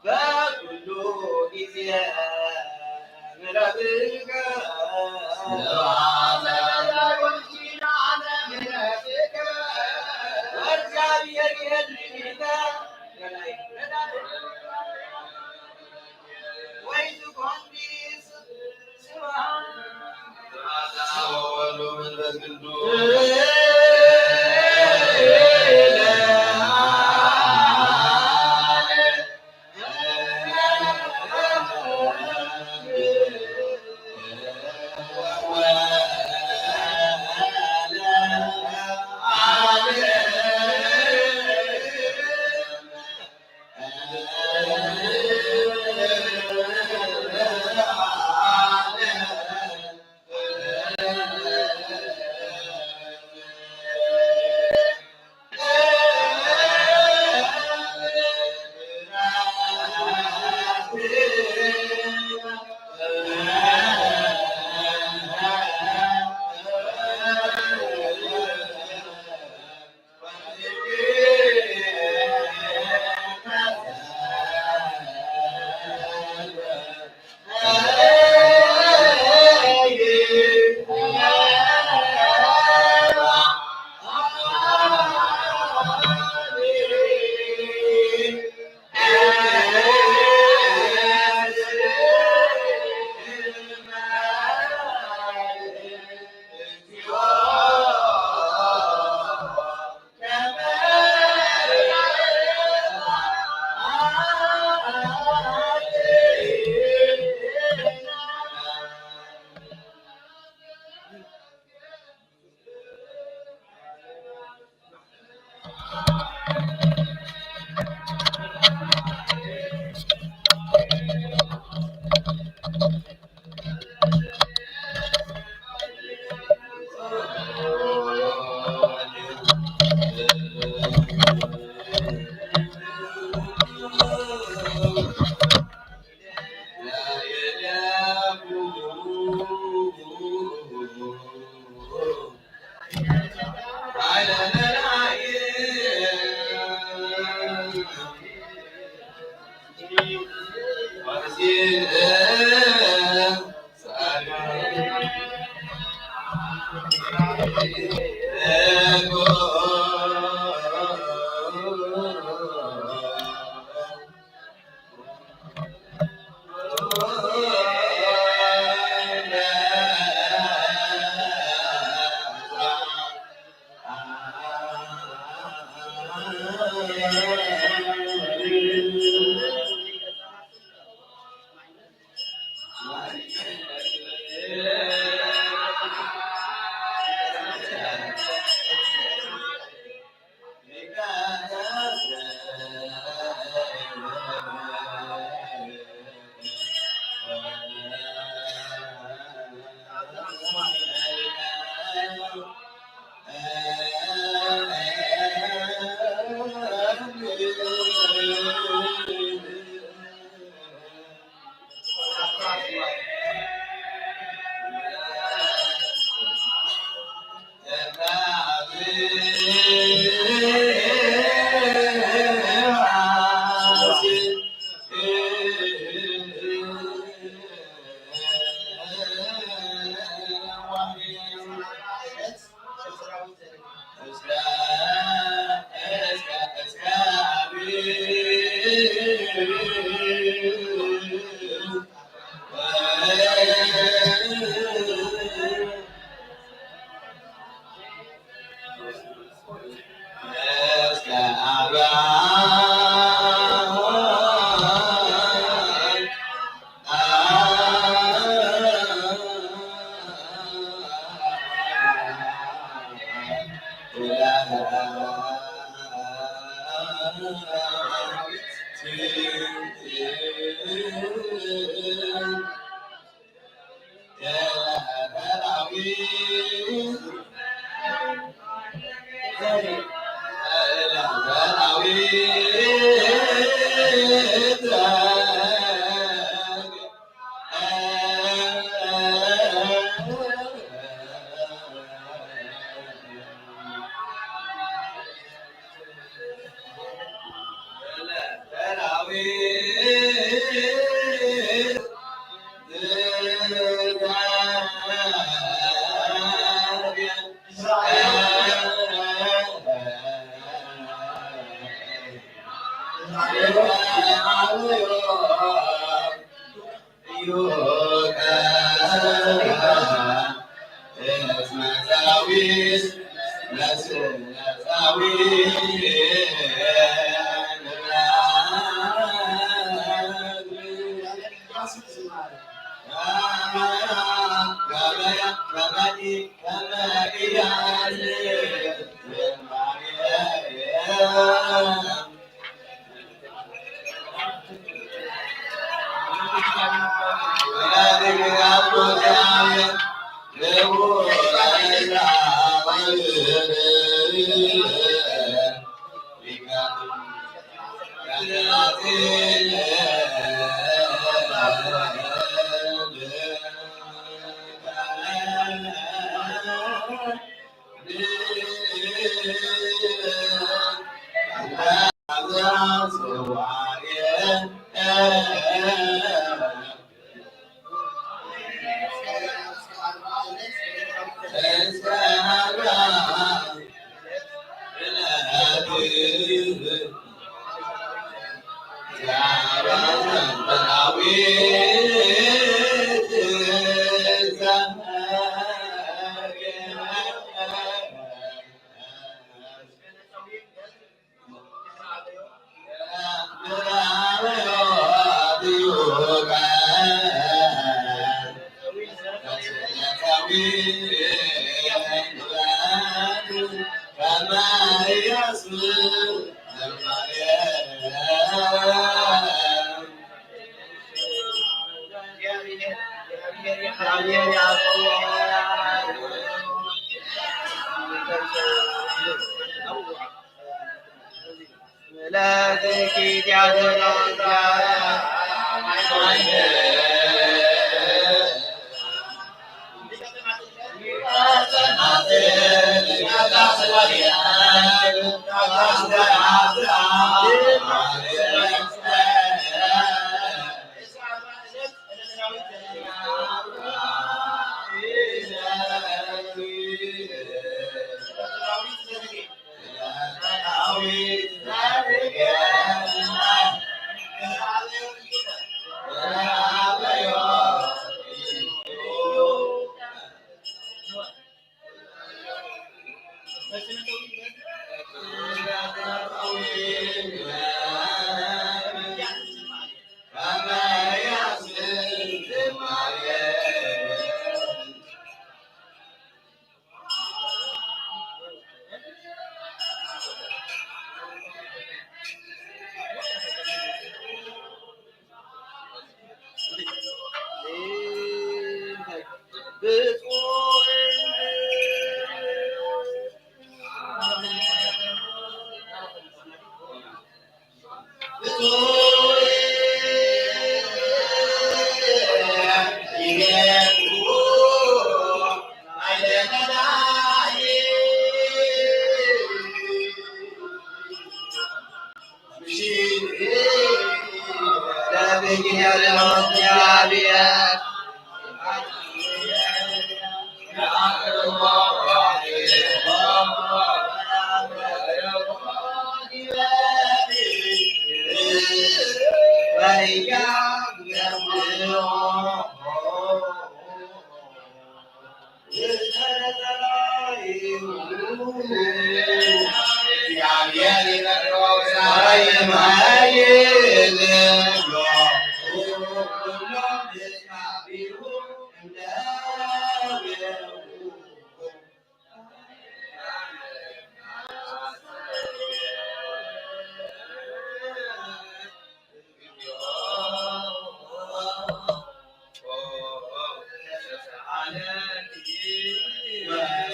በኩሉ ጊዜ ምሕረትከ ወእግዚአብሔር ይሄድልነ ወይ ዝኾን ስብሐት ወወልድ ወመንፈስ ቅዱስ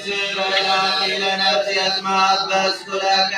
ለነፍስ የስማት በስኩለከ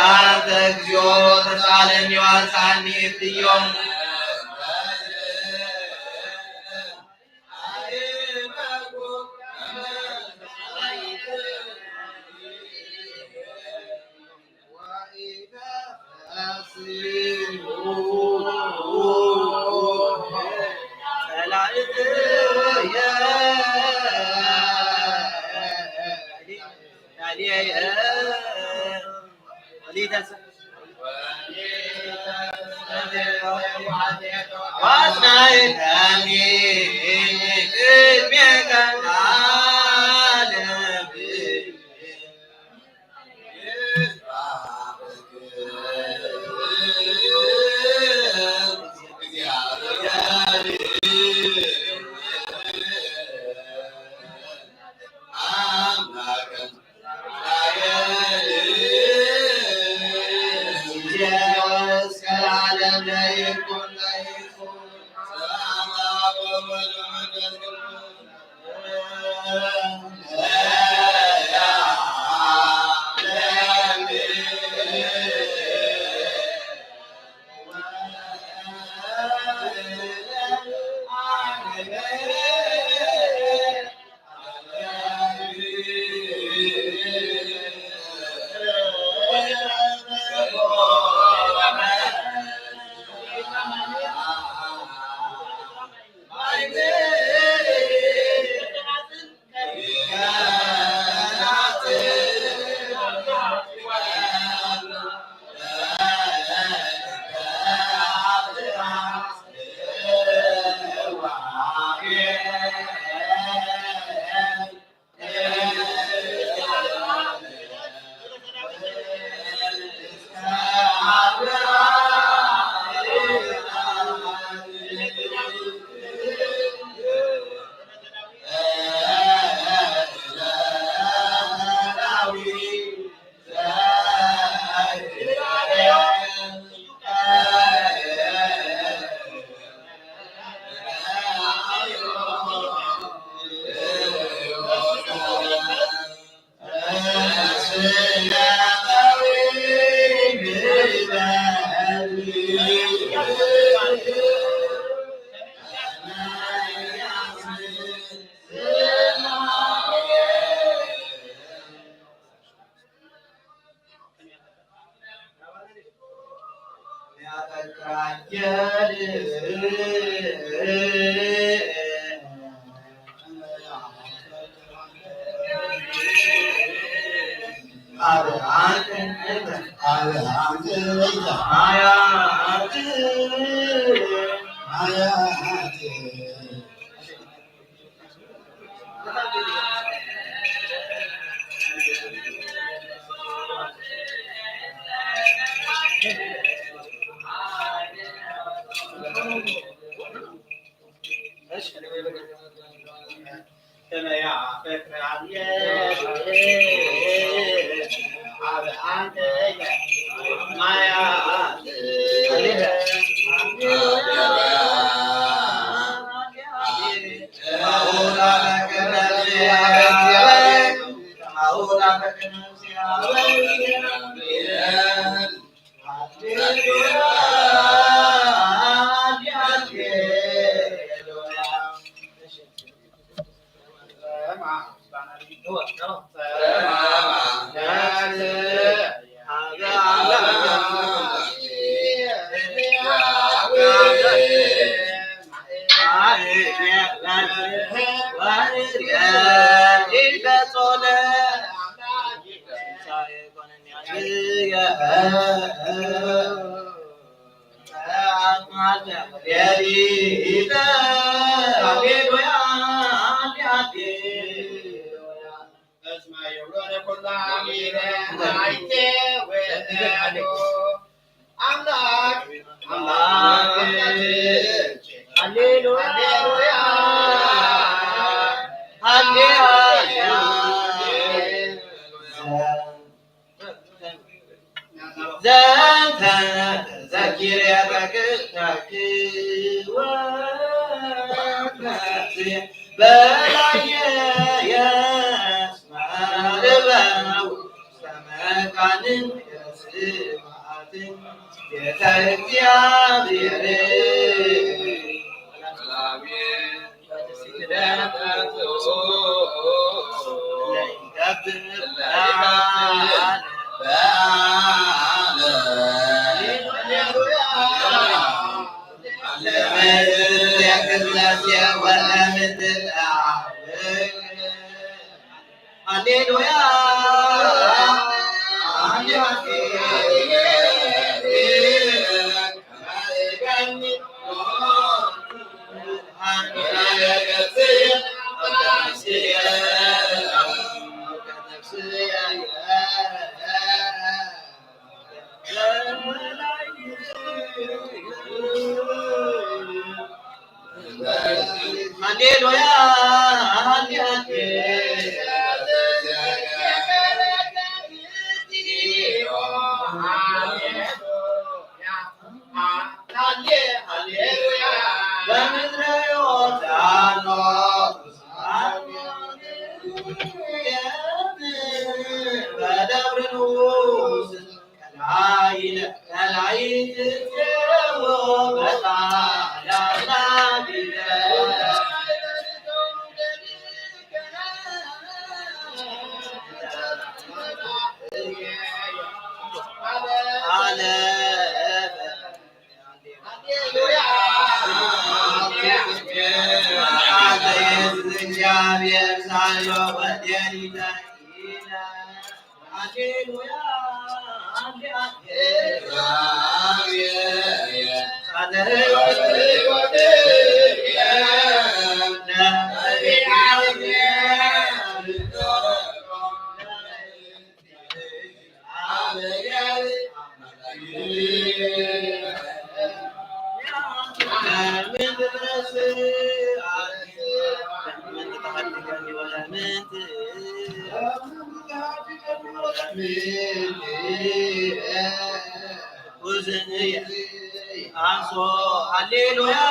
አንተ እግዚኦ ተሳለኒ ዋንሳኒ እትዮም ኣብ ኣንተ፣ ኣብ ኣንተ፣ ማያ ኣንተ፣ ማያ ኣንተ። ዘንተ ተዘኪረ በክታኪ ወመሲ በላየ የስመ ርበው ሰመካንን የስማዕትን ቤተ እግዚአብሔር ሃሌሉያ። ሃሌሉያ። ሃሌሉያ።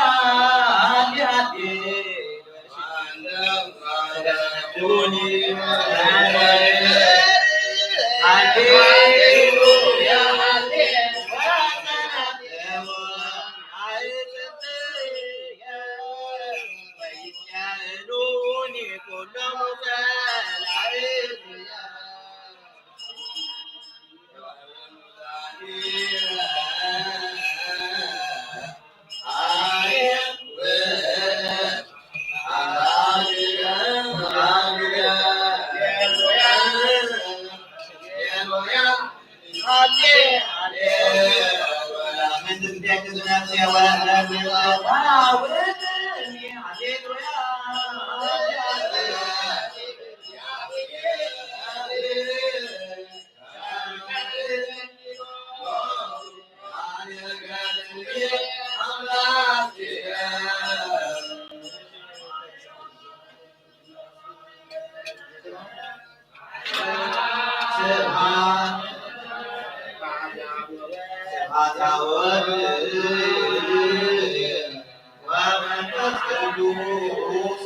ወወልድ ወመንፈስ ቅዱስ።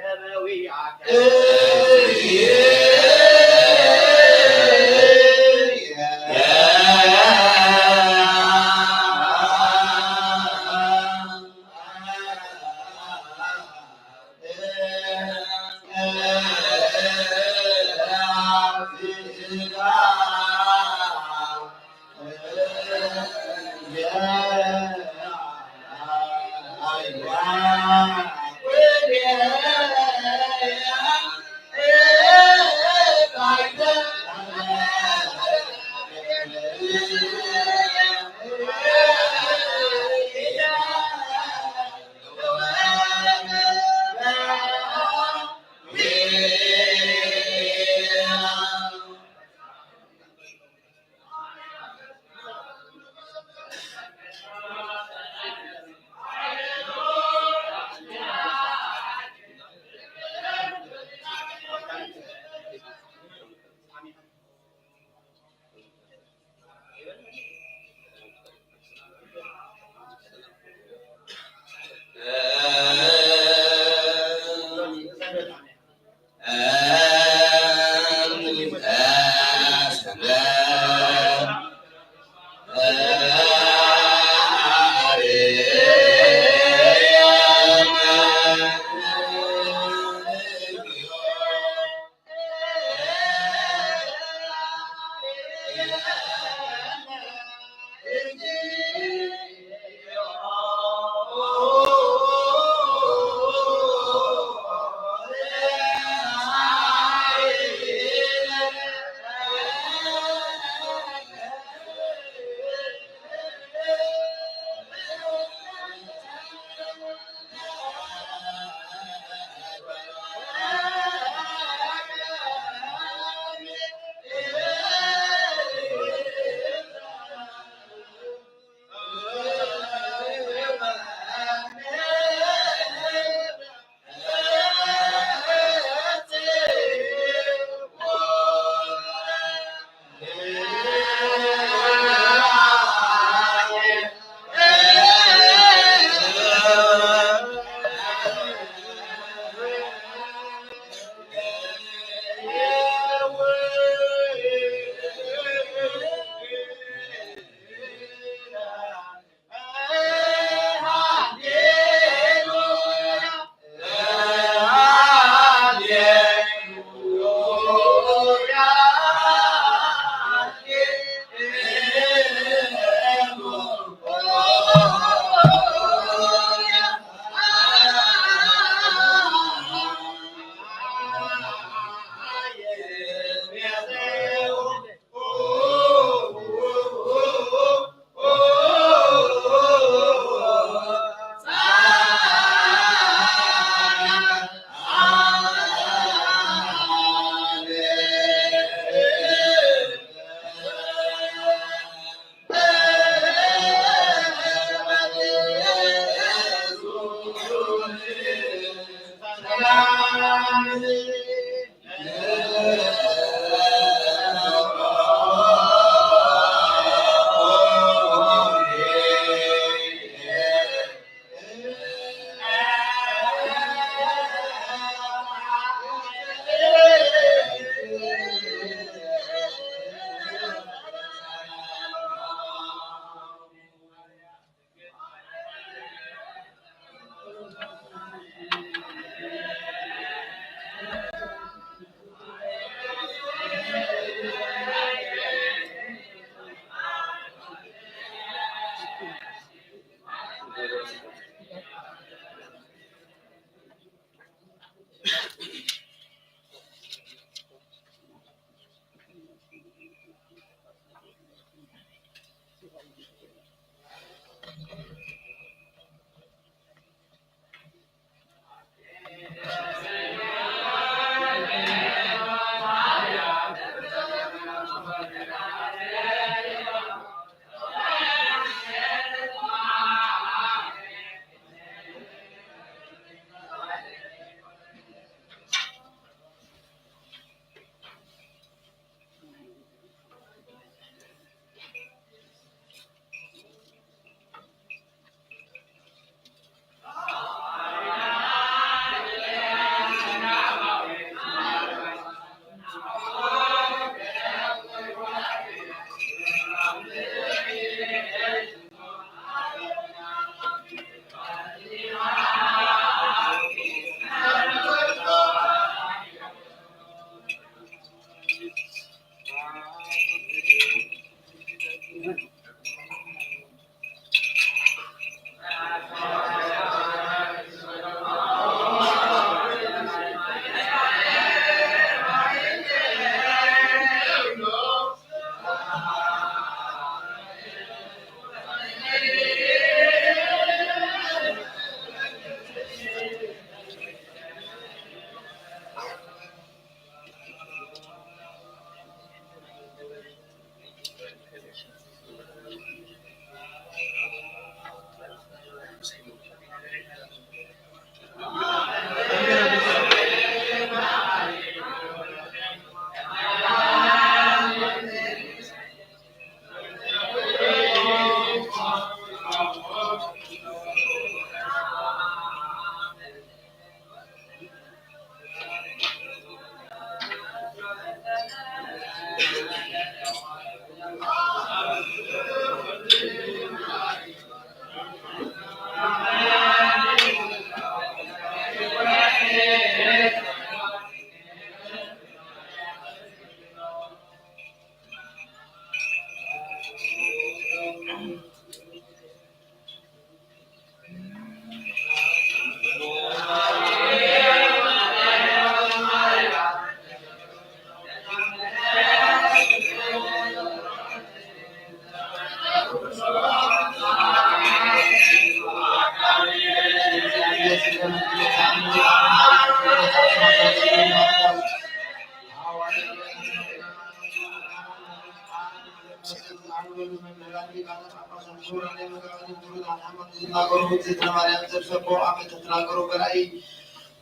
ሃሌሉያ።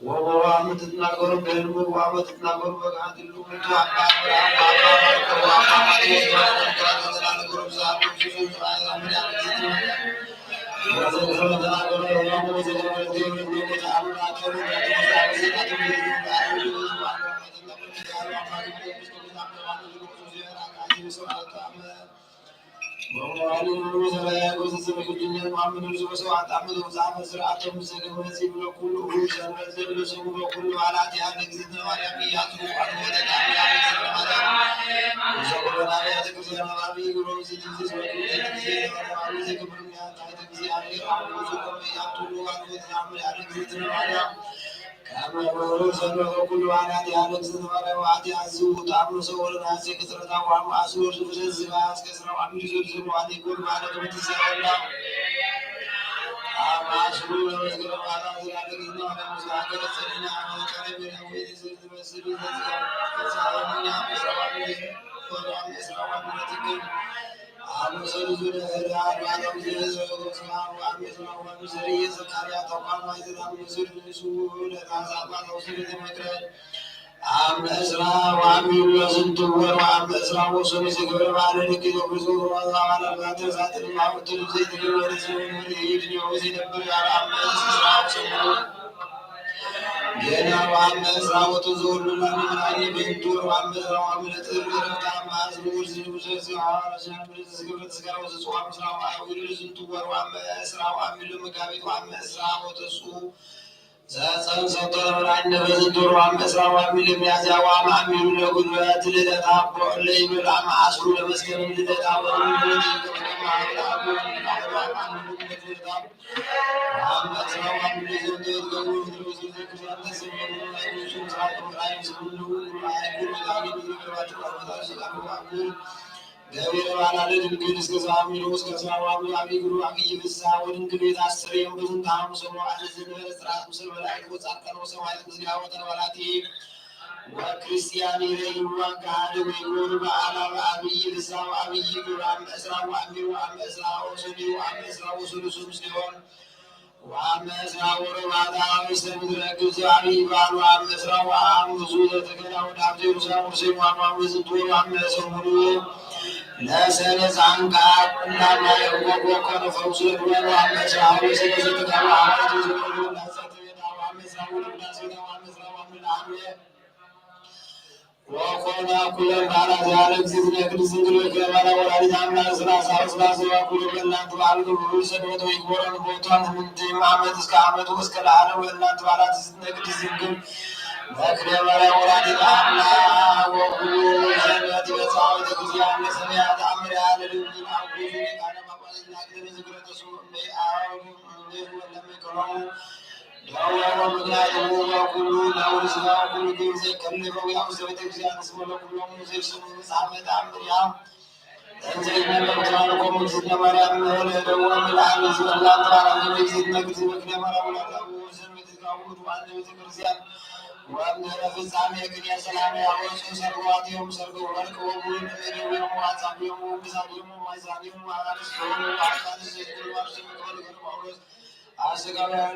ወበዋ ምትትናገሩ በልሙ፣ ወዋ ምትትናገሩ በግሃት ህልው ምቱ፣ አባ አብርሃም፣ ወአባ ማርቆ፣ ወአባ ማቴዎስ፣ ወአባ ተናገሩ ብዛት አብ ዕስራ ወአሚሉ ለዝንቱ ወር ወአብ ዕስራ ወሰኑ ዝግብረ በዓለ ደቂ ዘጉዞ ወአብ አባላት ተሳትፍ ማውት ዘይትግበረ ሲሆን ይድን ዘይነብር አብ ዕስራ ወሰኑ ገና ወአብ ዕስራ ወተዘወሉ ለምናኒ ብንቱ ወር ወአብ ዕስራ ወአሚሉ ጥር ረታ ማዝሙር ዝግብረ ስጋ ወዝጽዋ ምስራ ወአዊሉ ለዝንቱ ወር ወአብ ዕስራ ወአሚሉ መጋቢት ወአብ ዕስራ ወተሱ ዘጸንሰቶ ለመድኃኒነ በዝንቱ ወአብ ዕስራ ወአሚሉ ሚያዝያ ወአብ አሚሉ ለጉልበት ልደታ አቦ እለ ይብል አብ አስሩ ለመስከረም ልደታ ወአብ ዕስራ ወአሚሉ ዘንቶ የትገቡ ገቢረ ባላ ለድንግል እስከ ዘአሚሩ እስከ ዘአዋሩ አቢግሩ አብይ ፍስሐ ወድንግል ቤት አስተርእዮም በዝንተ ሐሙስ ወመዋዕለ ዘንበረ ጽራት ምስለ መላእክት ወጻድቃን ወሰማዕት ምስሌሃ ወተንባላቲ ወክርስቲያን ይረይዋ ከሃደ ወይጎሩ በዓላ በአብይ ፍስሐ ወአብይ ግብር አመ ዕስራ ወአሚሩ አመ ዕስራ ወሰኑ አመ ዕስራ ወሰሉሱ ምስሌሆን ወአመ ዕስራ ወረባዕተ ውስተ ምድረ ግብፅ አብይ በዓል ወአመ ዕስራ ወአምስቱ ዘተከላ ወዳብ ጀሩሳሌም ወርሴም ወአማሙ ዝንቱ ወአመ ሰሙኑ ለሰለሳን ከአብ እንዳማ ያዕቆብ ወኮነ ፈውሱ ወአመ ዕስራ ወሰለስቱ ዘተከላ ወአመ ዕስራ ወሰለስቱ ወአመ ዕስራ ወለዳሴታ ወአመ ዕስራ ወአመ ለአብየ ወኮና ኩለን በዓላት ያለ እግዚእትነ ቅድስት ድንግል ወክለ ማርያም ወላዲተ አምላክ ሥላሳ ወሥላሴ ወኩሉ በእናንተ በዓል ግብሩ ሰንበት ወይግበረን ቦታን ምንትም ዓመት እስከ ዓመት ወእስከ ለዓለም በእናንተ በዓላት እግዝእትነ ቅድስት ድንግል ወክለ ማርያም ወላዲተ አምላክ ወኩሉ ሰንበት ይበጽሐ ቤተክርስቲያን ለሰማያ ተአምር ያለ ድንግል አኩሉ ሊቃነ ጳጳሳት ናግደረ ዝክረ ተስኡ እምበይ አብ እምበይ ወለመ ከማሁ ደዌ ወምክንያት የሆነ ኩሉ ነውር ሥጋ ኩሉ ግብር ዘይከልል በዊያ ውስተ ቤተ ክርስቲያን እስመ ለኩሎሙ ዘይስኑ መጽሐፈ ተአምርያ እንዘ ይመለኩ ተባረኮሙ እግዝእትነ ማርያም ምህለ ደዌ ምልአን ህዝብ እላን ተባረከ እግዝእትነ ቅድስት መክደ ማርያም ወላዲተ አቡነ ዘንበ ትጋቡ ድዋን ለቤተ ክርስቲያን ወእምድኅረ ፍጻሜ ቅኔ ሰላም ያወፁ ሰርገዋቲሆሙ ሰርገ ወርቅ ወቡሩር እምኔሆሙ አጻብዖሙ ወግሳጽዮሙ ወማይዛኒሆሙ አናብስቲሆሙ ወአንሳንስ ዘይትግርባሉ ስምክበሉ ገብረ ጳውሎስ አስጋውያን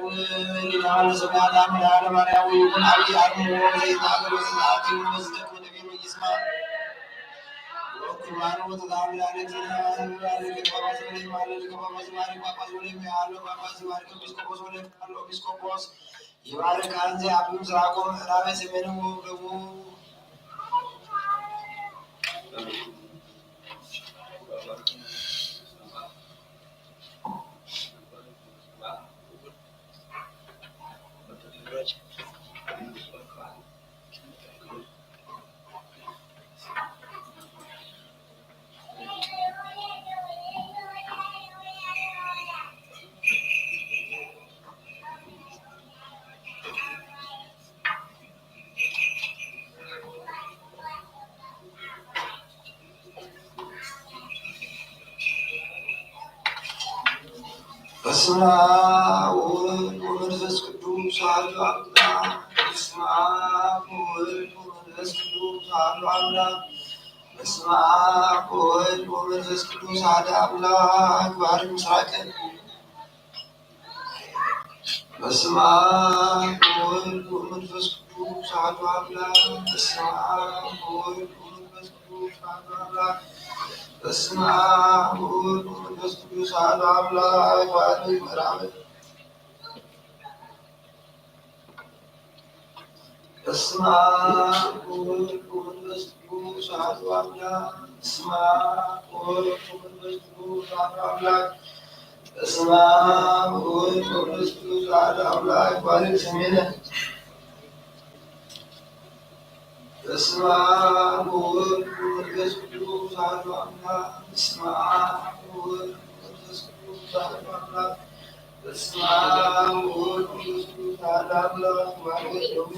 ሊዳን ስብሐት አምላክ ለማርያም ወይኩን አብይ አርሞ ዘይናገር ወስናት ወስደት ወነቢር ወይስማ ወኩርባን ወተታምር አለኪና ሊቀ ጳጳስ ወለይማለ ሊቀ ጳጳስ ማሪ ጳጳስ ወለሚያለ ጳጳስ ማሪ ኤጲስቆጶስ ወለቃሎ ኤጲስቆጶስ ይባርክ። አንተ አብም ስራቆ ምዕራብ ሰሜን ወደቡብ በስመ አብ ወወልድ ወመንፈስ ቅዱስ አሐዱ አምላክ። በስመ አብ ወወልድ ወመንፈስ ቅዱስ አሐዱ አምላክ። በስመ አብ ወወልድ ወመንፈስ ቅዱስ አሐዱ አምላክ። ባርክ ምስራቅን። በስመ አብ ወወልድ ወመንፈስ ቅዱስ አሐዱ አምላክ። በስመ አብ ወወልድ ወመንፈስ ቅዱስ አሐዱ አምላክ። በስመ አብ ወወልድ ወመንፈስ ቅዱስ አሐዱ አምላክ። ባርክ ምዕራብን። በስመ አብ ወወልድ ወመንፈስ ቅዱስ አሐዱ አምላክ። በስመ አብ ወወልድ ወመንፈስ ቅዱስ አሐዱ አምላክ። በስመ አብ ወወልድ ወመንፈስ ቅዱስ አሐዱ አምላክ። ባርክ ሰሜነ። በስመ አብ ወወልድ ወመንፈስ ቅዱስ አሐዱ አምላክ። በስመ አብ ወወልድ ወመንፈስ ቅዱስ አሐዱ አምላክ። በስመ አብ ወወልድ ወመንፈስ ቅዱስ አሐዱ አምላክ። ባርክ ሰሜነ።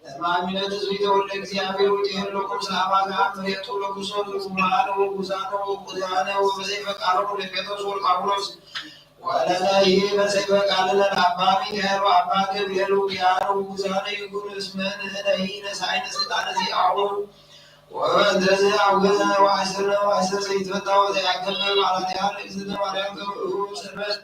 ለማሚነት ህዝብ ተወልደ እግዚአብሔር ውእቱ ይሄሉ ኩሉ አባጋ ምሬቱ ለኩሶ ለኩማን ወጉዛነ ወቁዛነ ወበሰይፈ ቃሎሙ ለጴጥሮስ ወጳውሎስ ወለነሂ በሰይፈ ቃልነ ለአባ ሚካኤል ወአባ ገብርኤል ውቅያነ ወጉዛነ ይኩን እስመ ንሕነሂ ነሳይነ ስልጣነ ዚአሁ። ወበእንተዝ አውገዘ ወአሰርነ ወአሰር ዘይትፈታ ወዘያከበ ማለት ያህል እግዝእትነ ማርያም ገብርኡ ሰንበት።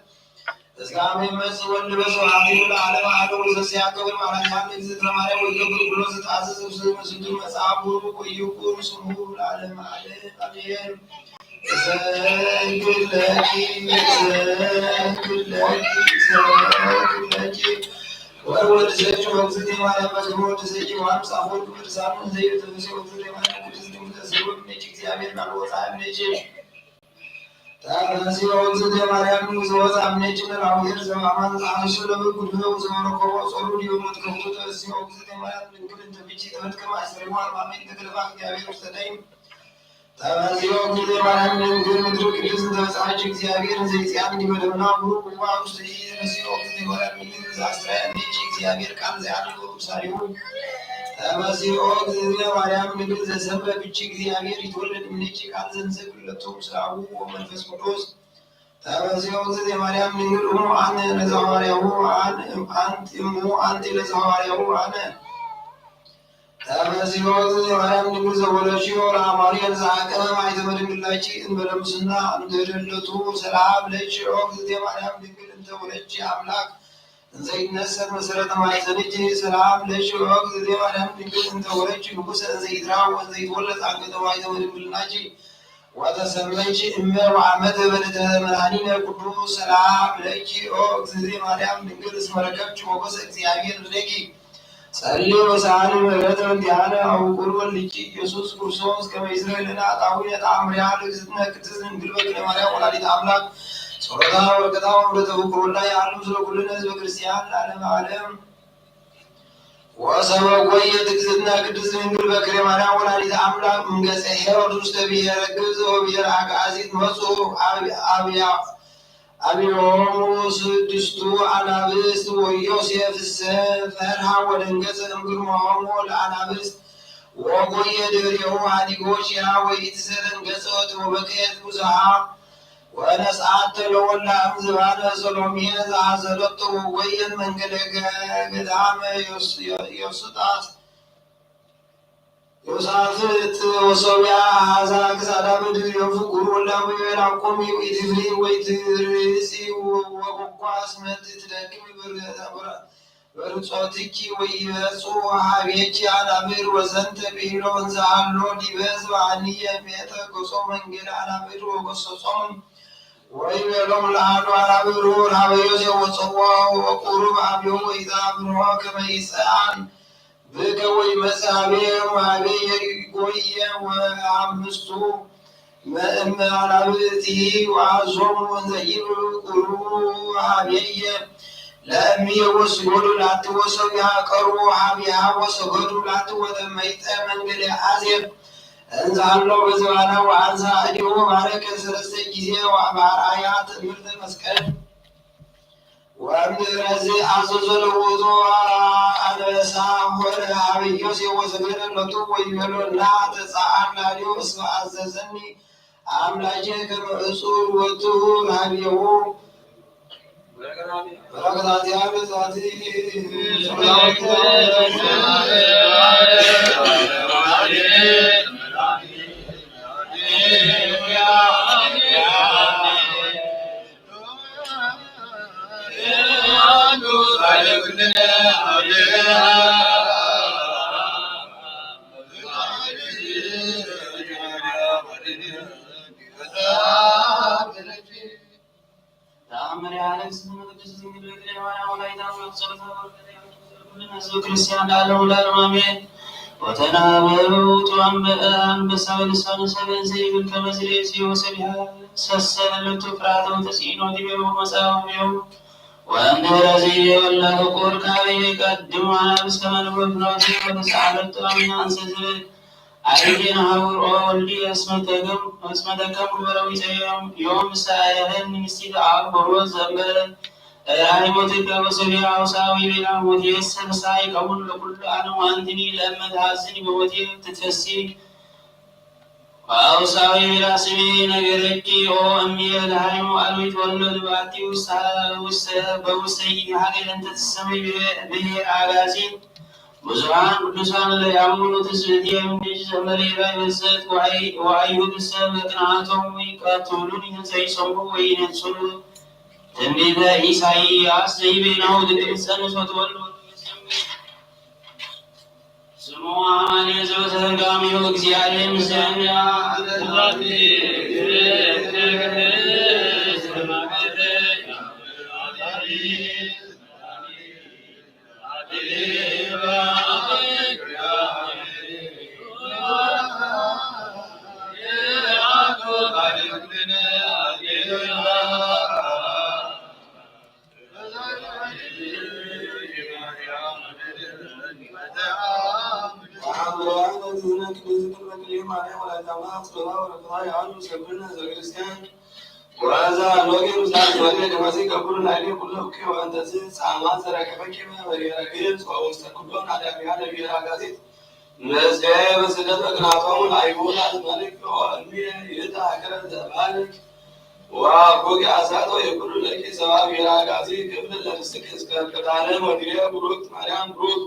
እስካሁን የሚመጽእ ወልድ በስብሐት ለዓለመ ዓለም ወዘዚአከ ወማራኪ አብ እግዝእትነ ማርያም ወይገብር ኩሎ ዘተአዘዘ ውስተ መስቱ መጽሐፉ ወይኩን ስሙ ለዓለመ ዓለም አሜን። እሰግድ ለኪ፣ እሰግድ ለኪ፣ እሰግድ ለኪ። ወወድሰኪ ወእግዝእትየ ማርያም በክብር ወድሰኪ ወአምጻ ወልድ ወድሳኑ ዘይትፍሲ ወእግዝእትየ ማርያም ቅድስት ድንግል ተስቦ እምኔኪ እግዚአብሔር ቃል ወፃ እምኔኪ። ተፈሲ ወእግዝእትየ ማርያም ንጉሥ ወፃ እምኔኪ ለላውሔር ዘበአማን ዘአንሱ ለብጉድ ዘወረኮቦ ጾሩ ዲዮሞት ከፍቶ ተፈሲ ወእግዝእትየ ማርያም ድንግል እንተ ብቺ ተፈትከ ማእሰሪዋ አርባሜን ተገለፋ እግዚአብሔር ውስተ ደይን ተመዚዮ ጊዜ ማርያም ድንግል ምድር ቅድስት እንተ በጽሐች እግዚአብሔር እንዘይጽያን ዲበ ደመና ቡሩክ ውዋ ውስጥ ኢቲ ተመዚዮ ጊዜ ማርያም ድንግል ዘአስተርአየ እምኔኪ እግዚአብሔር ቃል ዘያድሎ ውሳኔሁ። ተመዚዮ ጊዜ ማርያም ድንግል ዘሰበ ብቺ እግዚአብሔር ይትወለድ እምኔኪ ቃል ዘንሰብ ለቱ ምስለ አቡ ወመንፈስ ቅዱስ። ተመዚዮ ጊዜ ማርያም ድንግል እሙ አነ ለዘሐዋርያሁ አን-፣ አንቲ እሙ አንቲ ለዘሐዋርያሁ አነ። ተፈስሒ ሆይ ማርያም ድንግል ዘወለድሽዮ ለአማኑኤል ዘአቀመ ማኅተመ ድንግልናኪ እንበለ ሙስና እንተ ደለቱ ሰላም ለኪ ኦ እግዝእትየ ማርያም ድንግል እንተ ወለድኪ አምላክ እንዘ ይትነሰት መሰረተ ማኅፀንኪ ሰላም ለኪ ኦ እግዝእትየ ማርያም ድንግል እንተ ወለድኪ ንጉሰ እንዘ ይትራብ ወእንዘ ይትወለድ አንገተ ማኅተመ ድንግልናኪ ወተሰመይኪ እመ ወአመተ በለተ መድኃኒነ ቅዱስ ሰላም ለኪ ኦ እግዝእትየ ማርያም ድንግል እስመ ረከብኪ ሞገሰ እግዚአብሔር ምስሌኪ። ጸሊ ወሰአሊ ምሕረተ እንቲአነ አውቁር ወልኪ ኢየሱስ ክርስቶስ ከመ ይስረይ ለነ ኃጣውኢነ ተአምሪሃ ለእግዝእትነ ቅድስት ድንግል በክለ ማርያም ወላዲተ አምላክ ጸሎታ ወበረከታ ወምሕረተ ፍቁር ወልዳ ይሃሉ ምስለ ኩልነ ህዝበ ክርስቲያን ለዓለመ ዓለም። ወሰበ ጎየ እግዝእትነ ቅድስት ድንግል በክለ ማርያም ወላዲተ አምላክ እምገጸ ሄሮድስ ተብሔረ ግብጽ ወብሔረ አግአዚት መጹ አብ-፣ አብያ-፣ አብዮሙ ስድስቱ አናብስት ወዮሴፍሰ ፈርሃ ወደንገጸ እምግርማሆሙ ለአናብስት ወጎየ ድህሬሁ ሀዲጎ ሺሃ ወኢትሰደንገጸት ወበከየት ብዙሃ ወነስአተ ለወላ እምዝባነ ሰሎሜ ዘአዘለቶ ወጎየት መንገደ ገ-፣ ገዳመ ዮስ-፣ ዮ-፣ ዮስጣስ ዮሳፍጥ ወሶብያ ሀዛ ክሳዳ ምድር የፍቁር ወላሙ የላቆም ኢትፍሪ ወይትርሲ ወበኳ እስመ ትደክም ብርጾትኪ ወይበጹ ሀቤኪ አናብር ወዘንተ ብሂሎ እንዘ ሀሎ ዲበ ዝባኒ የሜተ ገጾ መንገድ አናብር ወገሰጾም ወይቤሎም ለአሐዱ አናብር ሀበ ዮሴፍ ወጸዋ ወቁሩብ አብዮ ወኢታብሮ ከመ ይጸአን ብእከ ወይመጽእ ሀቤ እምሀቤ ይጎየ ወአምስቱ እም አናብርቲሂ ወአዞሙ እንዘ ይብሉ ቁሩብ ሀቤየ ለእምየ ወስጎዱ ላቲ ወሰቢሃ ቀርቡ ሀቢሃ ወሰገዱ ላቲ ወተመይጠ መንገለ አዜብ እንዘ ሀሎ በዝባነ ወአንሳ እዲሁ ባረከ ሰለስተ ጊዜ ወበአርአያ ትእምርተ መስቀል። ወእምድረዝ አዘዞ ለውእቱ አንበሳ ሆረ ሀበ ዮሴፍ ወሰገደ ሎቱ ወይቤሎ ና ተጻአር ላዕሌሁ እስመ አዘዘኒ አምላኬ ከመ እጹር ወትሁር ሀቤሁ። በረከታቲሃ በዛቲ ተአምር ያለቅስ ቅድስት ድንግል በክለ ማርያም ወላዲተ አምላክ ጸሎታ በረከታ ያብዛልን። ህዝበ ክርስቲያን ለዓለሙ ለዓለም አሜን። ወተናበቡ ውእቱ አንበ-፣ አንበሳ በልሳነ ሰብ እንዘ ይብል ከመ ዝሬሲ ወሰቢሐ ሰሰ ለሎቱ ፍርሃተ ወተስኢኖ ዲቤሁ መጻ ወቤሁ። ወእምድኅረ ዝይቤ ወላ ፍቁር ካበ ይቀድሙ አናብስተ መንበሩ ፍኖቱ ወተሳለጡ አሚና እንዘ ትብል አይቴነ ሀውር ኦ ወልድየ እስመ ተገም-፣ እስመ ተከሙ በረዊፀ ዮም፣ ዮም ምሳኤለን ንግሥቲተ አብ ሆሮት ዘንበለ ራእይ ሞትከ ወሰቢያ አውሳዊ ቤላ ሞትየሰ ፍስሐ ይከውን ለኩሉ ዓለም ወአንትኒ ለእመ ተሐዝኒ በሞትየ ትትፈሲ። ወአውሳዊ ቤላ ስሜ ነገረኪ ኦ እምየ ለሃይሙ አልዊት ወሎ ልባቲ ውስተ፣ ውስተ፣ በውስተ ይሃገል እንተ ትሰሚ ብሄ-፣ ብሄር አጋዚ ብዙኃን ቅዱሳን ለያምኑ ትስብእትየ እምኔኪ ዘመሌላ ይበሰት ወአይ-፣ ወአይሁድሰ በቅንዓቶም ይቀትሉኒ እንዘ ይሰምዑ ወይነጽሩ። ትንቢተ ኢሳይያስ ዘይቤናሁ ድንግል ትጸንስ ወትወልድ ወልደ ይሰምዕ ስሙ አማኑኤል ዘበተርጋሚሁ እግዚአብሔር ምስሌነ። ወሓምረዋይ ነቲ ዝነግድ እዚ ቅድመ ቅድሚ ማርያም ወላዲተ ኣምላኽ ጸሎታ በረከታ ይሃሉ ሰብርነ ህዝበ ክርስቲያን። ወእዛ ሎጌ ምስላ ዝወልደ ደመሲ ከብሩ ናይሌ ኩሎ እኪ ወእንተዚ ጻማ ዘረከበኪ መበርየረ ግን ጸውስተ ኩሎ ናዳሚያ ነቢራ ጋዜጥ ምስለ በስደት መቅናቶም ላይቡላ ዝመልክ ኦልሚ ይእታ ክረት ዘባልክ ወአቦኪ አሳቶ የኩሉ ለኪ ሰብአ ብሔረ አጋዚ ክብል ለርእስኪ እስከ ቅዳለ ወዲየ ብሩክት ማርያም ብሩክ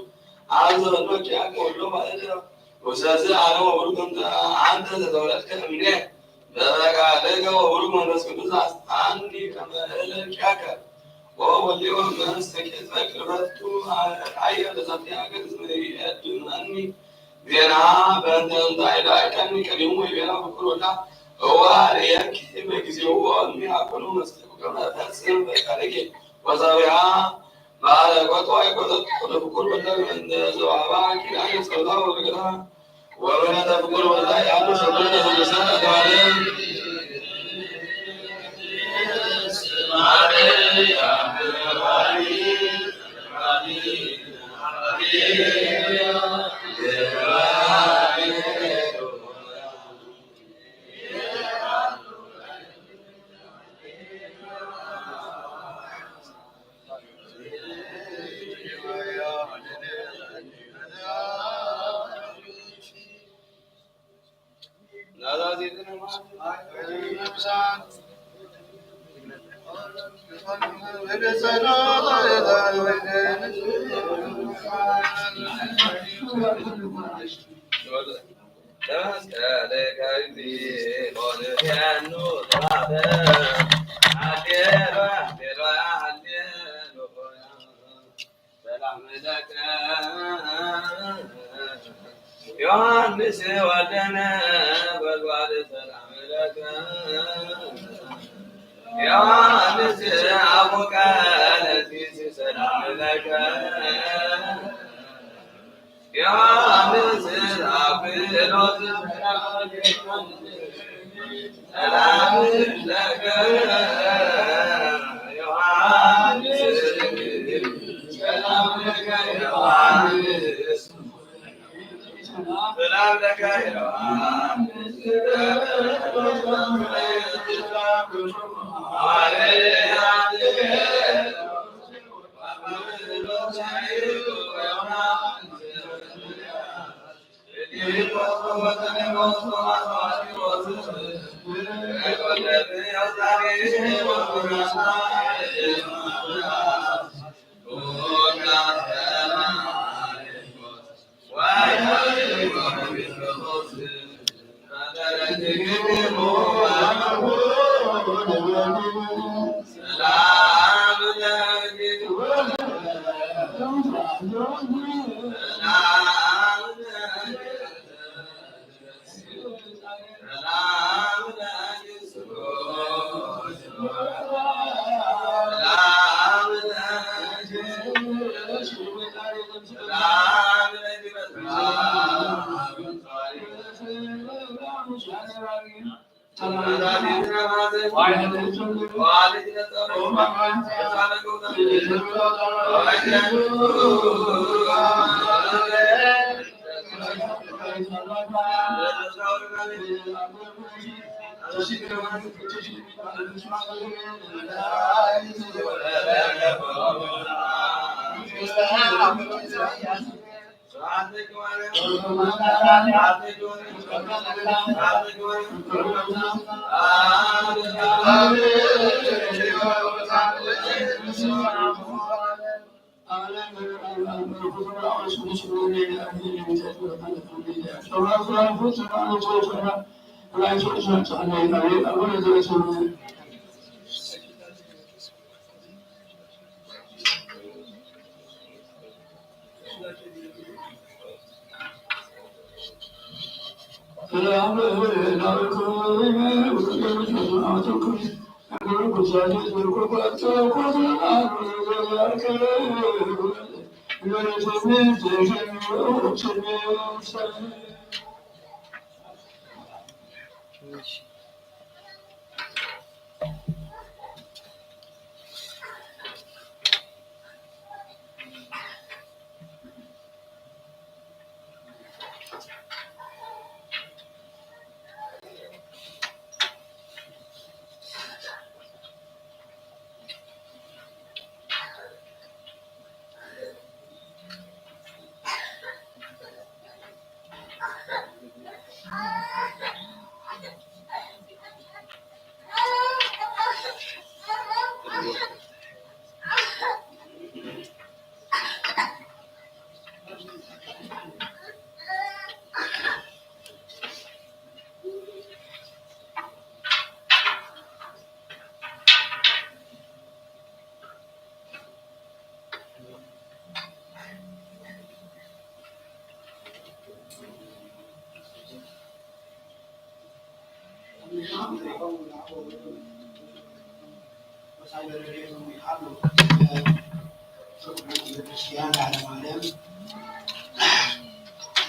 አብ ዘበሎ ኪያከ ወሎ ማለት ነው። ወሰዚ አነ ወብሩክ እንተ አንተ ዘተወለድከ እምኔ በበቃልከ ወብሩክ መንፈስ ቅዱስ አስጣኒ ከመ እለ ኪያከ ወወልዮ መንፈስ ተኬተ ቅርበቱ አየ ለዛቲ ሀገር ዝመሪ ያድማኒ ዜና በእንተ እንታይ ዳእቀኒ ቀዲሙ ወይቤላ ፍቁር ወልዳ እዋ ርእየኪ በጊዜው ወእሚ አኮኑ መጽእኩ ከመ እፈጽም ፈቃድኪ ወሳቢሃ ባረኮት ዋይኮተት ለፍቁር ወልዳ እንደ ዘዋባ ኪዳን ጸሎታ ወበረከታ ወበረከተ ፍቁር ወልዳ ያሉ ሰብነ ቅዱሳን አስተዋለ ሰላም ለከ ዮሐንስ ወልደ ነጎድጓድ ሰላም ለከ ዮሐንስ አቡነ ቀለሲስ ሰላም ለከ ዮሐንስ አብሎት ሰላም ለከ ዮሐንስ ሰላም ለከ ዮሐንስ ሰላም ለከ ዮሐንስ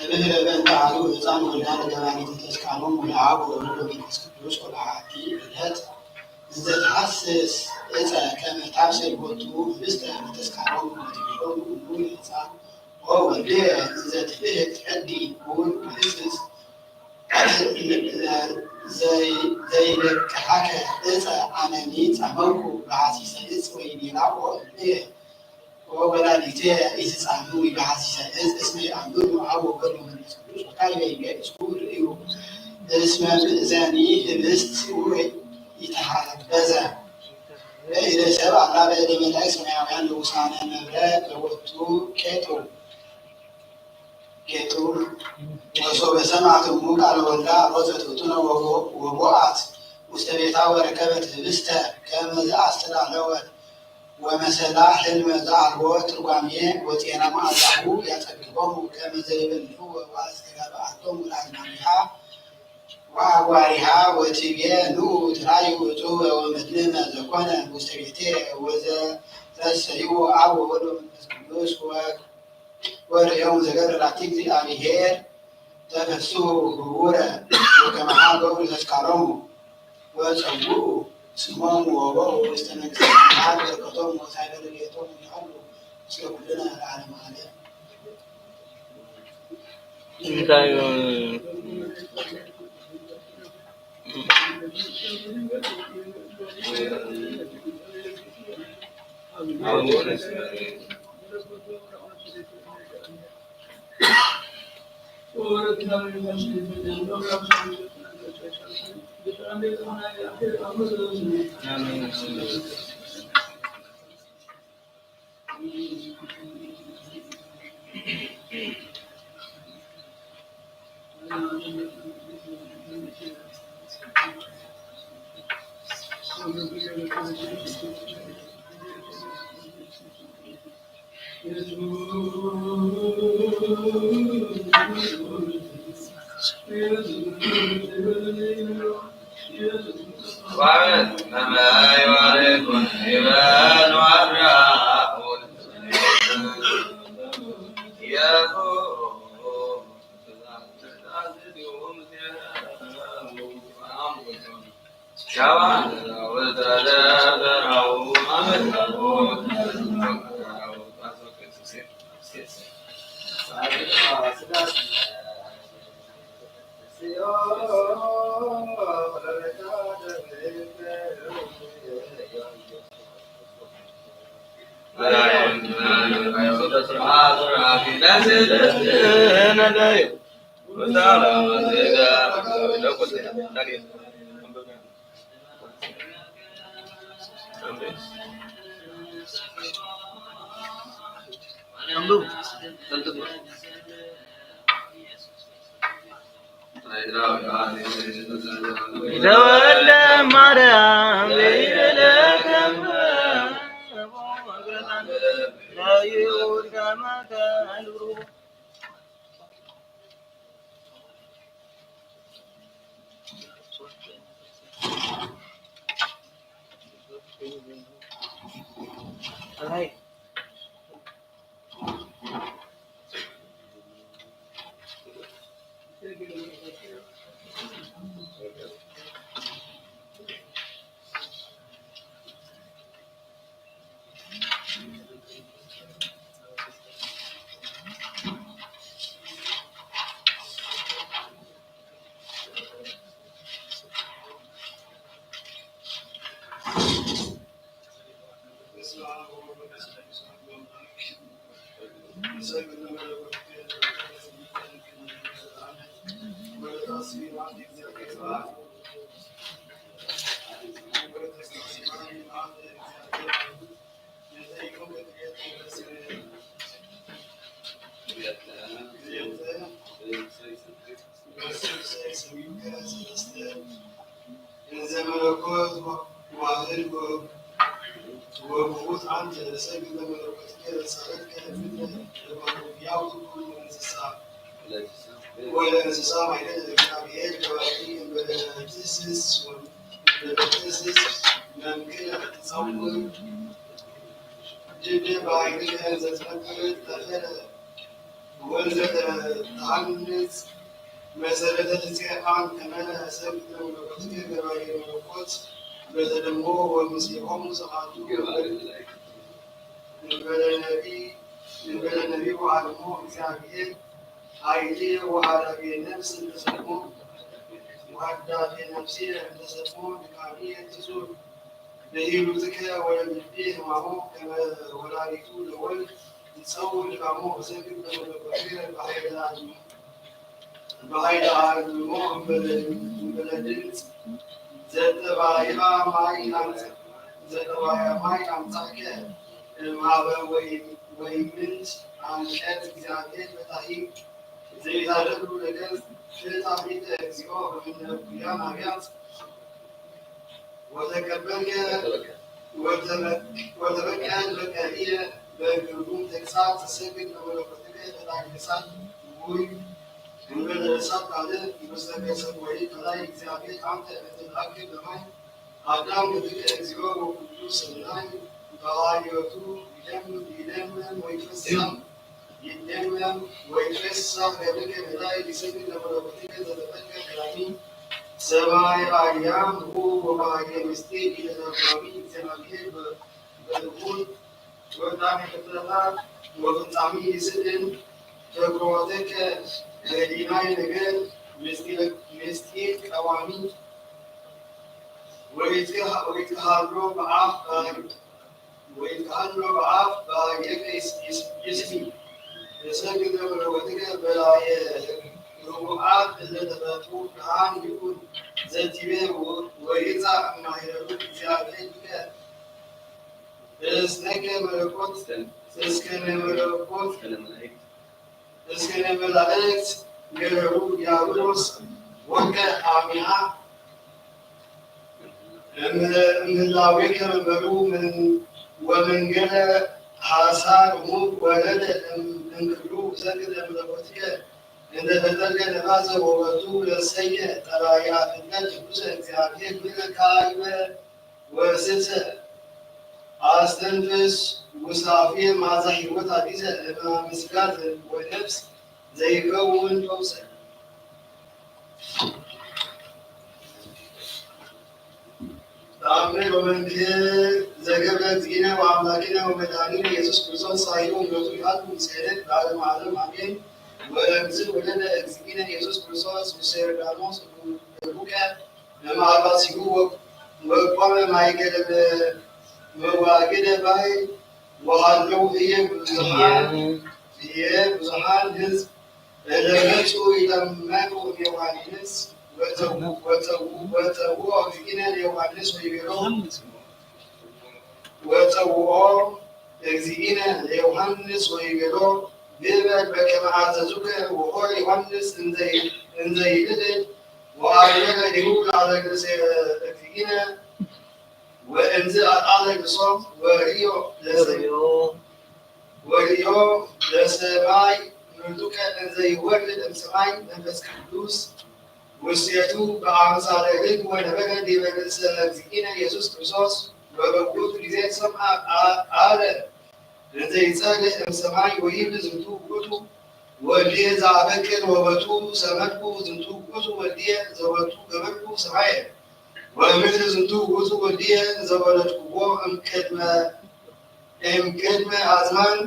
ህዝበ ህዝበ እንተ ኣሉ ህፃን ወልዳ ለገባሪተ ተስካሮም ወለአብ ወወልድ ወመንፈስ ቅዱስ ወለአሐቲ ዕለት እንዘ ተሐስስ ዕፀ ከመ ታብስር ቦቱ ህብስተ ለተስካሮም ወትቤሎሙ እሙ ለህፃን ኦ ወልድየ እንዘ ትብህት ሕዲ ኩን ወህስስ ዘይለቅሐከ ዕፀ ኣነኒ ፃመውኩ በሃሲሰ እፅ ወይኔላ ኦ እምየ ኦ ወላዲትየ ኢትፃምዊ በሃሲሰ እፅ እስመ ይኣምሩ ኣብ ወወልድ ወመንፈስ ቅዱስ ወካዕበ ይቤ እስኩ ርእዩ እስመ ምእዘኒ ህብስት ወይ ይተሃበዘ በኢደ ሰብ ኣላ በእደ መላእክት ሰማያውያን ንጉሳነ መብረ ለወቱ ቄጡ ጌጡ ወሶበ ሰምዐት እሙ ቃለ ወልዳ ሮጸት ውጡነ ወቦአት ውስተ ቤታ ወረከበት ህብስተ ከመ ዘአስተዳለወት ወመሰላ ሕልመ ዘአልቦ ትርጓሜ ወጼና መዓዛሁ ያጸግቦሙ ከመ ዘይበልዑ ወአስተጋብአቶሙ ለአዝማዲሃ ወአጓሪሃ ወትቤ ንዑ ትራዩ እጹበ ወመድምመ ዘኮነ ውስተ ቤቴ ወዘረሰይዎ አብ ወወልድ ወመንፈስ ቅዱስ ወ ወርእዮም ዘገብረ ላቲ እግዚአብሔር ተፈስሑ ህቡረ ወከማሃ ገብሩ ተስካሮሙ ወጸውኡ ስሞሙ ወበኡ ውስተ መንግስተ ሰማያት በረከቶም ወሳይለ ረድኤቶም ይሃሉ ምስለ ኩልነ ለዓለመ ዓለም። እንታይ ዘወልደ ማርያም ዘይደለከ ለይሁድ ከመ ተልቡ እንዘ መለኮት ዋህድ ወብሁት አንተ ሰግድ ለመለኮትከ ዘሳለጥከ እምነ ለባህርያው ኩሉ እንስሳ ወለእንስሳ ማይደለ ለእግዚአብሔር ገባቲ እምበለ ትስስ እምበለ ትስስ መምክነ ትጸውር ድደ ባሕርየ ዘትነብር ተፈለ ወንዘ ተሃንጽ መሰረተ ትጽአን ከመ ሰብ ለመለኮትከ ገባሬ መለኮት በተደሞ ወምስሌሆሙ ሰማዕቱ እንበለ ነቢ እንበለ ነቢ ወአልሞ እግዚአብሔር ኃይሌ ወኃላፊ ነፍስ እንተሰሞ ወሀዳፊ ነፍሴ እንተሰሞ ድካሜ ትዙር ብሂሉትከ ወለልቤ ህማሞ ከመ ወላዲቱ ለወልድ ትጸውር ድካሞ እሰግድ ለመለኮትከ በኃይለ አድኖ በኃይለ አድኖ እምበለ ድምፅ ዘጠባይባ ማይ አምጽ ዘጠባይባ ማይ አምጻእከ እምሃበ ወይምንት አንቀጽ እግዚአብሔር ፈታሒ ዘይታደሉ ነገር ፍታሒተ እግዚኦ እምነ ኩያን አብያት ወተቀበልከ ወተበቀል በቀልየ በግርጉም ተግሳጽ ትሰግድ ለመለኮትከ ተታግሳት ውይ እንበለ እሳት ካልእ ይመሰገሰ ወይ ከላይ እግዚአብሔር አንተ እንድትአክል በማይ አዳም ብትከ እግዚኦ ወኩሉ ሰናይ በባህርዮቱ ይደምም ይደምም ወይትፈሳ ይደምም ወይትፈሳ ገብርከ መላይ ይሰግድ ለመለኮትከ ዘተፈቀ ከላኒ ሰማይ አርያም ሁ ወባህርየ ምስጢር ኢለተርጓሚ እግዚአብሔር በልዑል ወጣኒ ፍጥረታት ወፍጻሚ ይስእልን ተግባሮትከ ዘህሊናይ ነገር ምስጢር ቀዋሚ ወይትሃሎ በአፍ ወይትሃሎ በአፍ በአየከ ይስሚ የሰግድ ለመለኮትከ በላየ ርቡዓት እለ ተፈጥሩ ብርሃን ይኩን ዘቲቤ ወይጻእ እማሂረሉ እግዚአብሔር ብከ እስነከ መለኮት እስከነ መለኮት እስከነ መላእክት ገረሩ ዲያብሎስ ወድቀ አሚሃ እምህላዌከ መንበሩ ወመንገለ ሐሳር ሙት ወረደ እምክሉ ዘግደ መለኮትከ እንደ ፈጠርከ ነፋሰ ወወቱ ለሰየ ጠባያ ፍጥረት ቅዱሰ እግዚአብሔር ብለካ ይበ ወስሰ አስተንፍስ ውሳፌ ማዛ ሕይወት አዲሰ እምነ ስጋ ወነፍስ ዘይከውን ፈውሰ። ተአምር ወመንክር ዘገብረ እግዚእነ ወአምላክነ ወመድኃኒነ ኢየሱስ ክርስቶስ ሳይሉ ምሕረቱ ይሃሉ ምስሌነ ለዓለመ ዓለም አሜን። ወእምዝ ወለደ እግዚእነ ኢየሱስ ክርስቶስ ውስተ ዮርዳኖስ እቡቀ እምአልባሲሁ ወቆመ ማእከለ መዋግደ ባሕር ወሃለው ህየ ብዙኃን ህየ ብዙኃን ሕዝብ እለ መጹ ይጠመቁ እምዮሐንስ ወጸውኦ እግዚእነ ለዮሐንስ ወይቤሎ ወጸውኦ እግዚእነ ለዮሐንስ ወይቤሎ ግበር በከመ አዘዙከ ወሖረ ዮሐንስ እንዘ ይልዕል ወአግበረ እዴሁ ላዕለ ርእሰ እግዚእነ ወእምዝ አልዓለ ርእሶ ወርእዮ ለሰማይ ወርእዮ ለሰማይ ምርቱቀ እንዘ ይወርድ እምሰማይ መንፈስ ቅዱስ ውስቴቱ በአምሳለ ርግብ ወነበረ ዲበ ርእሰ እግዚእነ ኢየሱስ ክርስቶስ በበኩሉ ግዜ ሰምዐ ቃለ እንዘይጸልእ እምሰማይ ወይብል ዝንቱ ውእቱ ወልድየ ዘአበቅል ወበቱ ሰመድኩ ዝንቱ ውእቱ ወልድየ ዘወቱ ገበርኩ ሰማየ ወምድሪ ዝንቱ ውእቱ ወልድየ ዘወለድኩዎ እምቅድመ እምቅድመ አዝማን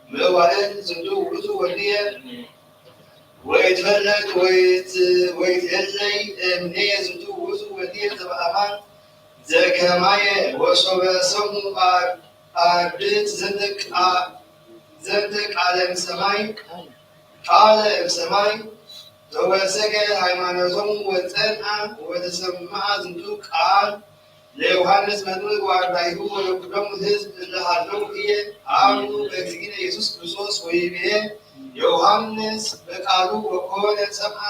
መዋእል ዝንቱ ውእቱ ወልድየ ወይትፈለጥ ወይት- ወይትሄለይ እምኔየ ዝንቱ ውእቱ ወልድየ ዘበአማን ዘከማየ ወሶበ ሰሙ አርድት ዘንተ ቃለ እምሰማይ ቃለ እምሰማይ ተወሰገ ሃይማኖቶም ወጸንአ ወተሰምዐ ዝንቱ ቃል ለዮሐንስ መጥምቅ ወአርዳኢሁ ወለኩሎም ህዝብ እለ ሀለው ህየ አምኑ በእግዚእነ ኢየሱስ ክርስቶስ ወይቤ ዮሐንስ በቃሉ ወኮነ ሰምዐ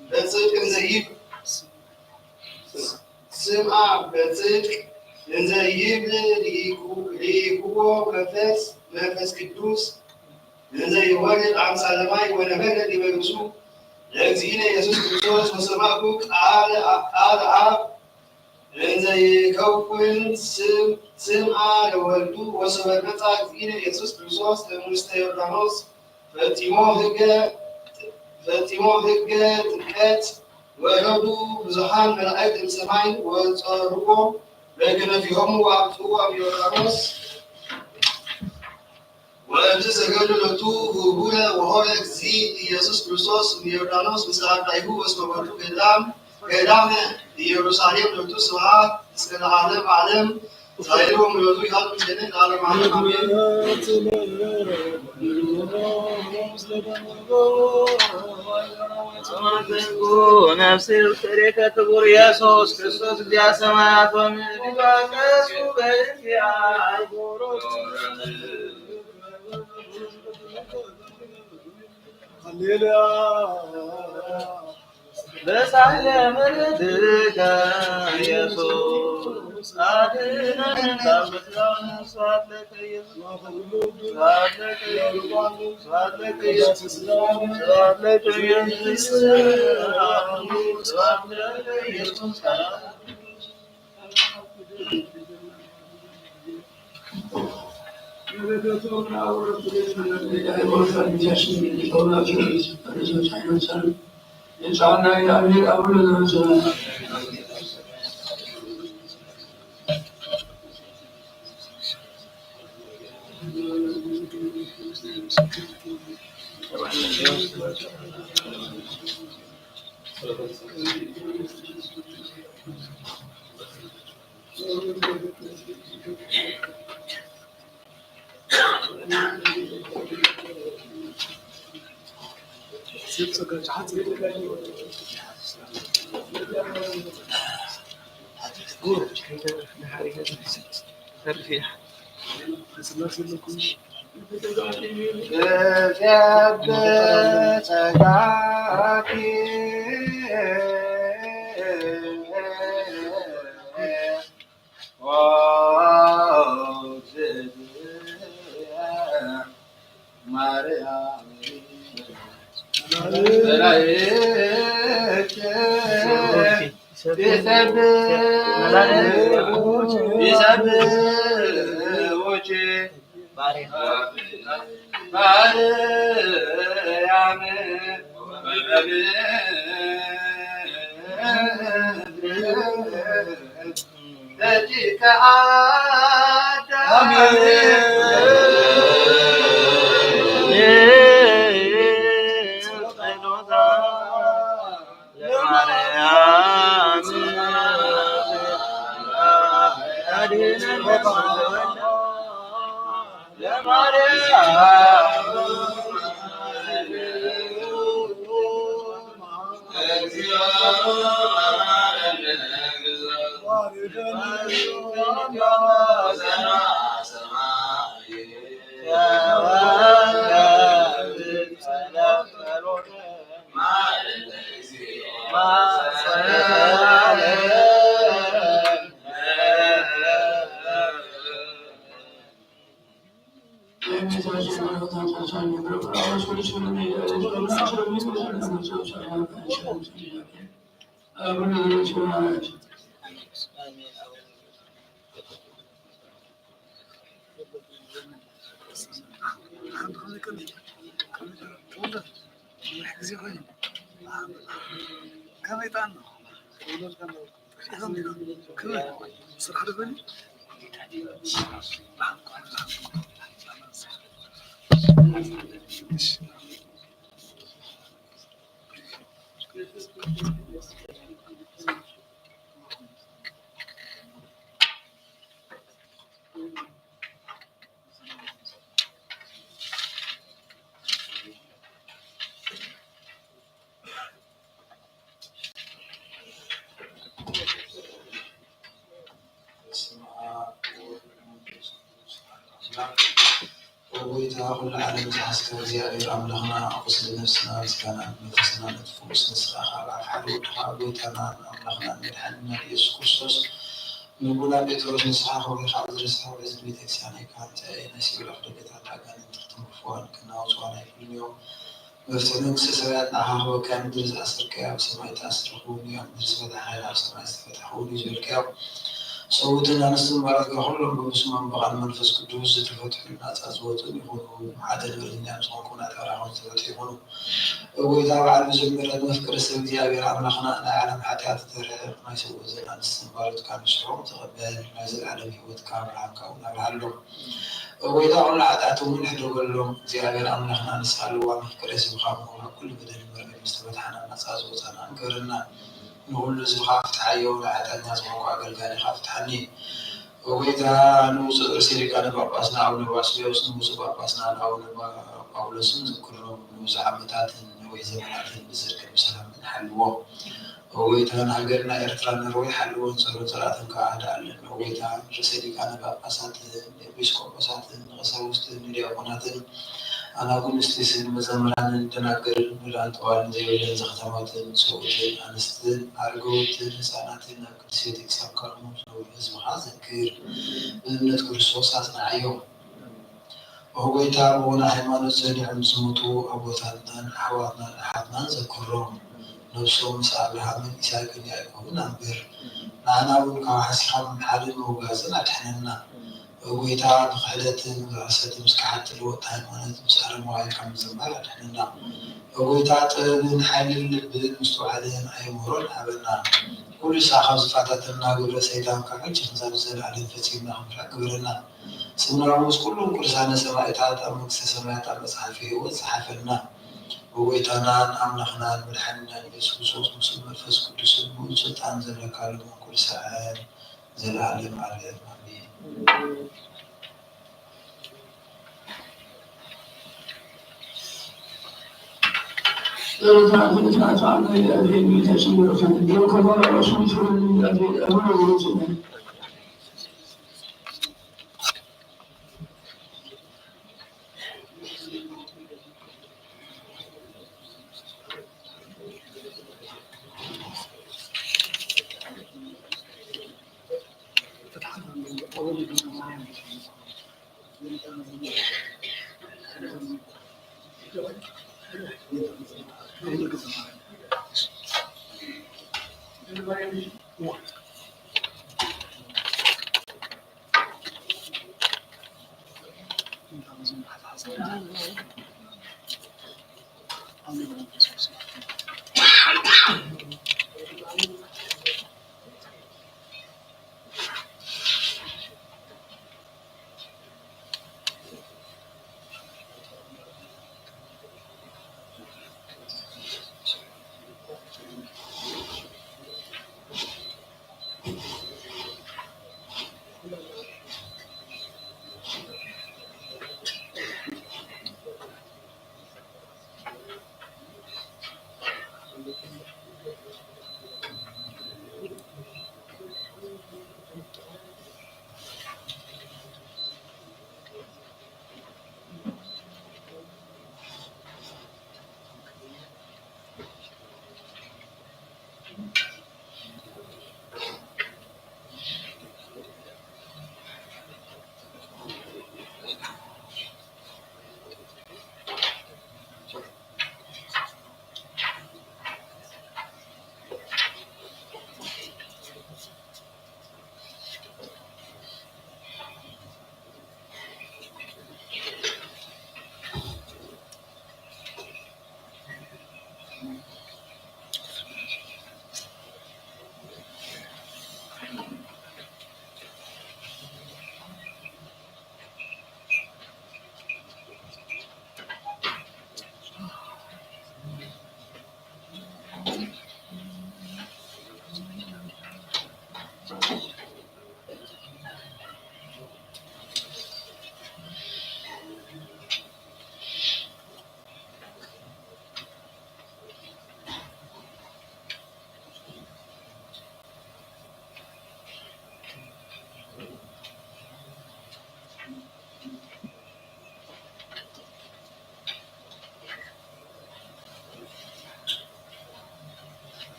በጽድቅ ዘይብ ስምዓ በጽድቅ እንዘ ይብል ልኢኩዎ መንፈስ መንፈስ ቅዱስ እንዘ ይወርድ አምሳለ ማይ ወነበረ ዲበ ርእሱ ለእግዚእነ ኢየሱስ ክርስቶስ ወሰማዕኩ ቃለ አብ እንዘ ይከውን ስምዓ ለወልዱ ወሶበ መጻ እግዚእነ ኢየሱስ ክርስቶስ እምውስተ ዮርዳኖስ ፈጺሞ ህገ ፈጺሞ ህገ ጥምቀት ወረዱ ብዙሓን መላእክት እምሰማይ ወጸርዎ በክነፊሆሙ ወአምጽእዎ እምዮርዳኖስ ወእምዝ ሰገዱ ሎቱ ህቡረ ወሆረ እግዚእ ኢየሱስ ክርስቶስ እምዮርዳኖስ ምስለ አርዳኢሁ ወስመ ወልዱ ገዳም ገዳመ ኢየሩሳሌም ሎቱ ስብሐት እስከ ለዓለም ዓለም ሳይሉ ወምሕረቱ ይሃሉ ምስሌነ ለዓለመ ዓለም አሜን። ነፍሴ ፍሬከ ክቡር ኢየሱስ ክርስቶስ እግዚአ ሰማያት ወምድር ይትባረክ በእግዚአ ሃሌሉያ። በሳለ ምሕረትከ ኢየሱስ አድነን። ስብሐት ለከ ኢየሱስ። ስብሐት ለከ ኢየሱስ። ስብሐት ለከ ኢየሱስ። ስብሐት ለከ ኢየሱስ። ስብሐት ለከ ኢየሱስ። ከመይ ጥዕና? ክብር ስራሕ ዶ ኮይኑ? በስመ አብ ወወልድ ወመንፈስ ቅዱስ አሐዱ አምላክ። ኦ ጎይታ፣ ኩሉ ዓለም ዝሓዝካ እግዚኣብሔር ኣምላኽና፣ ቁስሊ ነፍስና ምስጋና ንመንፈስና ነቲ ፍውስ ንስኻ ካብ ኣፍ ሓደ ወድኻ ጎይታናን ኣምላኽናን መድሓኒናን ኢየሱስ ክርስቶስ ንቡና ጴጥሮስ ንስኻ ከዊኻ ኣብ ዝረስሐ ውዕዝቲ ቤተክርስትያነይ ካብ ትንሳኤ ናይ ሲኦል ኣፍደገታት ኣጋንንቲ ክትንክፍዋን ክናወፅዋን ኣይክእሉን እዮም። መፍትሒ መንግስተ ሰማያት ንዓኻ ክህበካ፣ ኣብ ምድሪ ዝኣሰርካዮ ኣብ ሰማይ ዝተኣስረ ክውን እዩ፣ ኣብ ምድሪ ዝፈታሕካዮ ኣብ ሰማይ ዝተፈትሐ ክውን እዩ ዝበልካዮ፣ ሰብኡትን ኣንስትን ባሮትካ ኩሎም በብስሞም ብቓል መንፈስ ቅዱስ ዝተፈትሑን ናጻ ዝወጹን ይኹኑ። ሓደ ንበደለኛ ምስ ኾንኩም ናጻ ናባኹም ዝተፈትሑ ይኹኑ። ኦ ጎይታ በዓል ብዙሕ ምሕረት መፍቀሪ ሰብ እግዚኣብሔር ኣምላኽና ናይ ዓለም ሓጢኣት ተርሕቕ ናይ ሰብኡትን ኣንስትን ባሮትካ ንስሖም ተቐበል ናይ ዘለዓለም ህይወትካ ብርሃንካ እውን ኣብርሃሎም። ኦ ጎይታ፣ ኩሉ ሓጢኣቶም እውን ሕደገሎም። እግዚኣብሔር ኣምላኽና፣ ንስኻ ለዋህ መፍቀሪ ህዝብኻ እሞ፣ ካብ ኩሉ በደልን መርገምን ዝተፈትሓናን ናጻ ዝወጻናን ግበረና። ንኹሉ ህዝብኻ ፍትሓዮ፣ ንሓጢኣተኛ ዝኾንኩ ኣገልጋሊኻ ፍትሓኒ። ኦ ጎይታ፣ ንብፁዕ ርእሰ ሊቃነ ጳጳስና ኣቡነ ባስልዮስ፣ ንብፁዕ ጳጳስና ኣቡነ ጳውሎስን ዘክሮም። ንብዙሕ ዓመታትን ነዊሕ ዘመናትን ብጽድቅን ብሰላምን ሓልዎ። ኦ ጎይታ፣ ንሃገርና ኤርትራ ነርዌ ሓልወን ጸሎት ጸላእተን ከኣ ኣድኣለን። ኦ ጎይታ፣ ንርእሰ ሊቃነ ጳጳሳትን ንኤጲስቆጶሳትን ንቀሳውስትን ንዲያቆናትን ኣናጉንስጢስን መዘምራንን ደናግልን ውሉዳን ጠዋልን ዘይብለን ዘኽታማትን ሰብኡትን ኣንስትን ኣረጋውትን ህጻናትን ኣብ ቅድስቲ ቤተክርስትያን ካልኦምን ዝነብሩ ህዝብኻ ዘክር። ብእምነት ክርስቶስ ኣጽንዓዮም። ኦ ጎይታ፣ ብወነ ሃይማኖት ጸኒዖም ዝሞቱ ኣቦታትናን ኣሕዋትናን ኣሓትናን ዘክሮም። ነብሶም ምስ ኣብርሃምን ይስሐቅን ያዕቆብን ኣንብር። ንዓና እውን ካብ ሓሲኻ ምምሓልን ምውጋዝን ኣድሕነና። ኦ ጎይታ፣ ብክሕደትን ብርኽሰትን ምስ ከሓድቲ ለወጥቲ ሃይማኖት ምስ ኣረማውያን ካብ ምዝማር ኣድሕነና። ኦ ጎይታ፣ ጥበብን ሓይልን ልብን ምስትውዓልን ኣእምሮን ሃበና። ኩሉ ሳዕ ካብ ዝፈታተነና ግብረ ሰይጣን ካብ ሕጂ ክሳብ ንዘለኣለም ፈጺምና ክንርሕቕ ግበረና። ስምና ምስ ኩሎም ቅዱሳነ ሰማእታት ኣብ መንግስተ ሰማያት ኣብ መጽሓፈ ህይወት ጸሓፈልና። ብጎይታናን ኣምላኽናን መድሓኒናን ኢየሱስ ክርስቶስ ምስኡ መንፈስ ቅዱስን ምሉእ ስልጣን ዘለካ ሎምን ኩሉ ሳዕን ዘለኣለም ዓለም ኣሜን።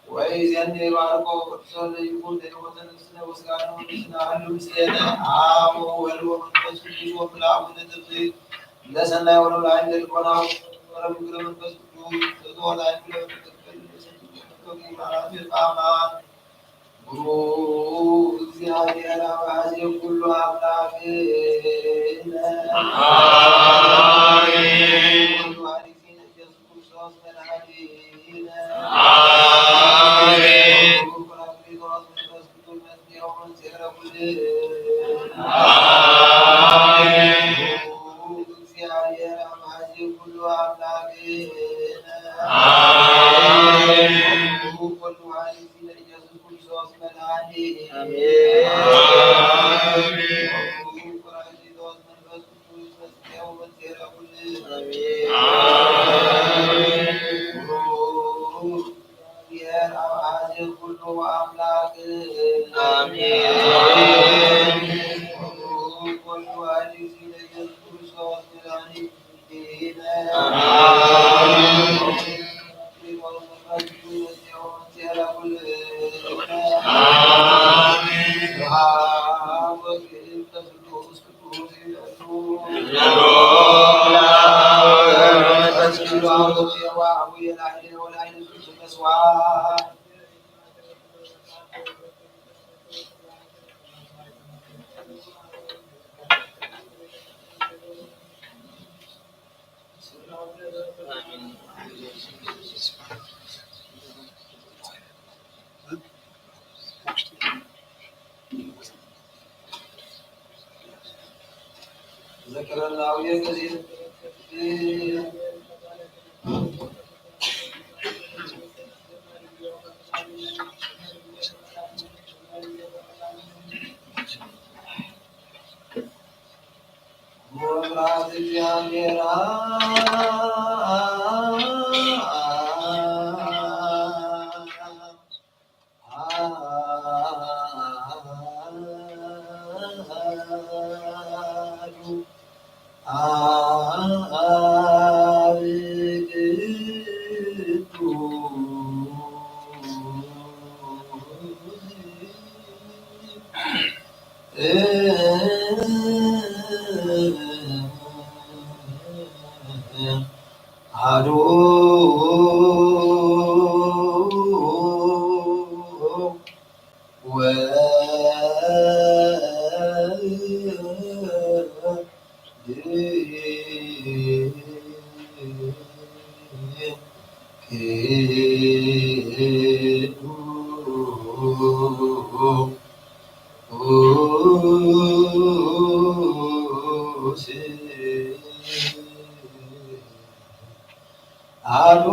ወይዜኒ ባርኮ ቅዱሶ ለይኩን ለሕይወተ ነፍስነ ወስጋነ ወነፍስነ አሐሉ ምስሌነ አብ ወወልድ ወመንፈስ ቅዱስ ወኩሉ አቡነ ትፍስሕት ለሰናይ ወለውላይን ለልቦና ወረብ እግረ መንፈስ ቅዱስ ተዘወላይ ብለ ተቀበል ለሰንቱ ተቀበል ይባላል ይቃማል። ብሩክ እግዚአብሔር አብ አዜ ኩሉ አምላክነ አሜን። ወመድኃኒነ ኢየሱስ ክርስቶስ መድኃኒነ አሜን። ብሩክ ጳራቅሊጦስ መንፈስ ቅዱስ መጽንኤ ወመንጽሔ ለኩልነ አሜን። ብሩክ እግዚአብሔር አብ አዜ ኩሉ አምላክነ አሜን። ብሩክ ወልድ ዋሕድ እግዚእነ ኢየሱስ ክርስቶስ መድኃኒነ አሜን። ብሩክ ጳራቅሊጦስ መንፈስ ቅዱስ መጽንኤ ወመንጽሔ ለኩልነ አሜን። ብሩክ እግዚአብሔር አብ አዜ ኩሉ አምላክ አሜን። ብሩክ ወልድ ዋሕድ እግዚእነ ኢየሱስ ክርስቶስ መድኃኒነ ዘክረና ውየ ገዜ ወፍራት እግዚኣብሔር አሐዱ አብ ቅዱስ አሐዱ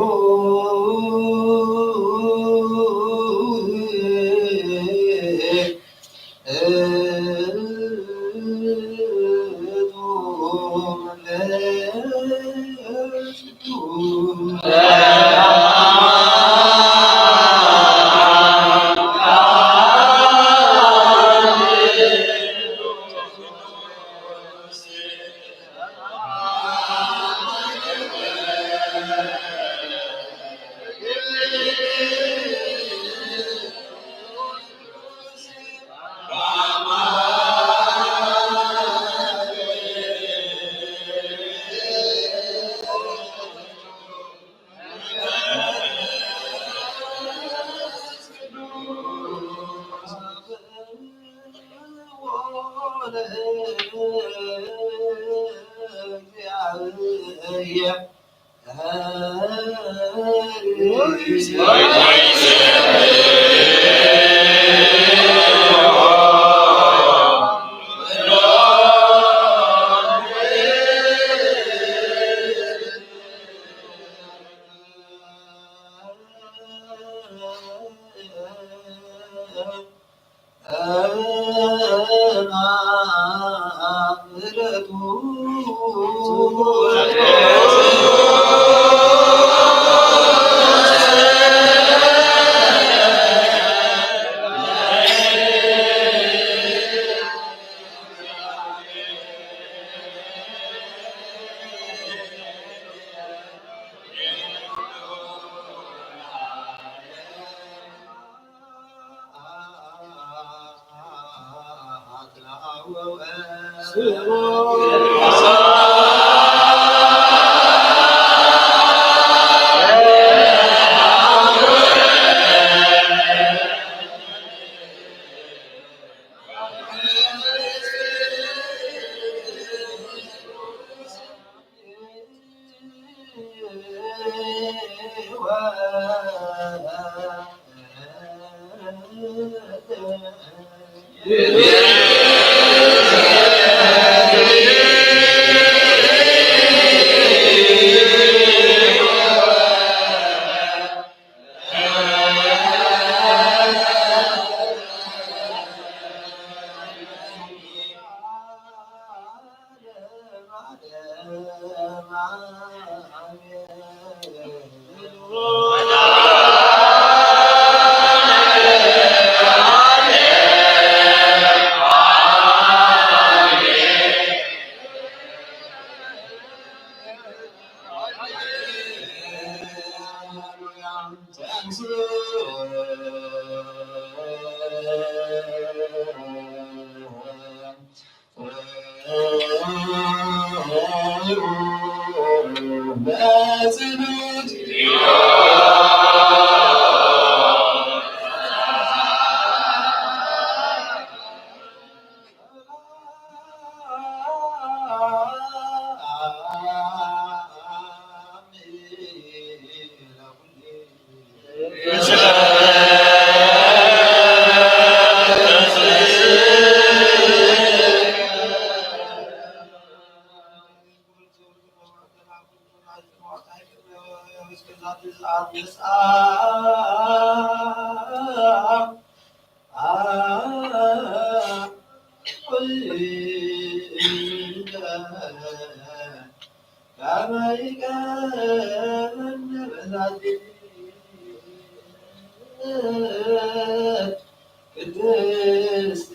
ቅድስት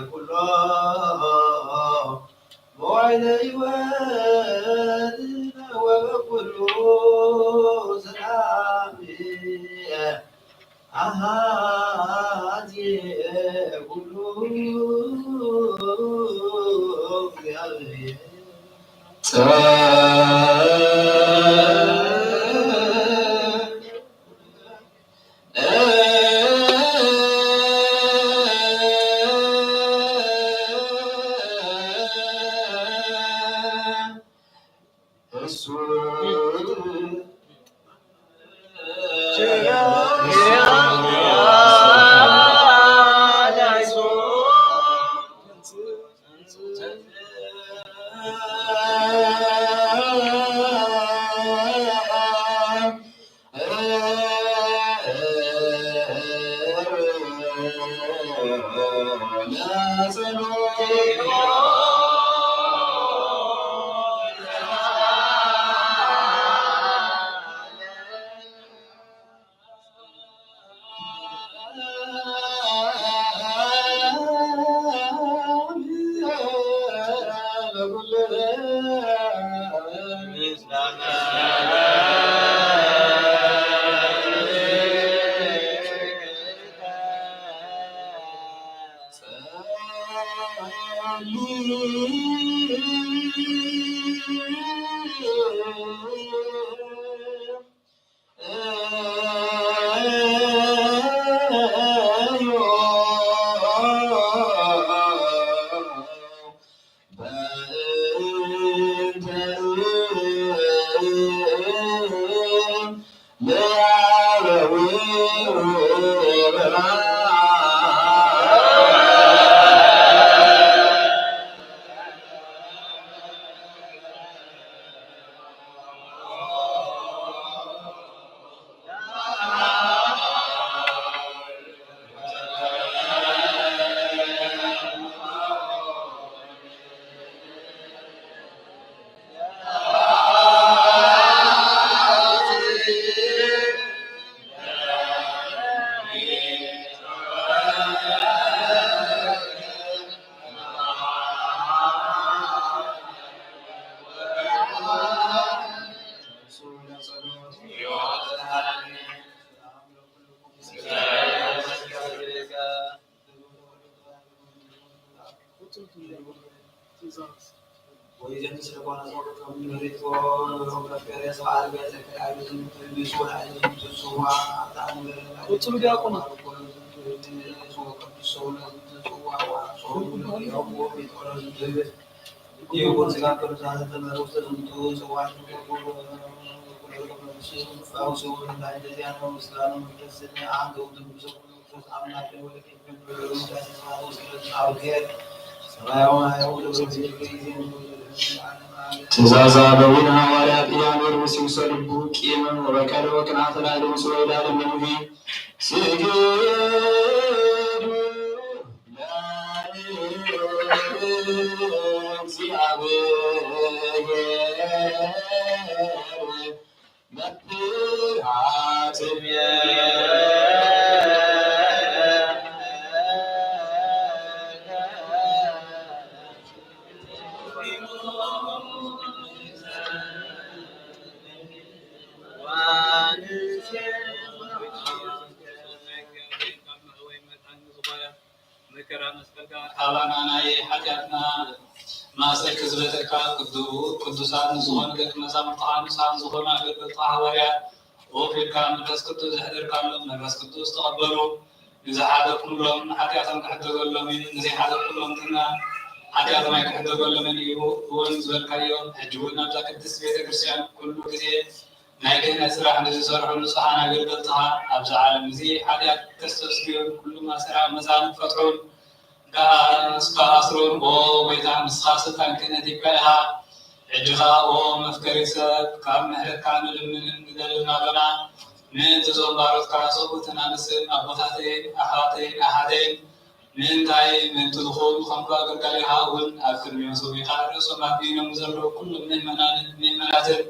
ኩሎ መዋዕለ ሕይወትና ወበኩሉ ሰላም ኣሃዜ ኩሉ እግዚኣብሔር። ቁጽሩ ዲያቆን። ትእዛዝ አበዊነ ሐዋርያት ኢያንወር ምስምሰ ልቡ ቂመ ወበቀለ ወቅንዓተ ላዕለ ምስለ ወዳለ እምኔሁ ስግድ ለእግዚአብሔር። መከራ መስቀልካ ካባና ናይ ሓጢኣትና ማእሰርቲ ዝበተካ ቅዱ-፣ ቅዱሳን ዝኾኑ ደቂ መዛሙርትኻ ንጹሃን ዝኾኑ ኣገልገልትኻ ሃዋርያት ኮፍ ኢልካ መንፈስ ቅዱስ ዘሕደርካሎም መንፈስ ቅዱስ ተቐበሉ። ንዝሓለፍኩምሎም ሓጢኣቶም ክሕደገሎም እዩ፣ ንዘይሓለፍኩሎም ድማ ሓጢኣቶም ኣይክሕደገሎምን እዩ። እውን ዝበልካዮ ሕጂ እውን ኣብዛ ቅድስት ቤተ ክርስቲያን ኩሉ ግዜ ናይ ክህነት ስራሕ ንዝሰርሑ ንጹሃን ኣገልገልትኻ ኣብዚ ዓለም እዚ ሓጢኣት ተስተስርዩን ኩሉ ማእሰራ መዛን ፈትሑን ከኣ-፣ ከኣስሩን፣ ኦ ጐይታ፣ ንስኻ ስልጣን ክህነት ሂብካ ኢኻ። ሕጂ ኸኣ ኦ መፍቀሪ ሰብ፣ ካብ ምሕረትካ ንልምንን ንደልን ኣሎና። ምእንቲ እዞም ባሮትካ ሰብኡትን ኣንስትን ኣቦታተይን ኣሕዋተይን ኣሓተይን ምእንታይ ምእንቲ ዝኾኑ ኸምኡ ኣገልጋሊኻ እውን ኣብ ቅድሚኦም ሰዊእኻ ርእሶም ኣድኒኖም ዘለዉ ኩሎም ምእመናንን ምእመናትን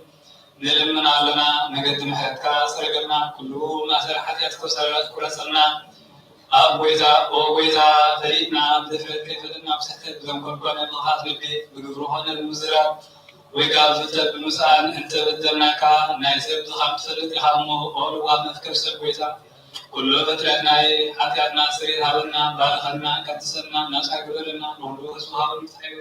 ንልምን ኣሎና። መገዲ ምሕረትካ ጽረገልና፣ ኩሉ ማእሰር ሓጢኣት ቁረጸልና። ኣብ ጎይታ ኦ ጎይታ ፈሊጥና ብድፍረት ከይፈለጥና ብስሕተት ብዘንኮልኮለ ምኽፋት ልቢ ብግብሪ ኾነ ብምዝራብ ወይ ካብ ፍልጠት ብምስኣን እንተበደልናካ ናይ ሰብ ድኻም ትፈልጥ ኢኻ እሞ ኦ ልዋም መፍቀሪ ሰብ ጎይታ ኩሉ ፍጥረት ናይ ሓጢኣትና ስርየት ሃበና፣ ባርኸና፣ ቀድሰና፣ ናጻ ግበረና፣ ንኹሉ ህዝቢ ሃበና ተሓዮ።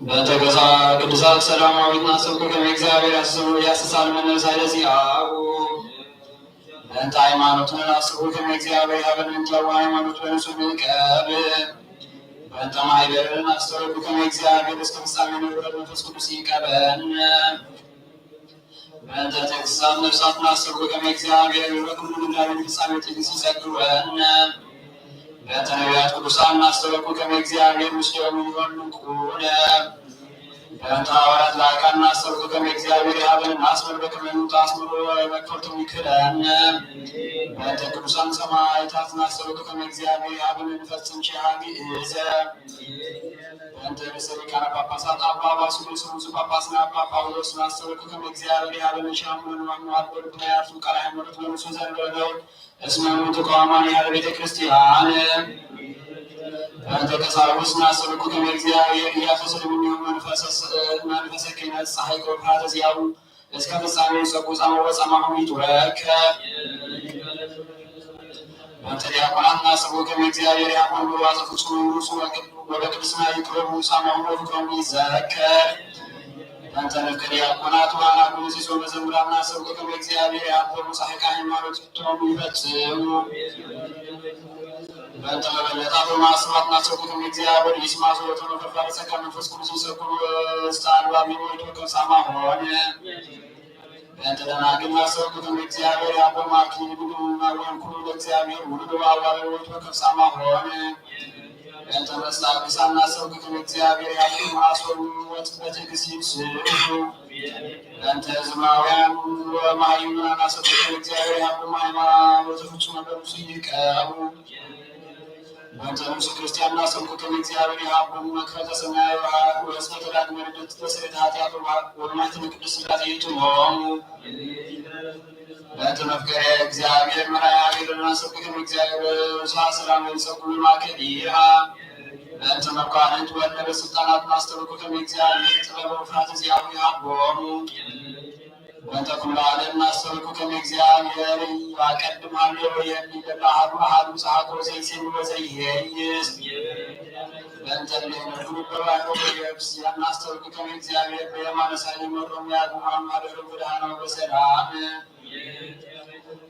በእንተ ገዛ ቅዱሳት ሰላማዊትና ስብኩ ከመ እግዚኣብሔር ያስቡ ያስተሳልመነ ሳይለ ዚአቡ በእንተ ሃይማኖትነ ናስቡ ከመ እግዚኣብሔር ያበነ እንቲያው ሃይማኖት በንሱ ንቀብ በእንተ ማይበርን አስተረዱ ከመ እግዚኣብሔር እስከ ፍጻሜ ንብረት መንፈስ ቅዱስ ይቀበን። በእንተ ተግሳጽ ነፍሳት ናስተርጎ ከመ እግዚኣብሔር በኩሉ ምድራዊ ፍጻሜ ትዕግስት ይጸግወነ። በእንተ ነቢያት ቅዱሳን ናስተርጎ ከመ እግዚኣብሔር ምስሌሆሙ ይሆኑ ቁነ። በእንተ ሐዋርያት ላእካን ናስተርጎ ከመ እግዚኣብሔር ይሃበነ ናስመር በከመ ምንቱ አስምሮ መክፈልቶም ይክለነ። በእንተ ቅዱሳን ሰማዕታት ናስተርጎ ከመ እግዚኣብሔር ይሃበነ ንፈጽም ሺሃ ግእዘ። በእንተ ርእሰ ሊቃነ ጳጳሳት አባ ባስልዮስ ርእሱ ጳጳስና አባ ጳውሎስ ናስተበኩ ከመ እግዚአብሔር ያበነ ሻሙነ ንዋሙ አልቆ ልቡና ያርሱ ቃል ሃይማኖት በንሱ ዘንበለው እስመ ሙቱ ቀዋማን ያለ ቤተ ክርስቲያን። በእንተ ቀሳውስት ናስተበኩ ከመ እግዚአብሔር ኢያፈስል እምኔሁ መንፈሰ ክህነት ፀሐይ ከወፍራተ ዚአቡ እስከ ፍጻሜው ጸጉ ጻማ ወጻማሁ ይትረከብ። በእንተ ዲያቆናት ናስቡ ከመ እግዚአብሔር ያቆን ብርዋዘ ፍጹም ንጉሱ ወበቅድስና ይቅረቡ ጻማሁ ወፍቅሮም ይዘከር። በእንተ ንፍቀ ዲያቆናት ወአናጉ ሲሶ መዘምራን ናስቡ ከመ እግዚአብሔር ያቆን ጻሕቃ ሃይማኖት ቶም ይፈጽሙ። በእንተ መበለታት ወማእስራት ናሰብኩ ከመ እግዚአብሔር ይስማ ጸሎተ መፈፋሪ ጸጋ መንፈስ ቅዱስ ይሰኩን ውስተ አልባቢን ወይቶ ከብጻማ ሆነ። በእንተ ደናግል ናሰብኩ ከመ እግዚአብሔር ያቦ ማኪ ብግና ወንኩ ለእግዚአብሔር ውሉድ ወአዋሪ ወይቶ ከብጻማ ሆነ። በእንተ መሳቅሳን ናሰብኩ ከመ እግዚአብሔር ያቦ ማሶሩ ወጽፈተ ግሲን ስሩ። በእንተ ህዝባውያን ወማህዩናን ናሰብኩ ከመ እግዚአብሔር ያቦ ሃይማኖት ፍጹም በርሱ ይቀቡ። በእንተ ንሱ ክርስቲያን ናሰብኩ ከመ እግዚአብሔር ይሃቦሙ መክፈተ ሰማያዊ ወሕጽበተ ዳግመ ልደት በስሬት ኃጢአት ወማይተነ ቅድስት ሥላሴ ይትሞሙ። በእንተ መፍቀሬ እግዚአብሔር መርአያ ኃይል ናሰብኩ ከመ እግዚአብሔር ብዝሃ ሰላም ይጸጉ ማእከል ይሃ። በእንተ መኳንንት ወለ በስልጣናት ናስተብኩ ከመ እግዚአብሔር ጥበብ ወፍርሃት እግዚአብሔር ይሃቦሙ። በእንተ ኩሉ ዓለም ናስተብኩ ከመ እግዚአብሔር አቀድም ሀሎ ወየኒ ለለ አሐዱ አሐዱ ጸሐቆ ዘይሴም ወዘይሄይስ። በእንተ ለነፍሩ በባሕሩ ወየብስ ያናስተብኩ ከመ እግዚአብሔር በየማነ ሳይል መሮም ያጉማም አደረጉ ብርሃናው በሰላም።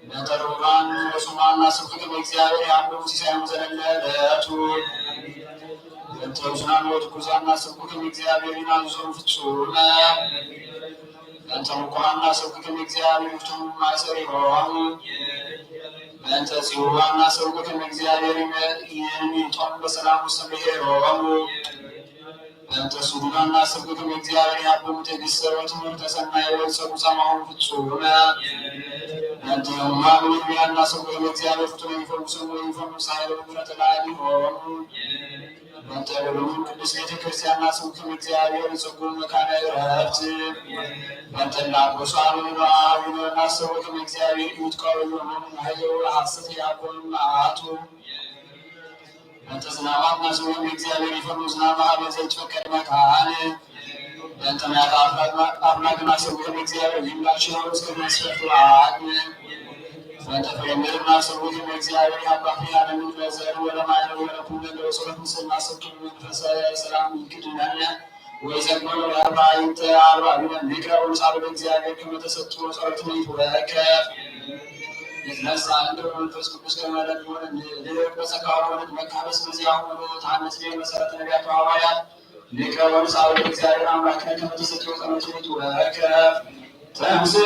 በእንተ ርቡባን ወጽሙዓን ናስተብኩ ከመ እግዚአብሔር ያዕቆብ ሲሳዮም ዘለለ ዕለቱ። በእንተ ብዙኃን ወትኩዛን ናስተብኩ ከመ እግዚአብሔር ይናዙ ፍጹመ። በእንተ ምኩራን ናሰብኩ ከመ እግዚአብሔር ይፍትሑ ማእሰሪሆሙ። በእንተ ጽዋን ናሰብኩ ከመ እግዚአብሔር ይመ-፣ ይሚጦም በሰላም ውስተ ብሔሮሙ። በእንተ ስዱዳን ናሰብኩ ከመ እግዚአብሔር ያቦሙ ትዕግስተ ወትምህርተ ሰናይ ወይጸጉ ጻማሆሙ ፍጹመ። በእንተ ሕሙማን ወድውያን ናሰብኩ ከመ እግዚአብሔር ፍቱነ ይፈውሶም ወይፈውስ ኃይለ ምሕረተ ላዕሌሆሙ። በእንተ ብርሃኑ ቅድስት ቤተ ክርስቲያን ናስቡ ከመ እግዚአብሔር ጽጉም መካነ ዕረፍት። በእንተ ላቁሳን ወአቡነ ናስቡ ከመ እግዚአብሔር ኢትቀውዮሙ ሀየው ሐሰት ያቆም መዓቱ። በእንተ ዝናማት ናስቡ ከመ እግዚአብሔር ይፈኑ ዝናም ሀበ ዘይትፈቀድ መካን። በእንተ ማያት አፍላግ ናስቡ ከመ እግዚአብሔር ይምላቸው እስከ መስፈርቱ አቅም። በእንተ ፍሬ ምድር ናስቡ ከመ እግዚአብሔር አባቴ ያለምን ለዘር ወለማይረብ ወለኩሉ ለወሰረት ምስል ናስቡ መንፈሰ ሰላም ይክድነን። ወይዘግበኑ ለአርባዕተ አርባዕተ ምክረ ወምጻሉ በእግዚአብሔር ከመ ተሰጥኦ ጸሎትነ ይትወከፍ። ይትነሳ እንደ መንፈስ ቅዱስ ከመ ለድወነ ንልብ በጸጋው ወንድ መካበስ በዚያው ወደ ታነጽ መሰረተ ነቢያት ሐዋርያት ሊቀ ወንሳው እግዚአብሔር አምላክነ ከመ ተሰጥኦ ጸሎትነ ይትወከፍ። ተንሥእ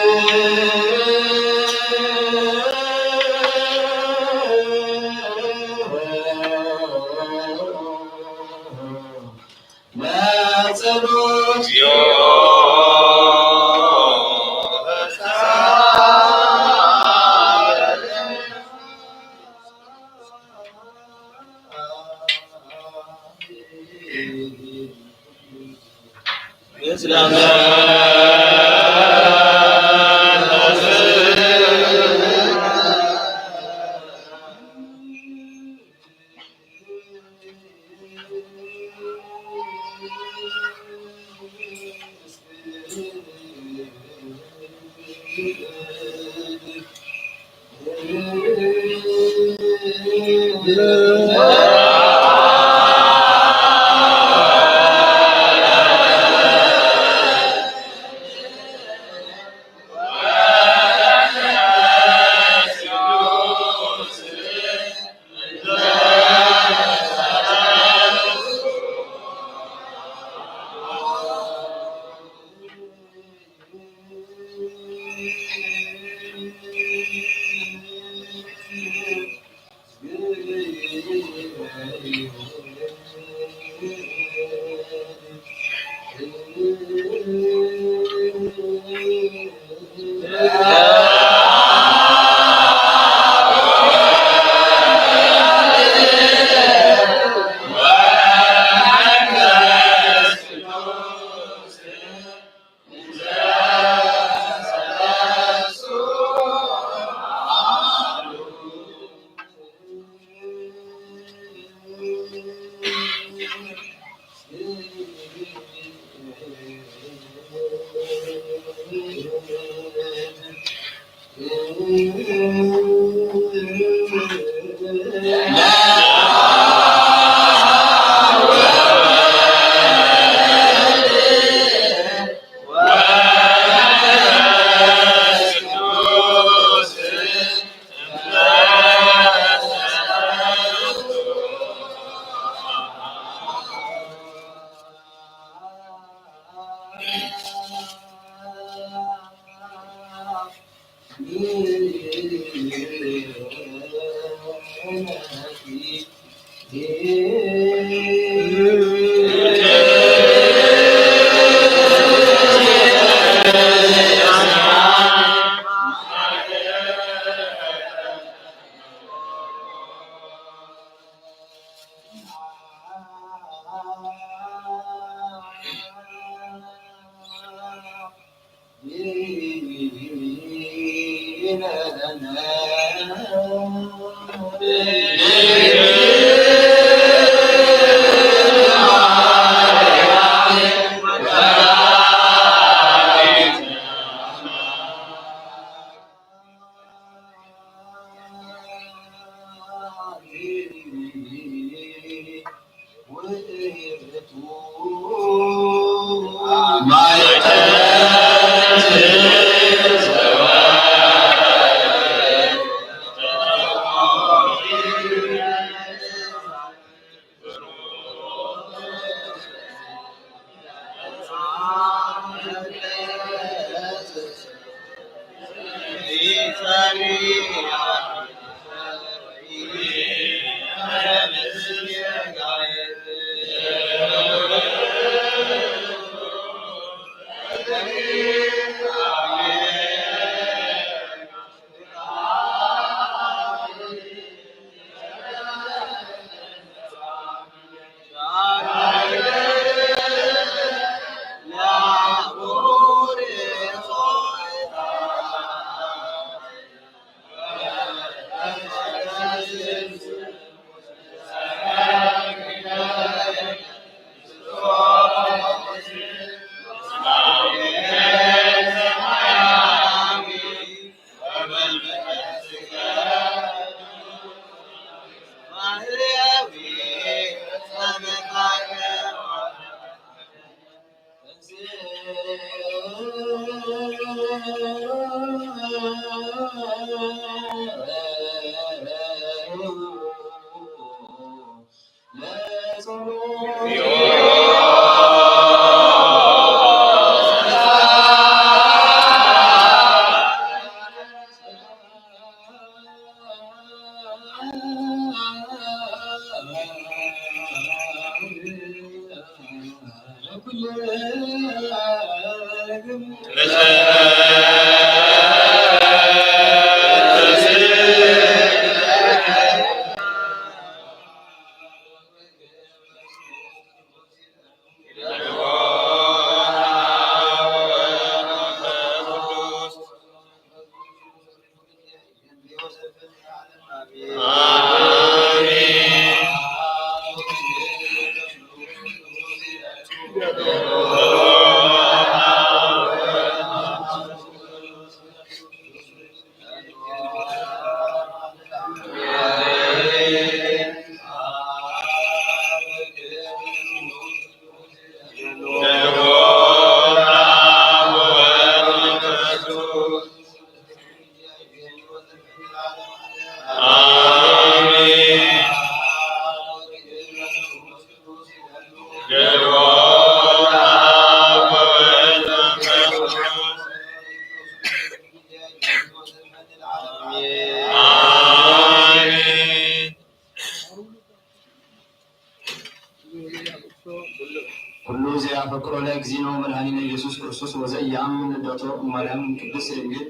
ያፈቅሮ ለእግዚእነ ወመድኃኒነ ኢየሱስ ክርስቶስ ወዘኢየአምን ልደቶ እማርያም ቅድስት ድንግል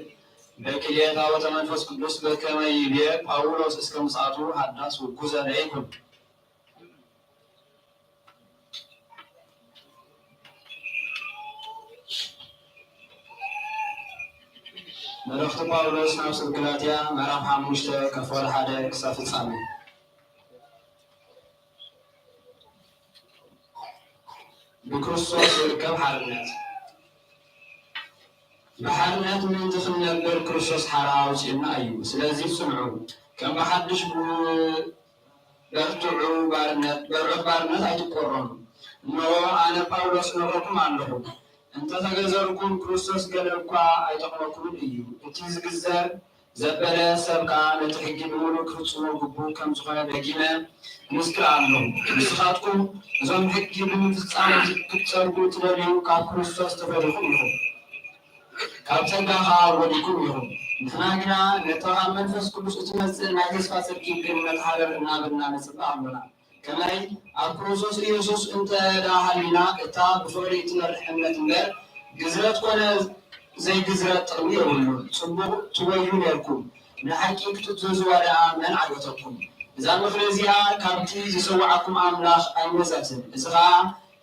በክልኤታ ወተመንፈስ ቅዱስ በከመ ይቤ ጳውሎስ እስከ ምጽአቱ ሃዳስ ውጉዘ ለይኩን። መልእኽቲ ጳውሎስ ናብ ሰብ ገላትያ ምዕራፍ ሓሙሽተ ካብ ፍቕዲ ሓደ ክሳብ ፍጻሜ። ብክርስቶስ ዝርከብ ሓርነት። ብሓርነት ምእንቲ ክንነብር ክርስቶስ ሓራ ኣውጺኡና እዩ። ስለዚ ጽንዑ፣ ከም ብሓድሽ ብ-፣ በርትዑ፣ ባርነት፣ በርዑት ባርነት ኣይትቆረኑ። እነሆ ኣነ ጳውሎስ እነግረኩም ኣለኹ፣ እንተ ተገዘርኩም ክርስቶስ ገለ እኳ ኣይጠቕመኩምን እዩ። እቲ ዝግዘር ዘበለ ሰብ ከኣ ነቲ ሕጊ ብምሉእ ክፍጽሞ ግቡእ ከም ዝኾነ ደጊመ እምስክር ኣለኹ። ንስኻትኩም እዞም ሕጊ ብምፍጻም ክትጸድቁ እትደልዩ ካብ ክርስቶስ ተፈሊኹም ኢኹም፣ ካብ ጸጋ ከኣ ወዲኩም ኢኹም። ንሕና ግና ነቲ ካብ መንፈስ ቅዱስ እትመጽእ ናይ ተስፋ ጽድቂ ግን ነተሓርር እናበልና ንጽበ ኣሎና። ከመይ ኣብ ክርስቶስ ኢየሱስ እንተ ደኣ ሃሊና፣ እታ ብፍቕሪ እትመርሕ እምነት እምበር፣ ግዝረት ኮነ ዘይግዝረት ጥቕሚ የብሉን። ጽቡቕ ትጎዩ ኔርኩም፣ ንሓቂ ክትእዘዝዋ ደኣ መን ዓገተኩም? እዛ ምኽሪ እዚኣ ካብቲ ዝሰውዓኩም ኣምላኽ ኣይመጸትን። እዚ ኸኣ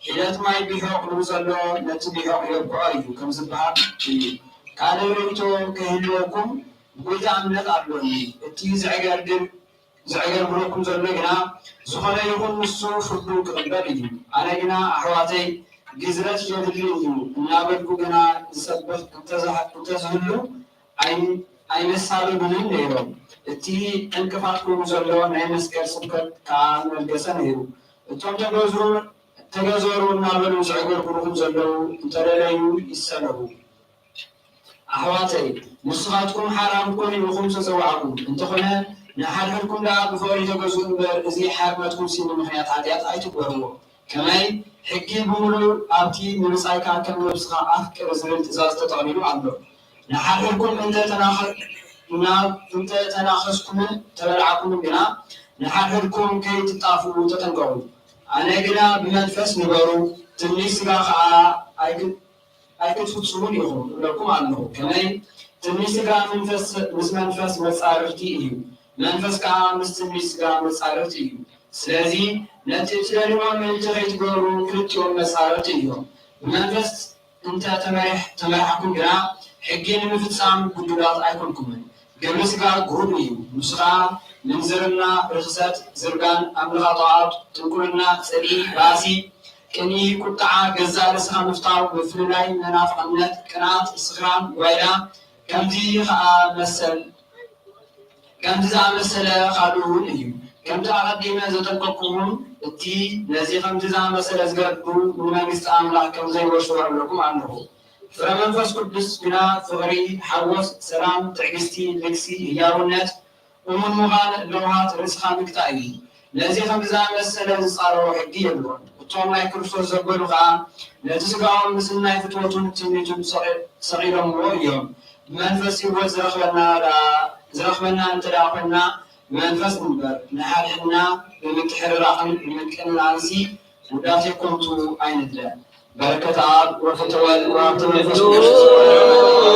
ሒደት ማይ ቢሖቕ ንብዘሎ ነቲ ቢሖቕ የብቅዖ እዩ ከም ዝበሃል እዩ። ካልእ ርእይቶ ከይህልወኩም ብጎይታ እምነት ኣሎኒ። እቲ ዝዕገርግር ዘዕገርግረኩም ዘሎ ግና፣ ዝኾነ ይኹን ንሱ ፍርዱ ክቕበል እዩ። ኣነ ግና ኣሕዋተይ፣ ግዝረት የድሊ እዩ እናበልኩ ግና ዝሰብኽ እንተዝሃ-፣ እንተዝህሉ ኣይ-፣ ኣይመሳደዱንን ነይሮም። እቲ ዕንቅፋት ኮይኑ ዘሎ ናይ መስቀል ስብከት ከኣ መልገሰ ነይሩ። እቶም ተገዝሩ-፣ ተገዘሩ እናበሉ ዘዕገርግሩኹም ዘለዉ እንተደለዩ ይሰለቡ። ኣሕዋተይ፣ ንስኻትኩም ሓራ ክትኮኑ ኢኹም ዝተጸዋዕኩም። እንተኾነ፣ ንሓድሕድኩም ደኣ ብፍቕሪ ተገዝኡ እምበር፣ እዚ ሓርነትኩምሲ ንምኽንያት ሓጢኣት ኣይትግበርዎ። ከመይ፣ ሕጊ ብምሉእ ኣብቲ ንብጻይካ ከም ነብስኻ ኣፍቅር ዝብል ትእዛዝ ተጠቕሊሉ ኣሎ። ንሓድሕድኩም እንተ ተናኸ-፣ እና-፣ እንተ ተናኸስኩምን ተበላዕኩምን ግና፣ ንሓድሕድኩም ከይትጣፍኡ ተጠንቀቑ። ኣነ ግና ብመንፈስ ንበሩ፣ ትምኒት ስጋ ኸኣ ኣይክ-፣ ኣይክትፍጽሙን ኢኹም እብለኩም ኣለኹ። ከመይ? ትምኒት ስጋ መንፈስ፣ ምስ መንፈስ መጻርርቲ እዩ፣ መንፈስ ከኣ ምስ ትምኒት ስጋ መጻርርቲ እዩ። ስለዚ ነቲ እትደልይዎ ምእንቲ ከይትገብሩ ክልቲኦም መጻርርቲ እዮም። ብመንፈስ እንተ ተመሪሕ-፣ ተመራሕኩም ግና ሕጊ ንምፍጻም ግዱዳት ኣይኮንኩምን። ግብሪ ስጋ ግሁድ እዩ፣ ንሱ ኸኣ ምንዝርና፣ ርኽሰት፣ ዝርጋን፣ ኣምልኻ ጣዖት፣ ጥንቁልና፣ ጽልኢ፣ ባእሲ፣ ቅንኢ፣ ቁጥዓ፣ ገዛእ ርእስኻ ምፍታው፣ ምፍልላይ፣ መናፍቕነት፣ ቅንኣት፣ ስኽራን፣ ጓይላ፣ ከምዚ ኸኣ መሰል፣ ከምዚ ዝኣመሰለ ኻልእ እውን እዩ። ከምቲ ኣቐዲመ ዘጠንቀቕኩኹም፣ እቲ ነዚ ከምዚ ዝኣመሰለ ዝገብሩ ንመንግስቲ ኣምላኽ ከም ዘይወርሱ እብለኩም ኣለኹ። ፍረ መንፈስ ቅዱስ ግና ፍቕሪ፣ ሓጎስ፣ ሰላም፣ ትዕግስቲ፣ ልግሲ፣ ህያውነት፣ እሙን ምዃን፣ ለውሃት፣ ርእስኻ ምግታእ እዩ። ነዚ ከም ዝኣመሰለ ዝጻረሮ ሕጊ የልቦን። እቶም ናይ ክርስቶስ ዘበሉ ከኣ ነቲ ስጋኦም ምስናይ ፍትወቱን ትምኒቱን ሰቒ-፣ ሰቒሎምዎ እዮም። ብመንፈስ ህይወት ዝረኽበና ደኣ፣ ዝረኽበና እንተ ደኣ ኾንና፣ ብመንፈስ ንንበር፣ ንሓድሕድና ብምትሕርራኽን ብምቅንናንሲ ውዳሴ ከንቱ ኣይንድለ። በረከት ኣብ ወፍቅር ወልድ ወሀብተ መንፈስ ቅዱስ።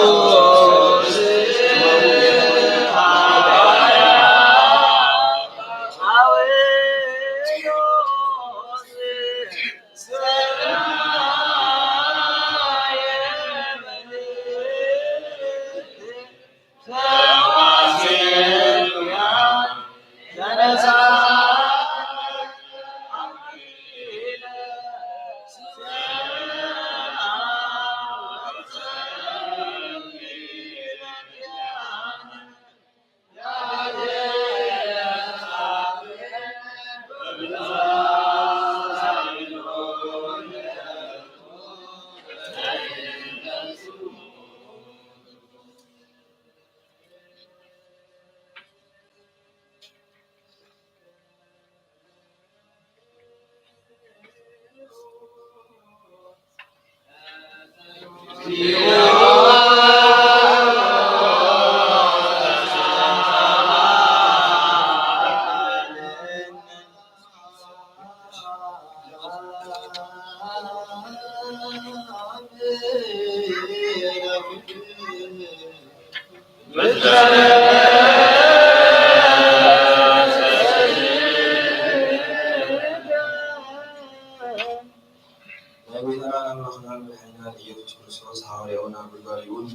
ናይ ጎይታናን ኣምላኽናን መድሓኒናን ኢየሱስ ክርስቶስ ሃዋርያውን ኣገልጋሊኡን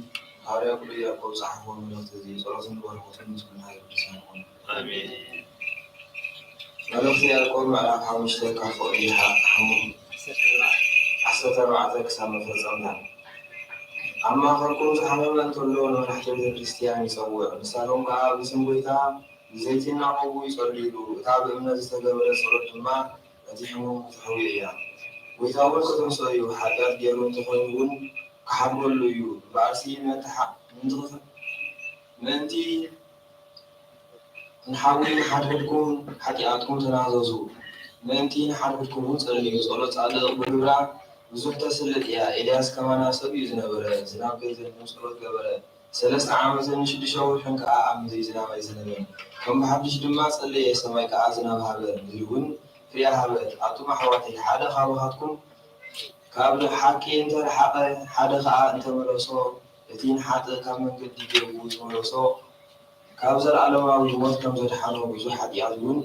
ሃዋርያ ቅዱስ ያዕቆብ ዝጸሓፎ መልእኽቲ እዚ ጸሎትን በረኸቱን ምስ ኩልና ቅዱሳን ይኹን። ኣሜን። መልእኽቲ ያዕቆብ ምዕራፍ ሓሙሽተ ካብ ፍቕዲ ሓ-፣ ሓሙ-፣ ዓሰርተ ኣርባዕተ ክሳብ መፈጸምታ። ኣብ ማእከልኩም ዝሓመመ እንተሎ ንመራሕቲ ቤተ ክርስትያን ይጸውዕ። ንሳቶም ከኣ ብስም ጎይታ ብዘይቲ እናቐብኡ ይጸልዩሉ። እታ ብእምነት ዝተገበረት ጸሎት ድማ ነቲ ሕሙም ክትሕውዮ እያ። ጎይታ እውን ከተንስኦ እዩ። ሓጢኣት ገይሩ እንተኾይኑ እውን ክሓድገሉ እዩ። እምበኣርሲ ምእንቲ ሓ-፣ ምእንቲ ክፍ-፣ ምእንቲ ንሓዊ ንሓድሕድኩም ሓጢኣትኩም ተናዘዙ። ምእንቲ ንሓድሕድኩም እውን ጸልዩ። ጸሎት ጻድቕ ብግብራ ብዙሕ ተስልጥ እያ። ኤልያስ ከማና ሰብ እዩ ዝነበረ። ዝናብ ከይዘንብ ጸሎት ገበረ። ሰለስተ ዓመትን ሽዱሽተ ወርሕን ከኣ ኣብ ምድሪ ዝናብ ኣይዘነበን። ከም ብሓድሽ ድማ ጸለየ፣ ሰማይ ከኣ ዝናብ ሃበ፣ ምድሪ እውን ፍሬኣ ሃበት። ኣቱም ኣሕዋተይ፣ ሓደ ካባኻትኩም ካብ ሓቂ እንተ ረሓቐ፣ ሓደ ኸኣ እንተ መለሶ፣ እቲ ንሓጥእ ካብ መንገዲ ገይሩ ዝመለሶ፣ ካብ ዘለኣለማዊ ሞት ከም ዘድሓኖ፣ ብዙሕ ሓጢኣት እውን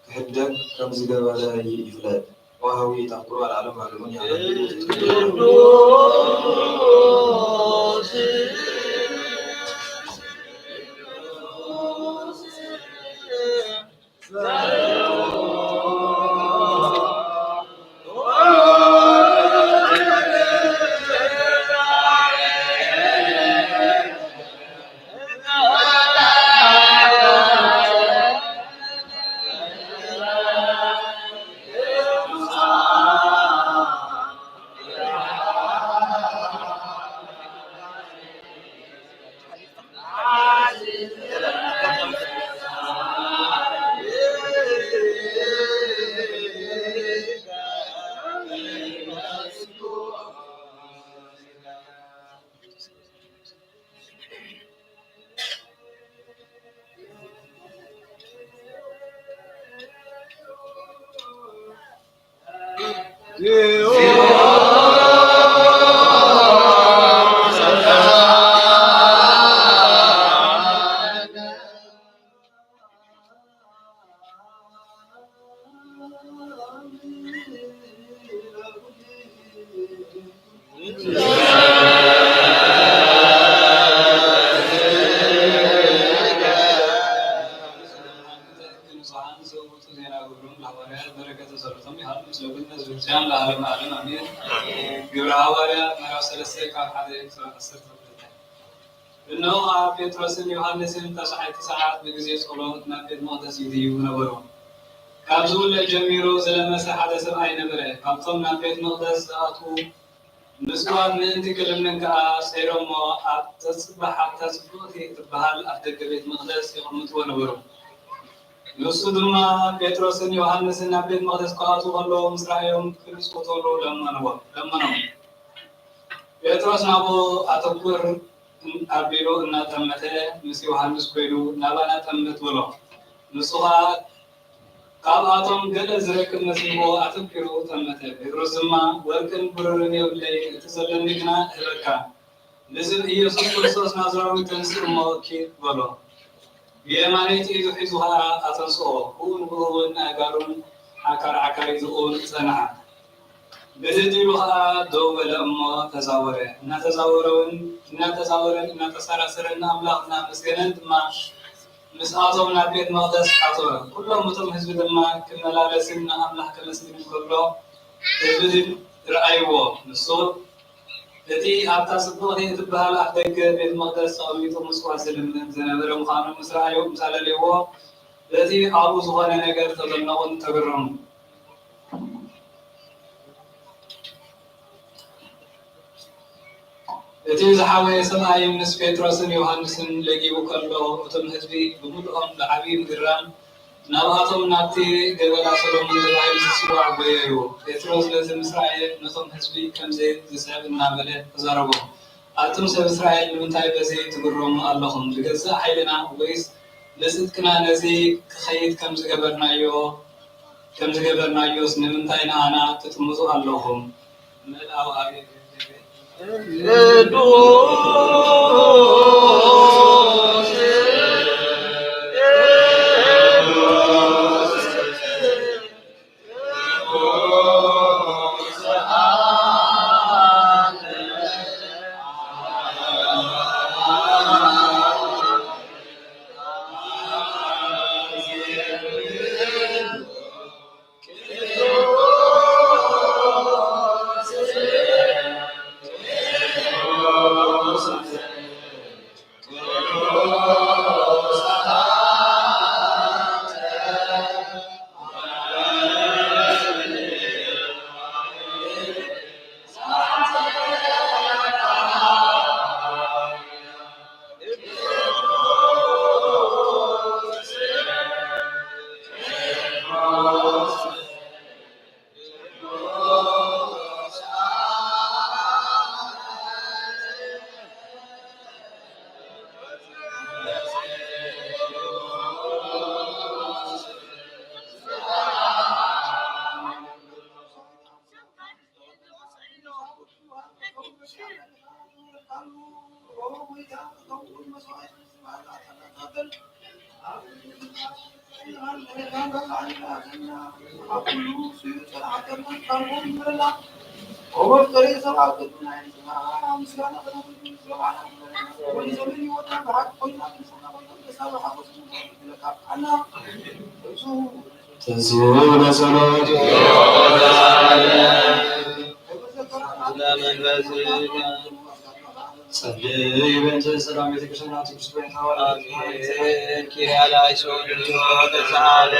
ክሕደግ ከም ዝገበረ ይፍለጥ። ወሃዊ ተኽብሮ ኣልዓለም ኣልሙን ያረቢ። ግብረ ሃዋርያት ምዕራፍ ሰለስተ ካብ ሓደ ክሳብ ዓሰርተ ክልተ። እነሆ ኣብ ጴጥሮስን ዮሃንስን ተስዓይቲ ሰዓት ብግዜ ጸሎት ናብ ቤት መቕደስ ይድይቡ ነበሩ። ካብ ዝውለድ ጀሚሩ ዝለመሰ ሓደ ሰብኣይ ነበረ። ካብቶም ናብ ቤት መቕደስ ዝኣትዉ ምጽዋት ምእንቲ ክልምን ከኣ ሰይሮሞ ኣብ ተጽባሓታ ጽብቕቲ እትበሃል ኣፍደገ ቤት መቕደስ የቐምጥዎ ነበሩ። ንሱ ድማ ጴጥሮስን ዮሃንስን ናብ ቤት መቕደስ ክኣትዉ ከለዉ ምስ ረኣዮም ክጽውተሉ ለመንዎ-፣ ለመኖም። ጴጥሮስ ናብኡ ኣተኩር ኣቢሉ እናጠመተ፣ ምስ ዮሃንስ ኮይዱ፣ "ናባና ጠምት" በሎ። ንሱ ኸኣ ካብኣቶም ገለ ዝረክብ መሲልዎ ኣተኲሩ ጠመተ። ጴጥሮስ ድማ፣ "ወርቅን ብሩርን የብለይን፣ እቲ ዘለኒ ግና እህበካ። ብስም ኢየሱስ ክርስቶስ ናዝራዊ ተንስእ እሞ ኪድ" በሎ። ብየማነይቲ ኢዱ ሒዙ ኸኣ ኣተንስኦ። ብኡ ንብኡ እውን ኣእጋሩን ዓካር ዓካሪቱኡን ጸንዓ። ብድድ ኢሉ ኸኣ ደው በለ እሞ ተዛወረ። እናተዛወረ እውን፣ እናተዛወረን እናተሰራሰረን ንኣምላኽ እናመስገነን ድማ ምስኣቶም ናብ ቤት መቕደስ ኣተወ። ኩሎም እቶም ህዝቢ ድማ ክመላለስን ንኣምላኽ ከመስግንን ከሎ ህዝቢ ድድ ረኣይዎ። ንሱ እቲ ኣብታ ጽብቕቲ እትበሃል ኣፍደገ ቤት መቕደስ ተቐሚጡ ምጽዋት ዝልምን ዝነበረ ምዃኑ ምስ ረኣዩ፣ ምስ ኣለልይዎ፣ በቲ ኣብኡ ዝኾነ ነገር ተደነቑን ተገረሙን። እቲ ዝሓወየ ሰብኣይ ምስ ጴጥሮስን ዮሃንስን ለጊቡ ከሎ፣ እቶም ህዝቢ ብምሉኦም ብዓብዪ ምግራም ናብኣቶም ናብቲ ገበላ ሰሎሞን ተባሂሉ ዝጽዋዕ ጐየዩ። ጴጥሮስ በዚ ምስ ረኣየ፣ ነቶም ህዝቢ ከምዚ ዝስዕብ እናበለ ተዛረቦም፣ ኣቱም ሰብ እስራኤል፣ ንምንታይ በዚ ትግረሙ ኣለኹም? ብገዛእ ሓይልና ወይስ ብጽድቅና ነዚ ክኸይድ ከም ዝገበርናዮ፣ ከም ዝገበርናዮስ ንምንታይ ንኣና ትጥምቱ ኣለኹም? መልኣው ኣቤት ተንሥኡ ለጸሎት። ጸልዩ በእንተ ሰላም ቤተ ክርስቲያን ቅዱስ ሐዋርያት። አሜን። ኪርያ ላይሶን ተሳለ።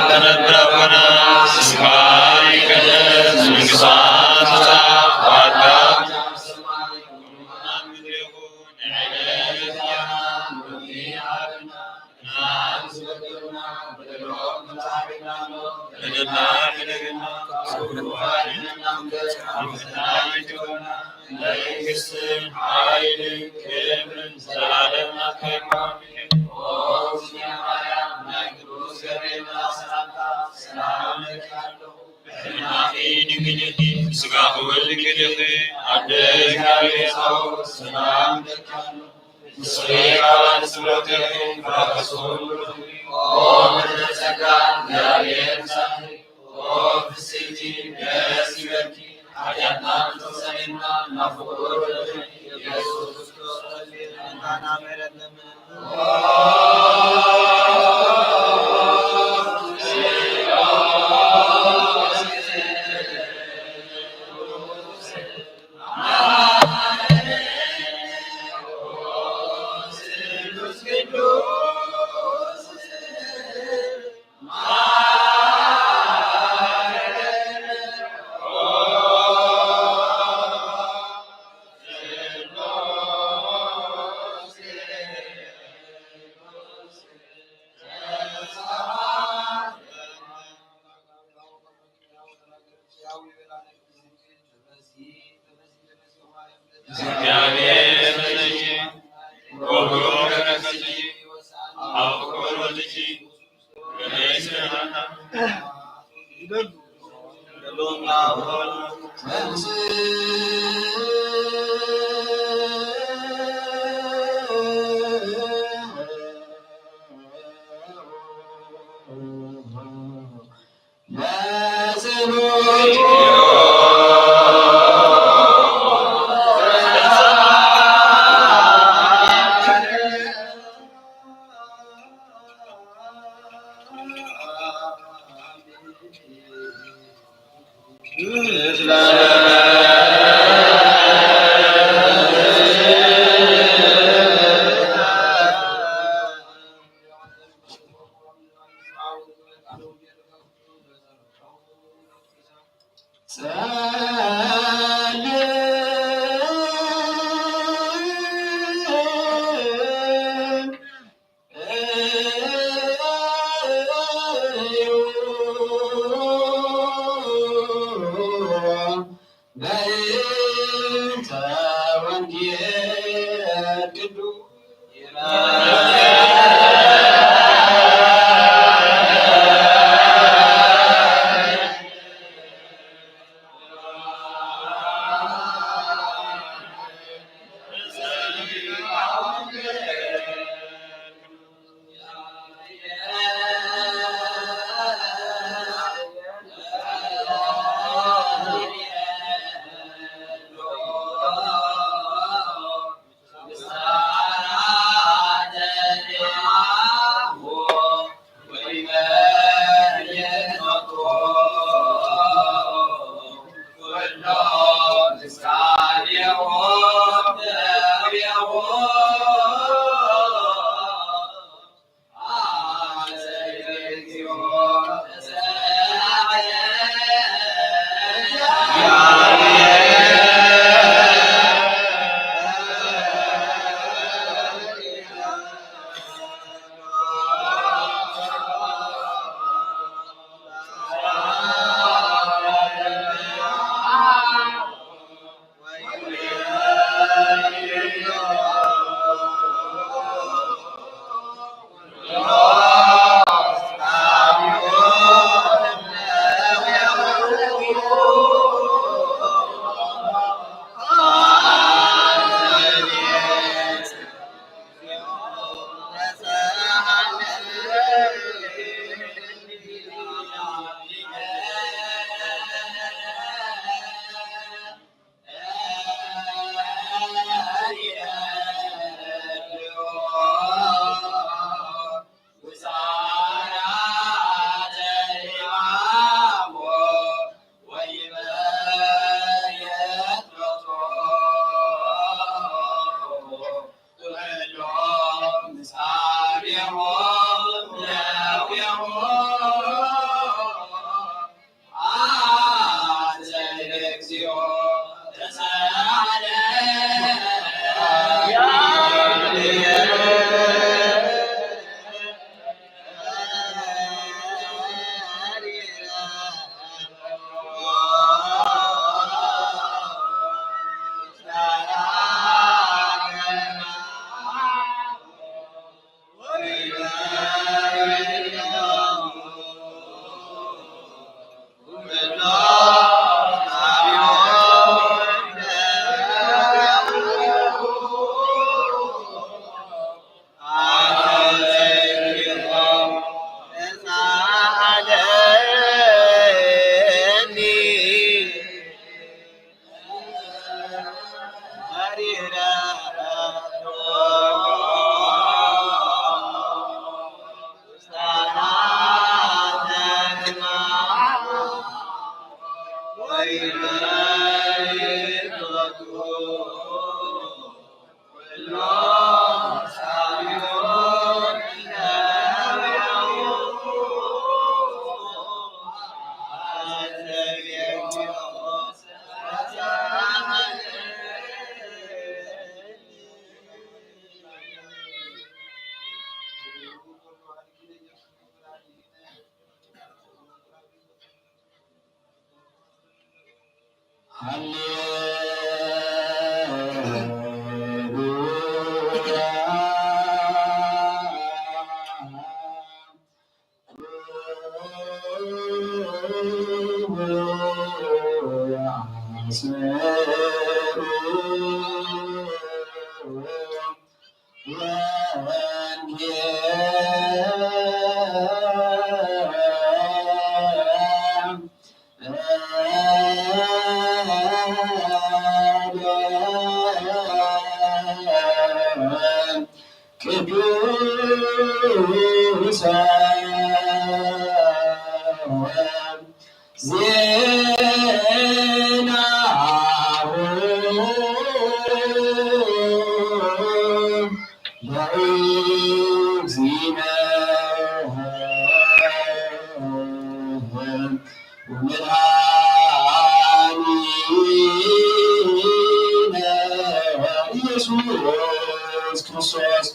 ከነብር ኣቦና ስምካ ይቀደስ፣ መንግስትካ ትምጻእ፣ ፍቃድካ ድንግል ኢኺ፣ ስጋኺ ወልድኪ ዲኺ፣ ኣደ እግዚኣብሔር ጸባኦት፣ ሰላም ለኪ። ንስኺ ካብ ኣንስቲ ብሩኽቲ ኢኺ፣ ፍረ ከርስኺ ቡሩኽ እዩ። ኦ ምልዕቲ ጸጋ፣ እግዚኣብሔር ምሳኺ፣ ኦ ፍስሕቲ፣ ደስ ይበልኪ፣ ሓጢኣትና እተስተሰርየልና፣ ናብ ፍቁር ወልድኺ ኢየሱስ ክርስቶስ፣ ምሕረትና ምሕረት ለምንልና። እግዚኣብሔር ልጅ ወብሩክ መንፈስ ቅዱስ አብ ፍቅር ወልጅ ከመይሰናና ቅዱሳን ዜናሁ ለእግዚእነ ወመድኃኒነ ኢየሱስ ክርስቶስ።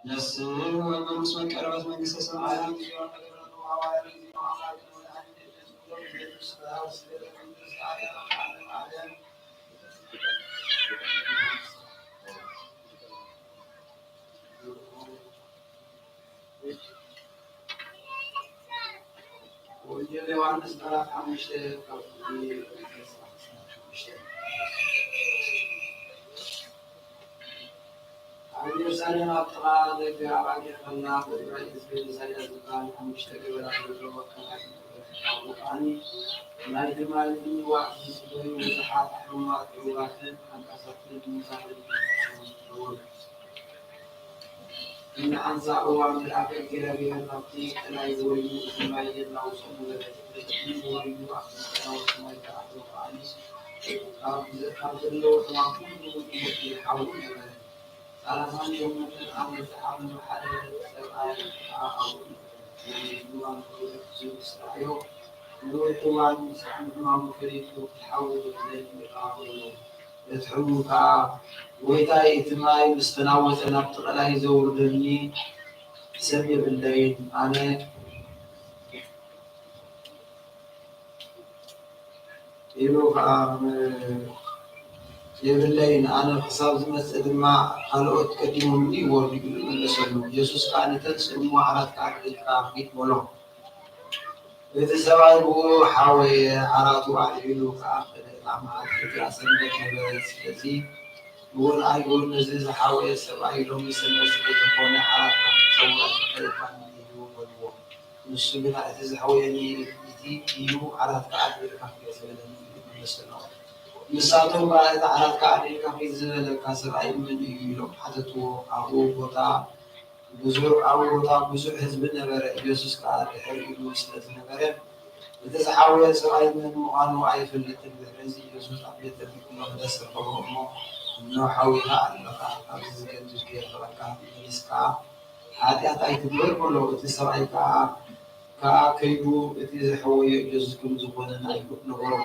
ነፍስን ወመንፈስን ቀረበት መንግስተ ሰማያት። ወንጌል ዮሃንስ ምዕራፍ ሓሙሽተ ካብ ቁጽሪ ሓሙሽተ። ኣብ ኢየሩሳሌም ኣብ ጥቓ ደገ ኣባጊዕ ከላ፣ ብዕብራይስጥ ቤተሳይዳ ዝበሃል ሓሙሽተ ገበላት ዘለዎ ካልኣይ መቕደስ። ካብኡ ከኣ ናይቲ ማይ ዋእ ዝጽበዩ ብዙሓት ሕሙማት፣ ዕዉራትን ዓንቃሳትን ምዉታትን ተፈውሶም ነበሩ። እንደ ሓንሳእ እዋን መልኣከ እግዚኣብሔር ናብቲ ቀላይ ወሪዱ፣ እቲ ማይ የናውጾ ነበረ። እቲ ወሪዱ ኣብቲ ምድራዊ ሰማይ ዝኣተወ ከኣ ካብ፣ ካብ ዘለዉ ሕማም ኩሉ ይሓዊ ነበረ። ሠላሳን ሸሞንተን ዓመት ዝሓመመ ሓደ ሰብኣይ ከኣ ኣብኡ ነበረ። ነቢይ ድማ ንኽብረት ዝብል ዝተራእዮ፣ ንነዊሕ እዋን ምስ ሕማሙ ፈሊጡ፣ ክትሓዊ ትኽእለኒ ኢኻ በሎ። እቲ ሕሙም ከኣ፣ ጐይታይ፣ እቲ ማይ ምስ ተናወጸ ናብቲ ቀላይ ዘውርደኒ ሰብ የብለይን። ኣነ ኢሉ ከኣ፣ የብለይን፣ ኣነ ክሳብ ዝመጽእ ድማ ካልኦት ቀዲሞምኒ ይወርዱ ኢሉ መለሰሉ። ኢየሱስ ከኣ፣ ንተንስእ እሞ ዓራት ከኣ ኣልዒልካ ኪድ በሎ። እቲ ሰብኣይ ብኡ ሓወየ፣ ዓራቱ ኣልዒሉ ከኣ ከደ። እታ መዓልቲ እቲኣ ሰንበት ነበረት። ስለዚ እውን ኣይሁድ፣ ነዚ ዝሓወየ ሰብኣይ ሎሚ ሰንበት ስለ ዝኾነ ዓራትካ ክትሰውር ኣይፍቀደልካን እዩ በልዎ። ንሱ ግና፣ እቲ ዘሕወየኒ እቲ እዩ፣ ዓራትካ ኣልዒልካ ኪድ ዝበለኒ ኢሉ መለሰሎም። ንሳቶም ከኣ፣ እቲ ዓራትካ ኣልዒልካ ኪድ ዝበለካ ሰብኣይ መን እዩ? ኢሎም ሓተትዎ። ኣብኡ ቦታ ብዙሕ፣ ኣብኡ ቦታ ብዙሕ ህዝቢ ነበረ። ኢየሱስ ከኣ ድሕር ኢሉ ስለ ዝነበረ፣ እቲ ዝሓወየ ሰብኣይ መን ምዃኑ ኣይፈልጥን። ድሕርዚ ኢየሱስ ኣብ ቤተ መቕደስ ረኸቦ እሞ፣ እንሆ፣ ሓዊኻ ኣለኻ፣ ካብዚ ዝገድድ ከይረኽበካ፣ ተመሊስካ ኃጢኣት ኣይትግበር በሎ። እቲ ሰብኣይ ከኣ፣ ከኣ ከይዱ እቲ ዘሕወዮ ኢየሱስ ከም ዝኾነ ንኣይሁድ ነገሮም።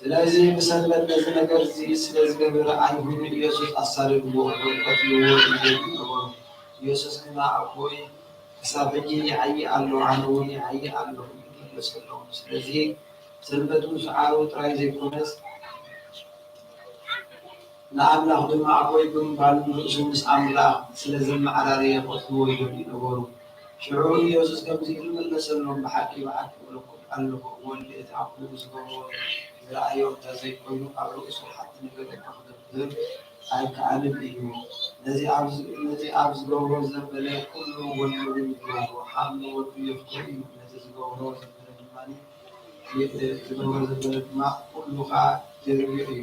ስለዚ ብሰንበት ነዚ ነገር እዚ ስለ ዝገበረ ኣይሁድ ንኢየሱስ ኣሳደድዎ፣ እሞ ቀትልዎ ይደልዩ ነበሩ። ኢየሱስ ግና፣ ኣቦይ፣ ክሳብ ሕጂ ይዓዪ ኣሎ፣ ኣነ እውን ይዓዪ ኣለኹ ይብሉ ይመለሱ ኣለዉ። ስለዚ ሰንበት ምስ ዓርቡ ጥራይ ዘይኮነስ ንኣምላኽ ድማ ኣቦይ ብምባል ንርእሱ ምስ ኣምላኽ ስለ ዘመዓራረየ ክቐትልዎ ይደልዩ ነበሩ። ሽዑ ኢየሱስ ከምዚ ኢሉ መለሰሎም፣ ብሓቂ ብሓቂ እብለኩም ኣለኹ፣ ወልዲ እቲ ኣቦኡ ዝገብሮ ዝረኣዮ እንተ ዘይኮይኑ ኣብ ርእሱ ሓንቲ ነገር እኳ ክገብር ኣይከኣልን እዩ። ነዚ ኣብ ነዚ ኣብ ዝገብሮ ዘበለ ኩሉ ወልዲ እውን ይገብሮ፣ ሓምሊ ወዱ የፍቅሮ እዩ። ነዚ ዝገብሮ ዘበለ ድማ ዝገብሮ ዘበለ ድማ ኩሉ ኸኣ ይርእዮ እዩ።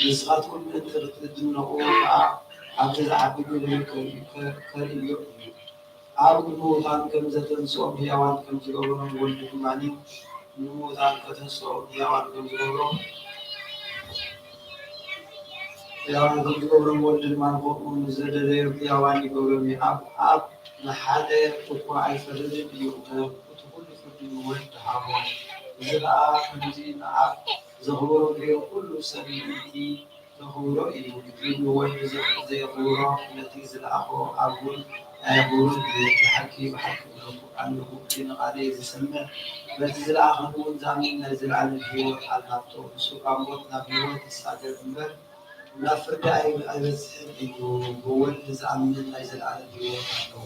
ንስኻትኩም ምእንቲ ክትድነቑ ኸኣ ኣብዚ ዝዓቢ ግብሪ ከርእዮ እዩ። ኣብ ምዉታን ከም ዘተንስኦም ህያዋን ከም ዝገበሮም ወልዲ ድማ ንምዉታን ከተንስኦም ህያዋን ከም ዝገብሮም ህያዋን ከም ዝገብሮም ወልዲ ድማ ንኸምኡ ንዝደለዮም ህያዋን ይገብሮም እዩ። ኣብ ኣብ ንሓደ እኳ ኣይፈርድን እዩ፣ እሞ እቲ ኹሉ ፍርዲ ንወልድ ሃቦ። እዚ ኸኣ ከምዚ ንኣብ ዘኽብሮ ገይሩ ኩሉ ሰብ ምእንቲ ዘኽብሮ እዩ። እቲ ንወልድ ዘ- ዘየኽብሮ ነቲ ዝለኣኾ ኣብ እውን ኣየኽብሮን እዩ። ብሓቂ ብሓቂ እብለኩም ኣለኹ፣ እቲ ንቓለይ ዝሰምዕ በቲ ዝለኣኸኒ እውን ዝኣምን ናይ ዘለኣለም ህይወት ኣላቶ። ንሱ ካብ ሞት ናብ ህይወት ይሳገር እምበር ናብ ፍርዲ ኣይ- ኣይበጽሕን እዩ። ብወልድ ዝኣምን ናይ ዘለኣለም ህይወት ኣለዎ።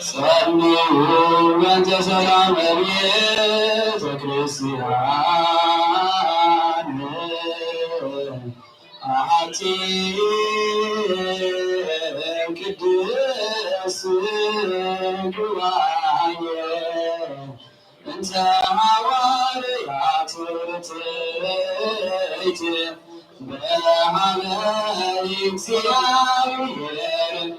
ጸልዩ በእንተ ሰላም ቤተ ክርስቲያን ኣሐቲ ቅድስት ጉባኤ እንተ ሃዋርያት ርትዕት በሃበ እግዚኣብሔር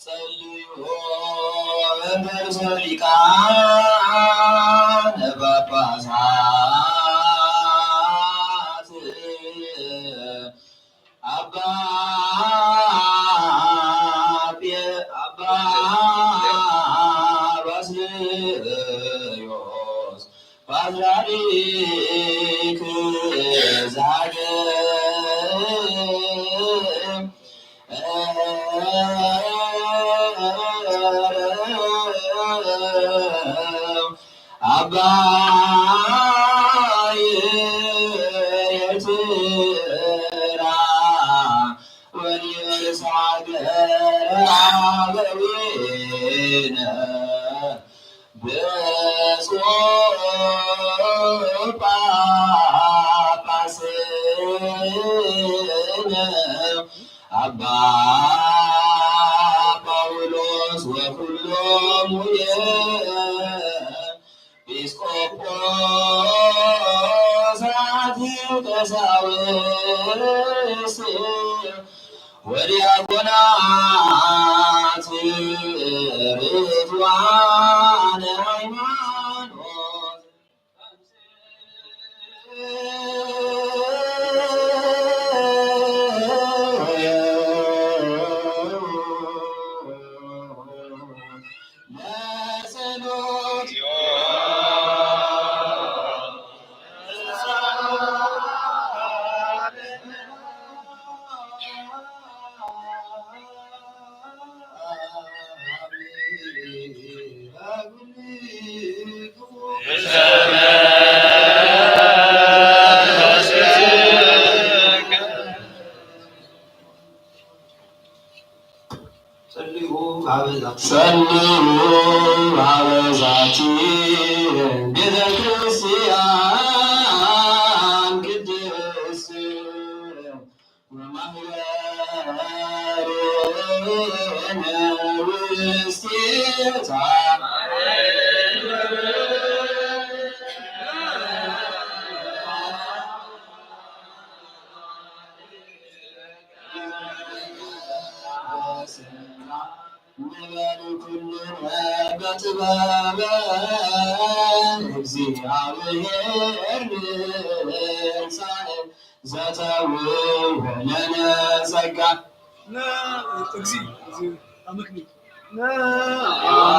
ጸልዩ በርእሰ ሊቃነ ጳጳሳት ኣባ ጴ- ኣባ ባስልዮስ ፓትርያርክ ዘሃገር ኣባይ ኤርትራ ወንዮስ ሃገረ ኣበዊነ ብፁዕ ጳጳስነ ኣባ ጳውሎስ ወኩሎሙ ኤጲስቆጶሳት ቀሳውስት ወዲያቆናት ርቱዓነ ሃይማኖት። ጸልዩ ሀበ ዛቲ ቤተ ክርስቲያን ቅድስት ወማህበርነ ውስቴታ። ንበል ኩልነ በጥበበ እግዚኣብሔር ንንሳእ ዘተውህበ ለነ ጸጋ። ነ-፣ እግዚ-፣ እግዚ-፣ አመክንዮ። ነ-፣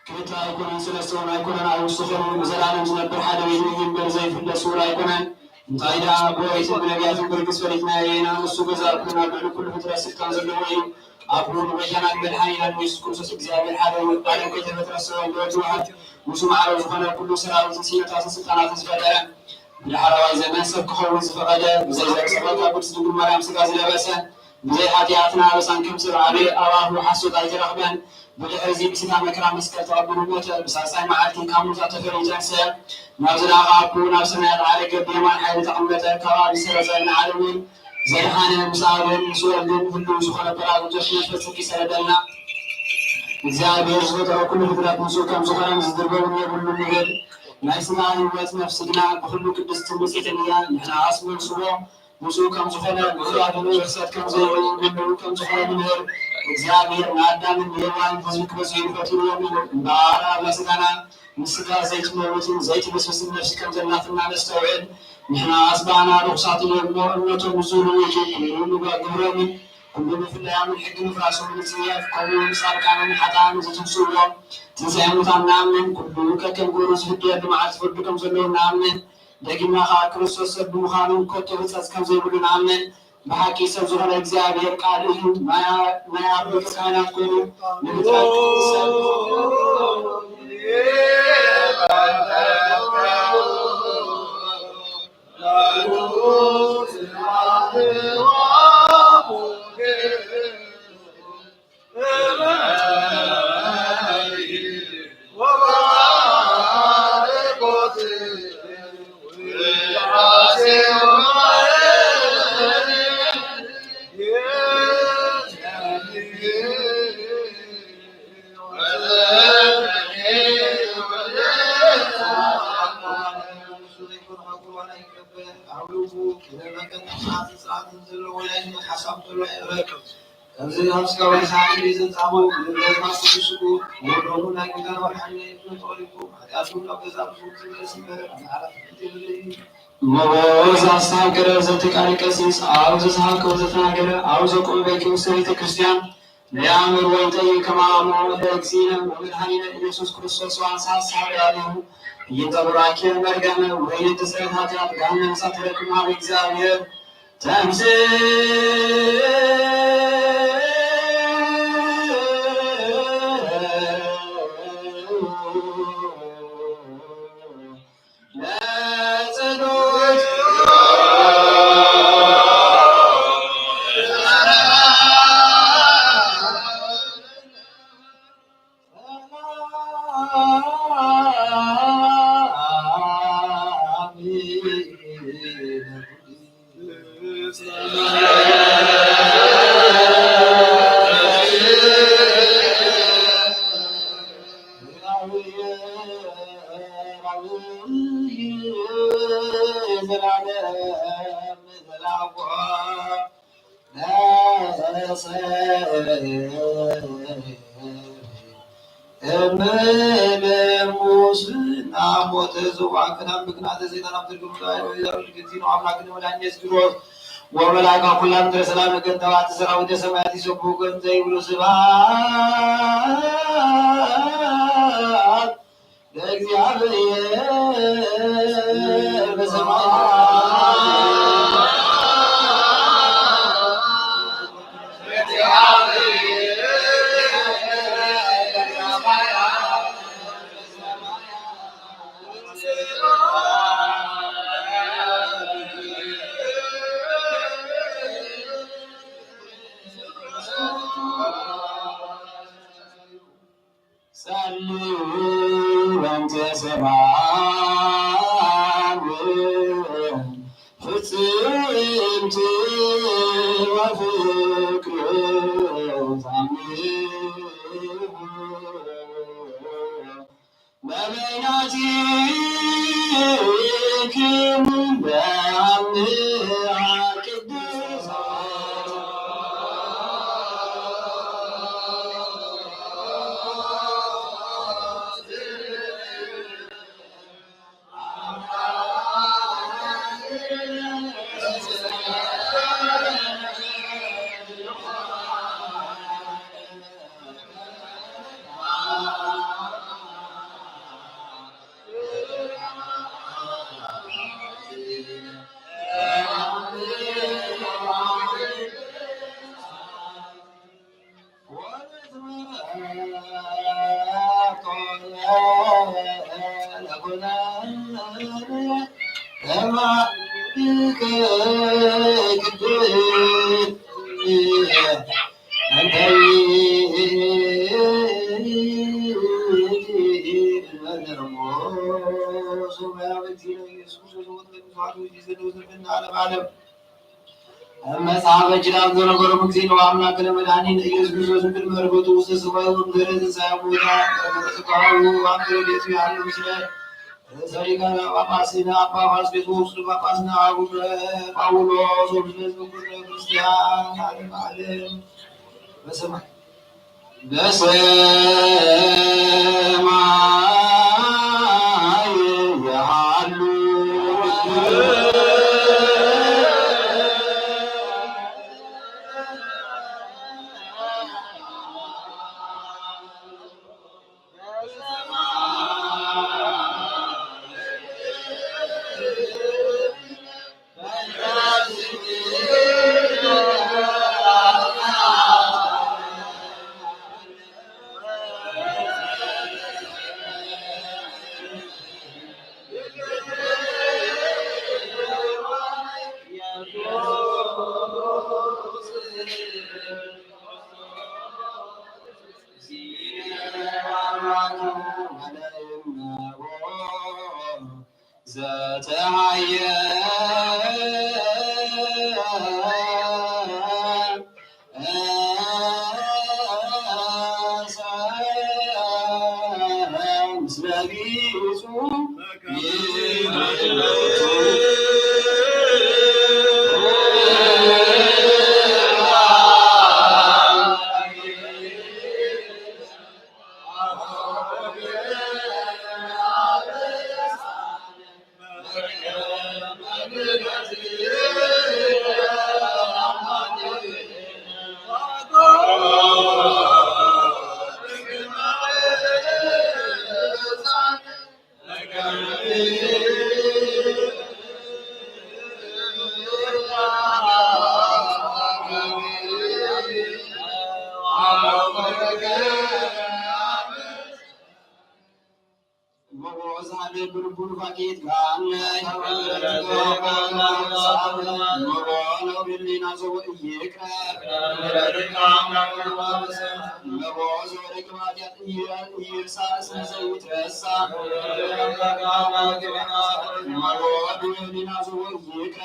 ክልተ ኣይኮነን፣ ሰለስተ እውን ኣይኮነን፣ ኣብ ውስጡ ኾይኑ ንዘለኣለም ዝነብር ሓደ እዩ እምበር፣ ዘይፍለ ስውር ኣይኮነን። እንታይ ደኣ ብኦሪትን ብነቢያትን ብርግጽ ፈሊጥናዮ ኢና። ንሱ ገዛእ ኩሉ፣ ኣብ ልዕሊ ኩሉ ፍጥረት ስልጣን ዘለዎ እዩ። ኣብ ኩሉ ጎይታናን መድሓኒናን ኢየሱስ ክርስቶስ እግዚኣብሔር ሓደ እዩ። ዓለም ከይተፈጥረስ ወልድ ወትዋሃድ፣ ምስኡ ማዕረ ዝኾነ፣ ኩሉ ሰራዊትን ሲኖታትን ስልጣናትን ዝፈጠረ፣ ብዳሕረዋይ ዘመን ሰብ ክኸውን ዝፈቐደ፣ ብዘይ ዘር ዝጸበ፣ ካብ ቅድስት ድንግል ማርያም ስጋ ዝለበሰ፣ ብዘይ ሓጢኣትና ኣበሳን ከም ሰብ ዓብየ ኣብ ኣፉ ሓሶት ኣይተረኽበን። ብድሕሪ እዚ ብስጋ መከራ መስቀል ተቐቢሉ ሞተ። ብሳልሳይ መዓልቲ ካብ ሙታት ተፈልዩ ተንስአ። ናብ ዝለኣኸ ኣቦኡ ናብ ሰማያት ዓረገ፣ ብየማን ሓይሊ ተቐመጠ። ካብ ኣብ ዝሰረጸ ንዓለምን ዘድሓነ፣ ምስ ኣብን ምስ ወልድን ህልው ዝኾነ ጳራቅሊጦስ መንፈስ ጽድቂ ሰደደልና። እግዚኣብሔር ዝፈጠሮ ኩሉ ፍጥረት ምስኡ ከም ዝኾነን ዝድርበብን የብሉን ንብል። ናይ ስጋ ህይወት፣ ነፍሲ ግና ብኹሉ ቅድስትን ንጽሕትን እያ። ንሕና ኣስመልስዎ ምስኡ ከም ዝኾነ፣ ውሉዳቱ ርኽሰት ከም ዘይብሉ፣ ምሉእ ከም ዝኾነ ንምህር። እግዚኣብሔር ንኣዳምን ንሄዋንን ህዝቢ ክበዝሑ ፈቲንዎም እዩ። እምበኣር ኣብ ስጋና፣ ንስጋ ዘይትመውትን ዘይትብስብስን ነፍሲ ከም ዘላትና ነስተውዕል። ንሕና ኣስባና ርኹሳት እዮም እሞ፣ እምነቶም ዝብሉ እቲ ኩሉ ምግባር ግብሮምን ኩሉ ምፍላያምን ሕጊ ምፍራሶምን ንጽየፍ። ከምኡ ንጻድቃንን ሓጥኣንን ዝትንስእዎ ትንሳኤ ሙታን ንኣምን። ኩሉ ከከም ግብሩ ዝፍደየሉ መዓልቲ ፍርዲ ከም ዘለዎ ንኣምን። ደጊምና ኸዓ ክርስቶስ ሰብ ብምዃኑ ከቶ ህጸጽ ከም ዘይብሉ ንኣምን። ብሓቂ ሰብ ዝኾነ እግዚኣብሔር ቃል እዩ። ናይ፣ ናይ ኣብ ሊቀ ካህናት ኮይኑ ንምድራግ ቅዱስ ሰብ ኣብ ልቡ ክብርን መቀነትን ሓጥን ስርዓትን ዘለዎ ናይ ሓሳብ ዘሎ ኣይረክብ። ከምዚ ኣብ ስጋ ወዲ ሰዓት ዘንጻሞ ብዝበዝማ ስግስጉ ወዶሙ ናይ ጌታን መድሓኒን ናይ እዝኑ ተቐሊቁ ሓጢኣቱ ናብ ገዛእ ርእሱ ክምለስ እምበር፣ ኣብ ዓራት ክልተ ይብለይ። እሞ በዚ ኣስሓብ ገረብ ዘቲ ቃል ቀሲስ ኣብ ዘዝሃብከው ዘተናገረ ኣብ ዘቆመ ቤት ውስጥ ቤተ ክርስቲያን ለያምር ወይጠይቅ ከማሙ ለእግዚእነ ወመድኃኒነ ኢየሱስ ክርስቶስ ዋንሳ ሳሪያኑ ይጠብራኪ መርገመ ወይንት ስርየት ኃጢአት ገሃነም እሳት ረክማ በእግዚአብሔር ተምስ እምነ ሙስና ሞተ ዘዋዕቀት ኣንብክናተ ሰይጣን ኣብ ትርጉም ዛይ ወይ ዛሩ ልግቲ ነው። ኣምላክ ንመድኃኒት እስድሮስ ወመላእካ ኩላ ምድረ ሰላም እገን ተባዕት ሰራዊተ ሰማያት ይሰብሑ እገን ዘይብሉ ስብሐት ለእግዚአብሔር በሰማይ ጸልዩ በእንተ ሰላም ፍጽምቲ ወፍቅር ታምሁ በበይናቲክሙ በአምሃ ቅዱሳት ዓለም ዓለም። እመ ጻሕፈ ኪዳን ዘነገሮም እግዚእነ ወአምላክነ መድኃኒነ ኢየሱስ ክርስቶስ እምቅድመ ዕርገቱ ውስተ ሰማይ ወእምድኅረ ትንሣኤሁ እሙታን፣ ቅድመ ተስካሩ ወአንተ ረድኤቱ ያሉ ምስለ ርእሰ ሊቃነ ጳጳስነ አባ ፋስኬቶስ ሊቀ ጳጳስነ አቡነ ጳውሎስ ወምስለ ሕዝበ ኩሉ ክርስቲያን ለዓለመ ዓለም። በስመ በሰማይ የሃሉ። ዘተሃየ ምስለ ቢጹ ይመልኩ። መቦ ዝሃለ ብልቡ ኑፋቄ ይትግሃነ። መቦ ነውሪ ህሊና ዘቦ ኢይቅረ። መቦ ዘወደገ ኃጢአት ኢይርሳ እስመ ዘይትረሳ። መቦ ብህሊና ዘቦ ኢይቅረ።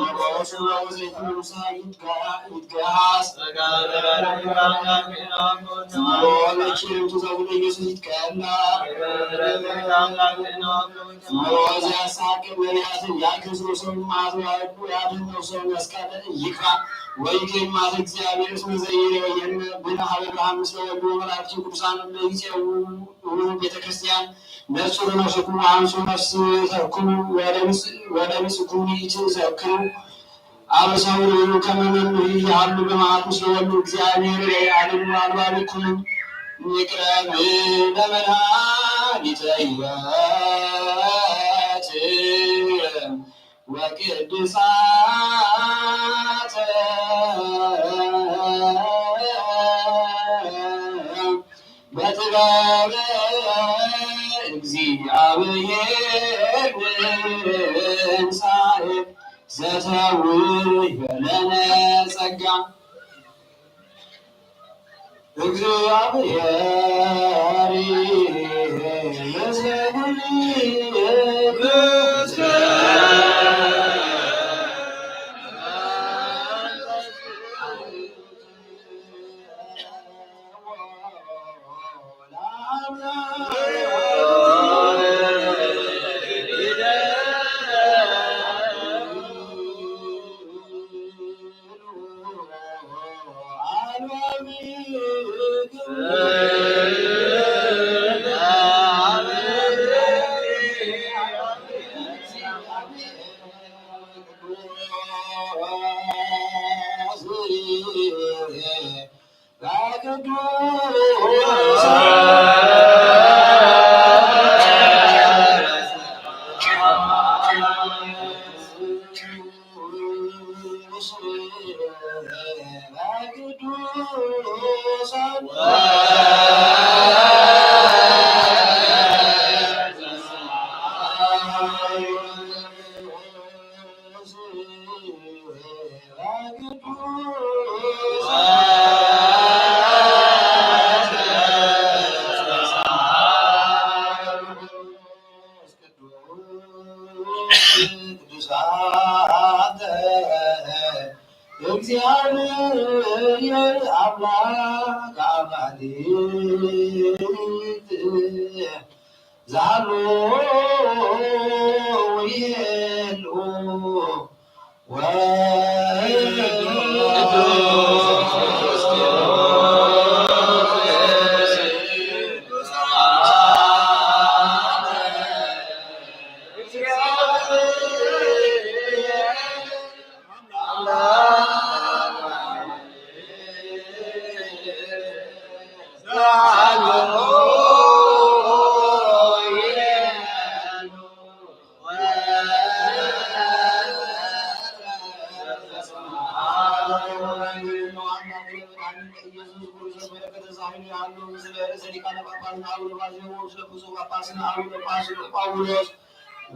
መቦ ዘይትንሳ ይትገሃስ። መቦ መቼም ትዘውር ኢየሱስ ይትቀና። መቦ ዘያሳቅም ነቢያትን ያክስሩ ሰው ማትዋዱ ያድነው ሰው መስቀል ይክፋ። ወይገኝ ማት እግዚአብሔር እስመ ዘይሬየን ብነ ሀበ ብርሃን ምስለ ወልድ ወመላእክቱ ቅዱሳን ለይጼው ቤተ ክርስቲያን ነጽሩ ነፍስኩም ወአንሱ ነፍስኩም ወለብስ-፣ ወለብስኩም ይትዘክሩ። አበሳው ከመ መኑ ይሃሉ በመዓት ምስለ ወልድ እግዚአብሔር የአድኑ አልባቢኩም ይቅረብ ለመድኃኒተ ሕይወት ወቅድሳተ በጥበብ እግዚአብሔር ትንሣኤ ዘተውህበ ለነ ጸጋ። እግዚአብሔር ይመስገን። ቅዱሳተ እግዚአብሔር አምላክ አማልክት ዛሉ ወይሉ ወ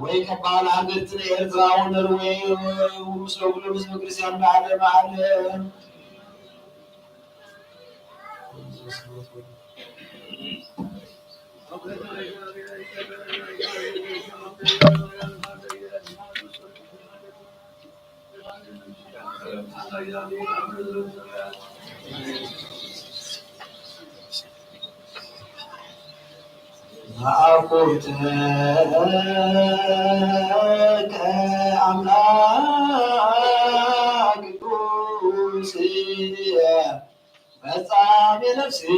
ወይ ከባል ሃገርትነ ኤርትራ ወነርዌይ ወምስለ ኩሎም ህዝበ ክርስቲያን ለዓለመ ዓለም። አኩተከ አምላክ ቅዱስ ፈጻሜ ነፍስነ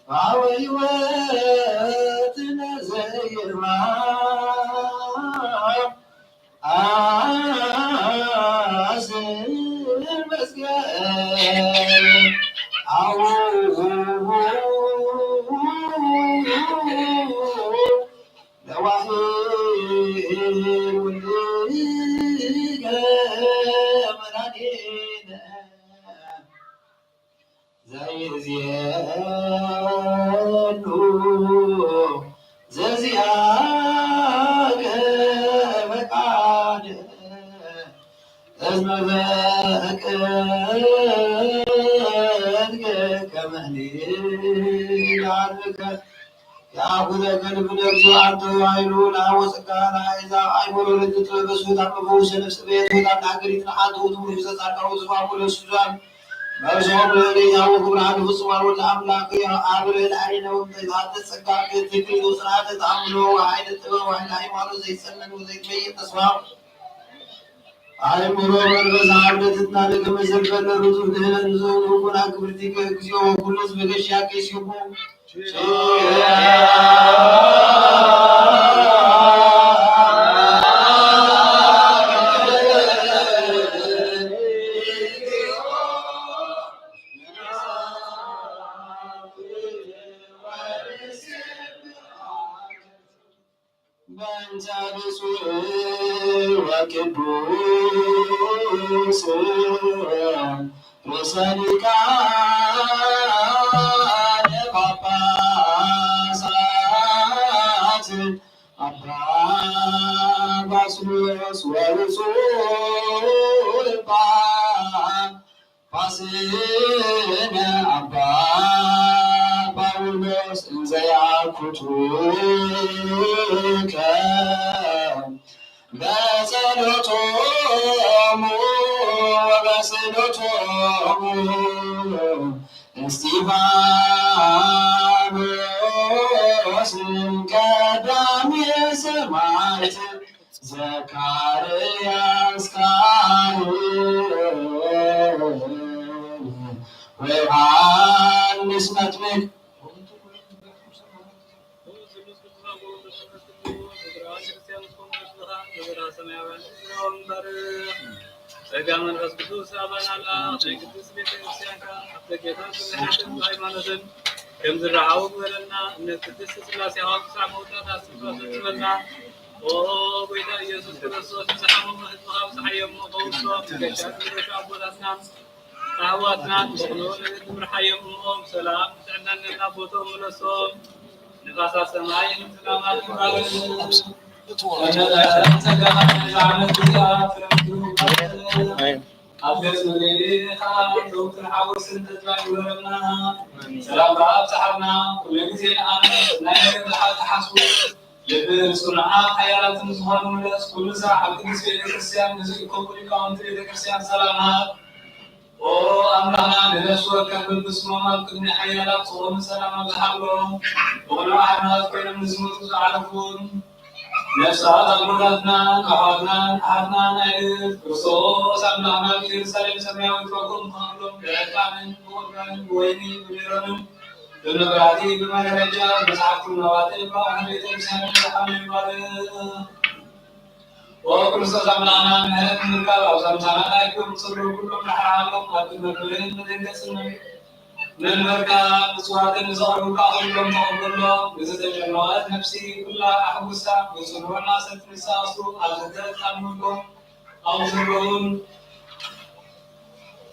በአወ ሕይወትነ ዘይርማ አስር መዝገብ አሁ ይእዝየሉ ዘዚኣከ ፈቃድ እስመ ፈቀድከ ከመ ሊላድከ። የአኩተከ ልብነ እግዚኦ አንተ ኃይሉ ለአወፅካ ለአሕዛብ አእምሮ ለእንተ ጥበብ በስሑት አመፈውሰ ነፍስ በየት ቦታ ለአገሪት ለአንተ ውእቱ ርኩሰ ጻድቃን ወዝፋሙ ለሱዛን። መርሶም ለእግዚአብሔር ክብርሃን ፍጹማን ወልደ አምላክ አብረ ለአይነ ወምጠይታተ ጸጋ ክትክል ወጽናተ ተአምኖ ወኃይለ ጥበብ ወኃይለ ሃይማኖት ዘይጸነን ወዘይትመይት ተስፋ። አእምሮ መንፈስ አብደትትና ለከመ ዘልፈነ ርቱዕ ክህነን ዘውንኩን አክብርቲከ እግዚኦ ወኩሉ ህዝብ ገሻ ቄስ ይኩን። በእንተ ብፁዕ ወቅዱስ ርእሰ ሊቃነ ጳጳሳት አባ ባስልዮስ ወብፁዕ ጳ ፋስነ አባ ጳውሎስ እንዘ ያኩቱከ በጸሎቶሙ ወበስእለቶሙ እስጢፋኖስ ቀዳሜ ሰማዕት ዘካርያስ ካህን ወዮሐንስ መጥምቅ። ጸጋ መንፈስ ቅዱስ ኣባና ለኣኽ ናይ ቅድስት ቤተ ክርስቲያንካ ኣብተ ጌታ ስብሐትን ሃይማኖትን ከም ዝረሃቡ ግበረና። እምነት ቅድስት ስላሴ ሃዋብ ክሳዕ መውጣት ኣስፋ ፈጽመልና። ኦ ጎይታ ኢየሱስ ክርስቶስ፣ ንዝሓመሙ ህዝብኻ ኣብጽሓዮም፣ ፈውሶም። ገሻ ዝረሹ ኣቦታትና ኣሕዋትና ንስእሎ ነገር ትምርሓዮም። እሞ ብሰላም ጥዕናን ነና ቦቶም ምለሶም። ንፋሳት ሰማይ ንዝናማት ባርክ። ጸጋኻ ነዛ ዓመት እዚኣ ክረምቱ ኣብ ገጽ ምድሪ ኸዓ ዘውትር ሓጎስን ተድላን ይግበረልና። ሰላምካ ኣብጽሓልና። ኩሉ ግዜ ንኣና ናይ ነገር ዝሓትሓስቡ ልቢ ጽኑዓት ሓያላትን ዝኾኑ ምለስ። ኩሉ ስራሕ ኣብ ቅድስት ቤተ ክርስቲያን ንዝእከቡ ሊቃውንቲ ቤተ ክርስቲያን ሰላም ሃብ። ኦ ኣምላኽና፣ ንነፍሲ ወከፍ በብስሞም ኣብ ቅድሚ ሓያላት ዝኾኑ ሰላም ኣብዝሓሎም። ብቕኑዕ ሃይማኖት ኮይኖም ንዝሞቱ ዝዓረፉን ነፍሳት ኣቦታትናን ኣሕዋትናን ኣሓትናን ኣዕርፍ ክርስቶስ ኣምላኽና ኣብ ኢየሩሳሌም ሰማያዊት ዋግኦም ክኸፍሎም ብዕጣንን ብቑርባንን ብወይኒ ብሜሮንን ብመብራህቲ ብመጋረጃ ብመጽሓፍቲ ብመዋጥን ብኣቑሑ ቤተ ክርስቲያንን ዝሓመዩ ይባርኽ። ኦ ክርስቶስ ኣምላኽና፣ ምሕረት ንምርካብ ኣብዛ ምሳና ተኣኪቦም ዝጸልዩ ኩሎም ደሓን ሃሎም፣ ኣብ ቅድሚ ክብርን መደንገጽን መንበርካ ምጽዋትን ንዘቕርቡልካ ኩሎም ተቐበሎ። ንዝተጨነቐት ነፍሲ ኩላ ኣሕጉሳ፣ ብጽኑዕ ናሰት ንሳሱ ኣብ ዝገጻ ምልኮም ኣብ ዘለዉን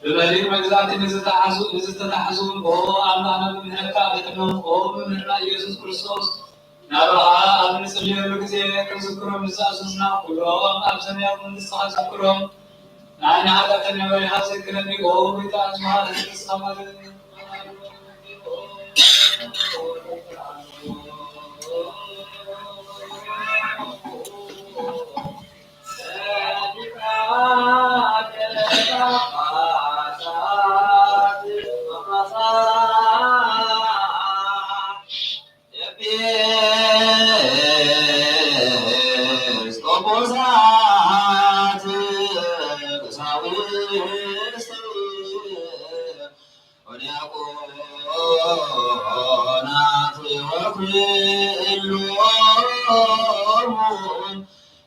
ብመሊእ መግዛእቲ ንዝተሓዙ፣ ንዝተታሕዙ፣ ኦ ኣምላኽና ብምሕረትካ ኣድሕኖም። ኦ መምህርና ኢየሱስ ክርስቶስ፣ ናባኻ ኣብ እንጽልየሉ ግዜ ክንዝክሮም ንዝኣዘዝና ኩሎም ኣብ ሰማያዊ መንግስትኻ ዘክሮም። ንዓና ሓጢኣተኛ በሪኻ ዘክረኒ። ኦ ጎይታ፣ ንስኻ ማለት ኤጲስቆጶሳት ቀሳውስት ወዲያቆናት ወኩሎሙ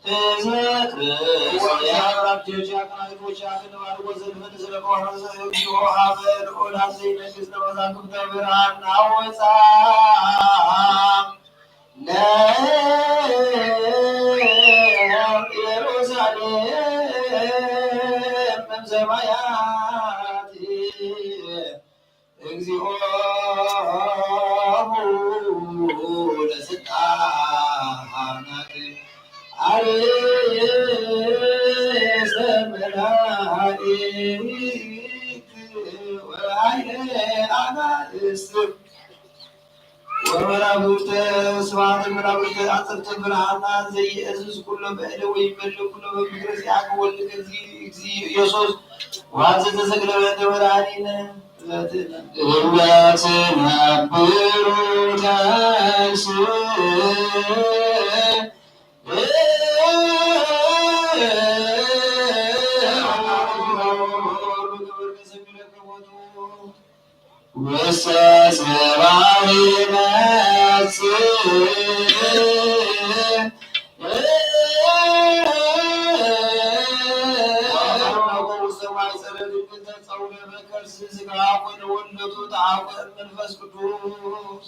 ህዝበ ክርስቲያን። ወዲያቆናት ልጆች፣ አቅናቢዎች፣ አክንባር ወዘልፈን ስለ ቆሮስ እግዚኦ ሀበ ልዑል ዘይነግስ ለመዛግብተ ብርሃን አወፃ ለኢየሩሳሌም እምሰማያት። እግዚኦ ለስልጣናት አርእስተ መላእክት ወኃይለ አናብስት ወመናብርተ ስብሐት መናብርተ አጽብተ ብርሃናት ዘይእዝዝ ኩሎ በእደ ወይመልእ ኩሎ በምድረ ዚአከ ወልድከ እግዚእ ኢየሱስ ወአንተ ተሰቅለ በእንተ መድኃኒነ እምበትነብሩ ተንሥእ ውስተ ጽባሕ ይመጽእ። መንፈስ ቅዱስ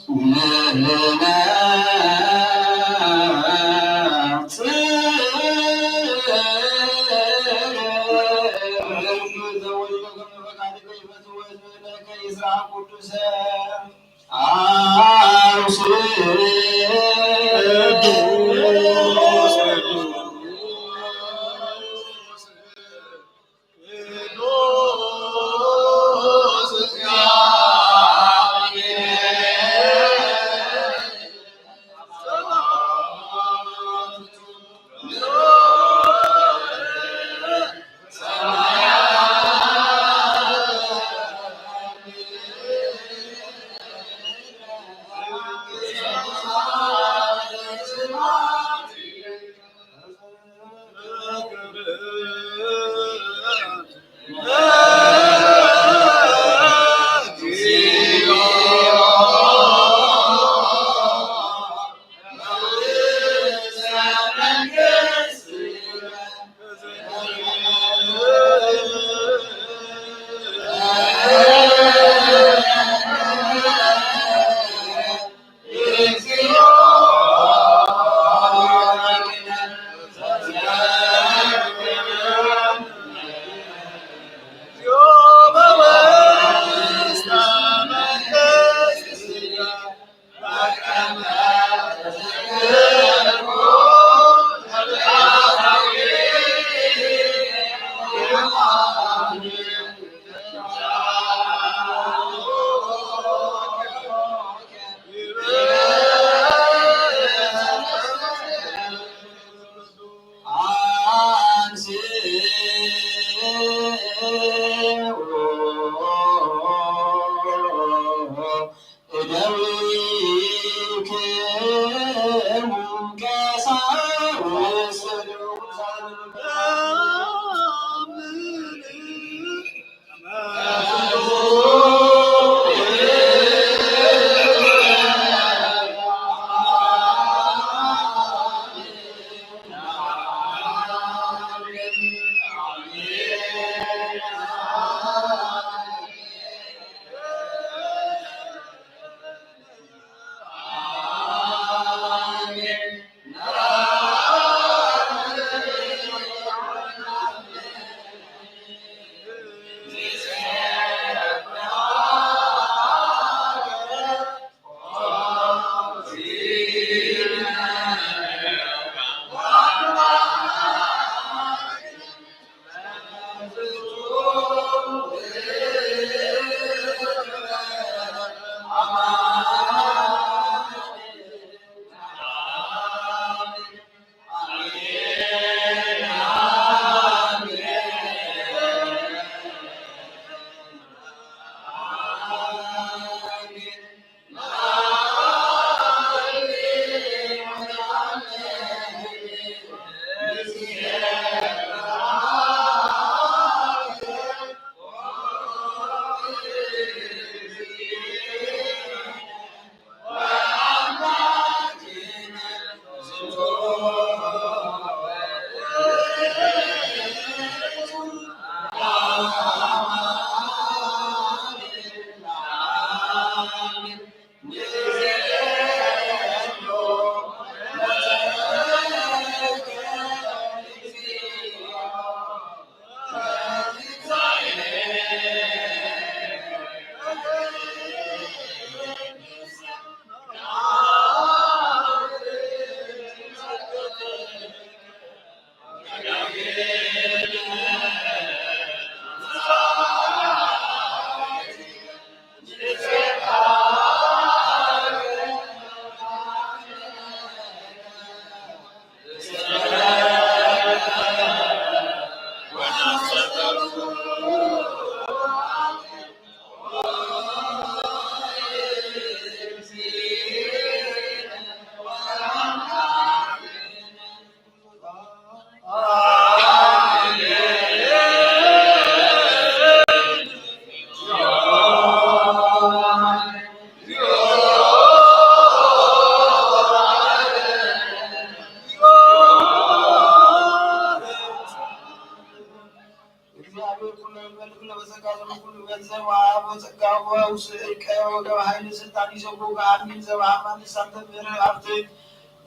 ውስእከ ወገብ ኃይል ስልጣን ይሰብኩ ከአሚን ዘበአማን ልሳን ተምህር አርትዕ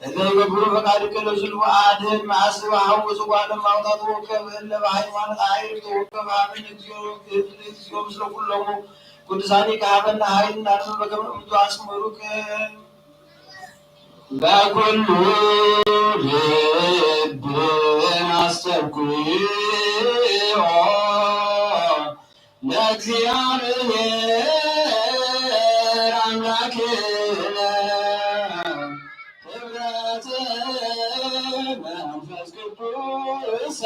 እለ ይገብሩ ፈቃድከ ለዝሉ አድህን መአስበ ሐወ ጽጓለ ማውጣት ወከብ እለ በሃይማኖት አዕርፍ ተወከብ አምን እግዚኦ እግዚኦ ምስለ ኩሎሙ ቅዱሳኒ ከሀበና ኃይል እናንበ በከመ እምቱ አስመሩከ በኩሉ ልብን አስተብኩዮ ለእግዚአብሔር አምላክነ ክብረተ መንፈስ ቅዱስ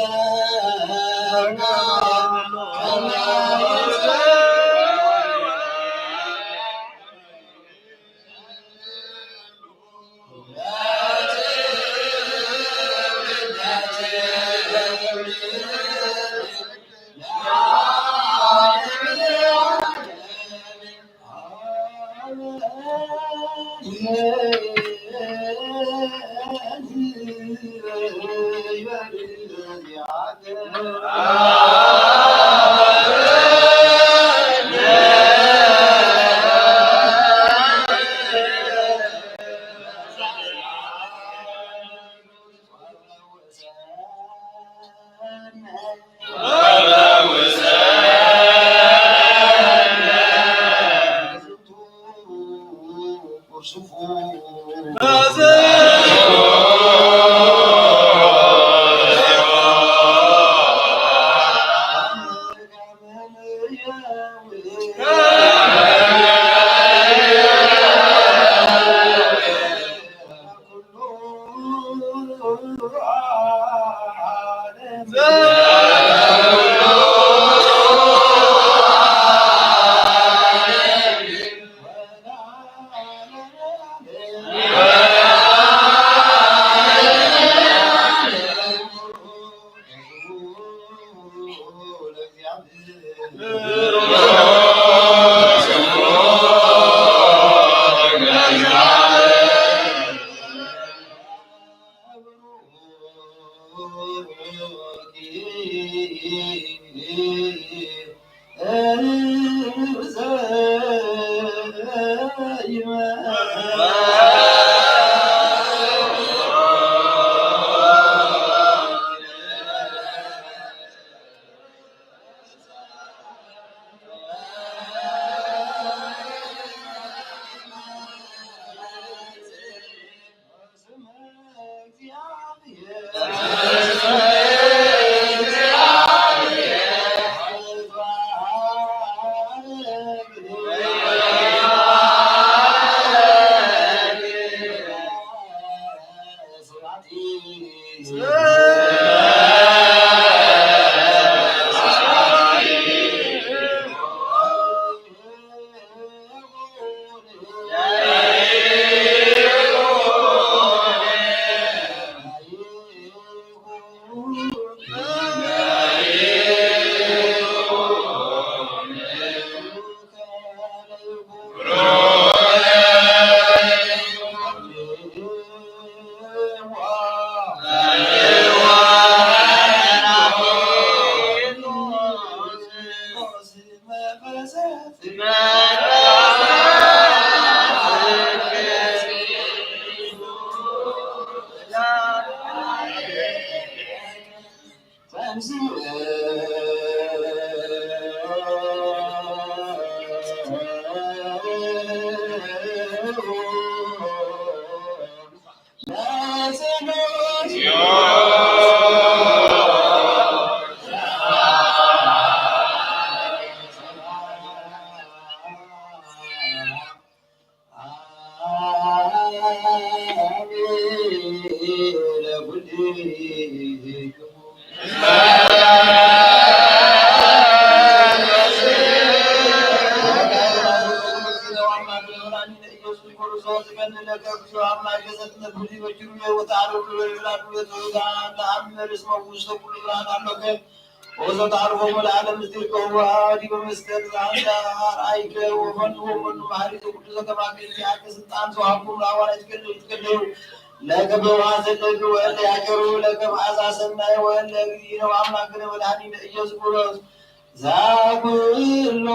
ወዘተአርፎ ወለዓለም ምስጢርከ ወአሐዲጎ መስቀል ዘአንተ አርአይከ ወፈኑ ወመኑ መሐሪ ዘኩሉ ዘከማከ ዚአከ ስልጣን ዘወሃብኩም ለሐዋርያት ይትቀደዩ ይትቀደዩ ለከመ ወአሰደዱ ወእለ ያገሩ ለከመ አዛ ሰናይ ወእለ እግዚእነ ወአምላክነ ወመድኃኒነ ኢየሱስ ክርስቶስ ዛብሎ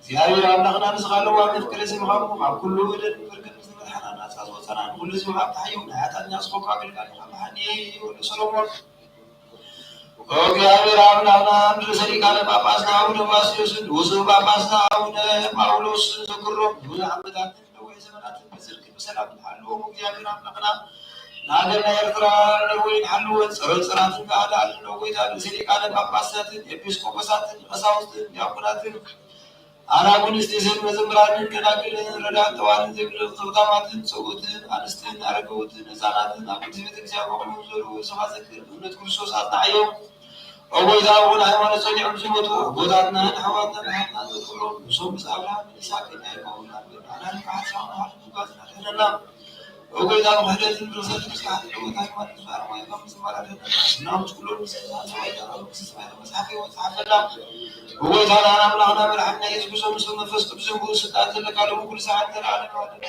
እግዚኣብሔር ኣምላኽና ንዝኻለዋ መፍቀሪ ዘይምዃኑ ካብ ኩሉ በደል ምርግም ዝተመድሓና ናፃ ዝወፀና ንኩሉ ህዝቢ ሃብቲ ሓዮም ናይ ሓጢኣተኛ ዝኾንካ ኣገልጋሊ ካብ መሓኒ ወዲ ሰሎሞን። ኦ እግዚኣብሔር ኣምላኽና ንርእሰ ሊቃነ ጳጳስና ኣቡነ ባስልዮስን ውፁዕ ጳጳስና ኣቡነ ጳውሎስን ዘክሮም ብዙሕ ዓመታትን ነዊሕ ዘመናትን ብጽድቂ ብሰላም ንሓልዎም። እግዚኣብሔር ኣምላኽና ንሃገርና ኤርትራ ነዊሕ ይሓልወን። ጸረ ጽራትን ከኣ ንኣልን ነዊታ ርእሰ ሊቃነ ጳጳሳትን ኤጲስቆጶሳትን ቀሳውስትን ዲያቆናትን ኣናጉንስጢስን መዘምራንን ደናግልን ረዳን ጠዋልን ዘይብሉ ዘኽታማትን ሰብኡትን ኣንስትን ኣረገውትን ህፃናትን ኣብ ቅድስቲ ቤተ ክርስቲያን በቕሎም ዘሉ ስኻ ዘክር እምነት ክርስቶስ ኣጽንዓዮም። ኦ ጎይታ፣ ብኹን ሃይማኖት ጸኒዖም ዝሞቱ ኣቦታትና፣ ኣሕዋትና፣ ኣሓትና ዘክሮም። ንሶም ምስ ኣብርሃምን ይስሐቅን ያዕቆብን ኣብ ምድሪ ካናን ብሓሳብ መሓል ምጓዝ ኣድሕነና። ኦ ጎይታ፣ ብክሕደትን ብርኽሰትን ዝተሓተ ሃይማኖት ምስ ኣረማይ ካብ ምጽባር ኣድሕነና። ስና ምስ ኩሎም ንስኻ ሰማይ ተራሩ፣ ምስ ሰማይ መጽሓፍ ህይወት ጸሓፈና። ኦ ጎይታናን ኣምላኽና መድሓኒና ኢየሱስ ክርስቶስ፣ ምስ መንፈስ ቅዱስን ብኡ ስልጣን ዘለካ ሎሚ ኩሉ ሰዓት ዘለዓለም ዓለም።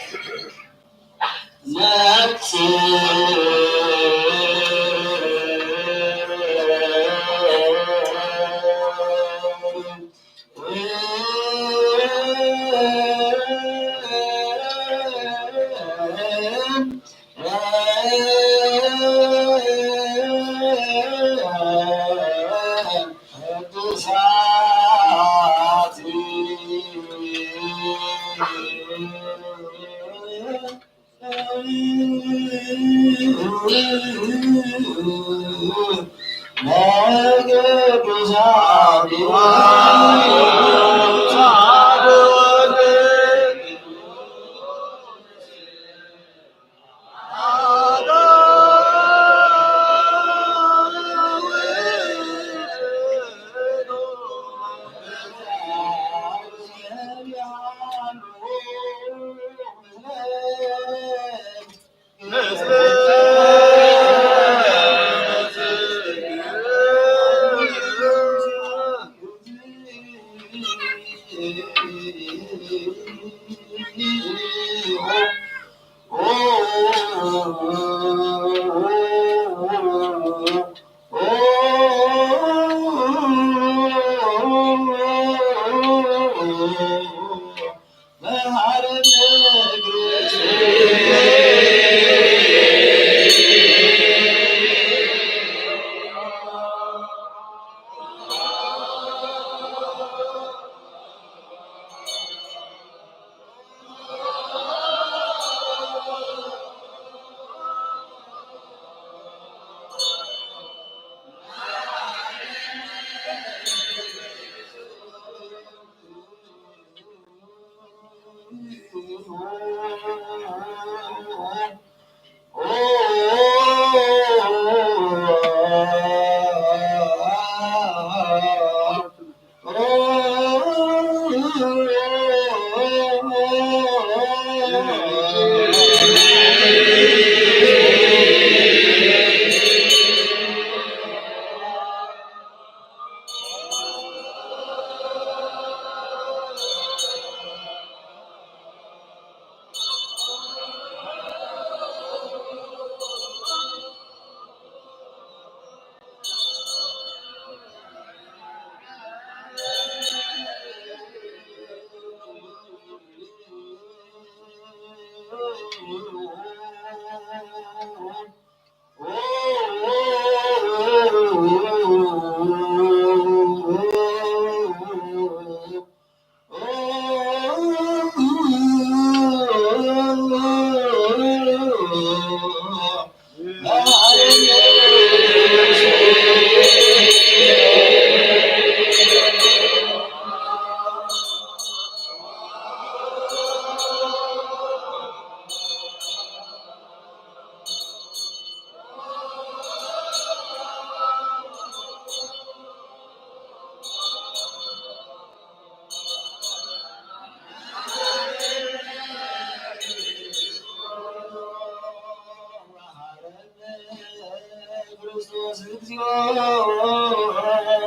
ክርስቶስ እግዚኦ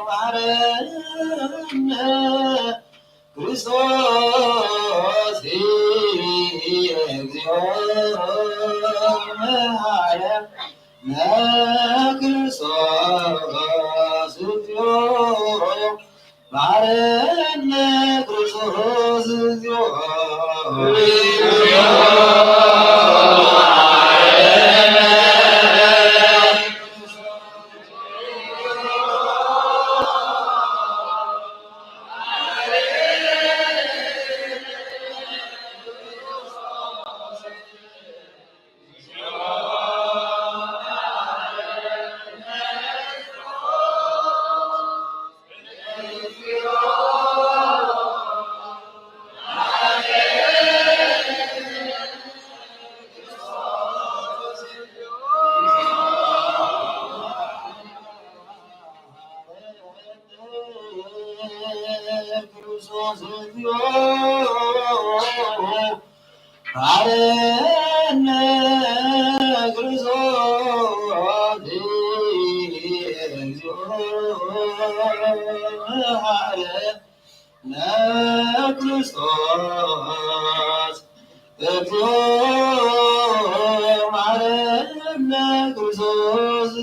መሐረነ። ክርስቶስ እግዚኦ መሐረነ። ክርስቶስ እግዚኦ መሐረነ። ክርስቶስ እግዚኦ ለክርስቶስ እግዚኦ መሐረነ። ክርስቶስ ክርስቶስ እግዚኦ መሐረነ። ክርስቶስ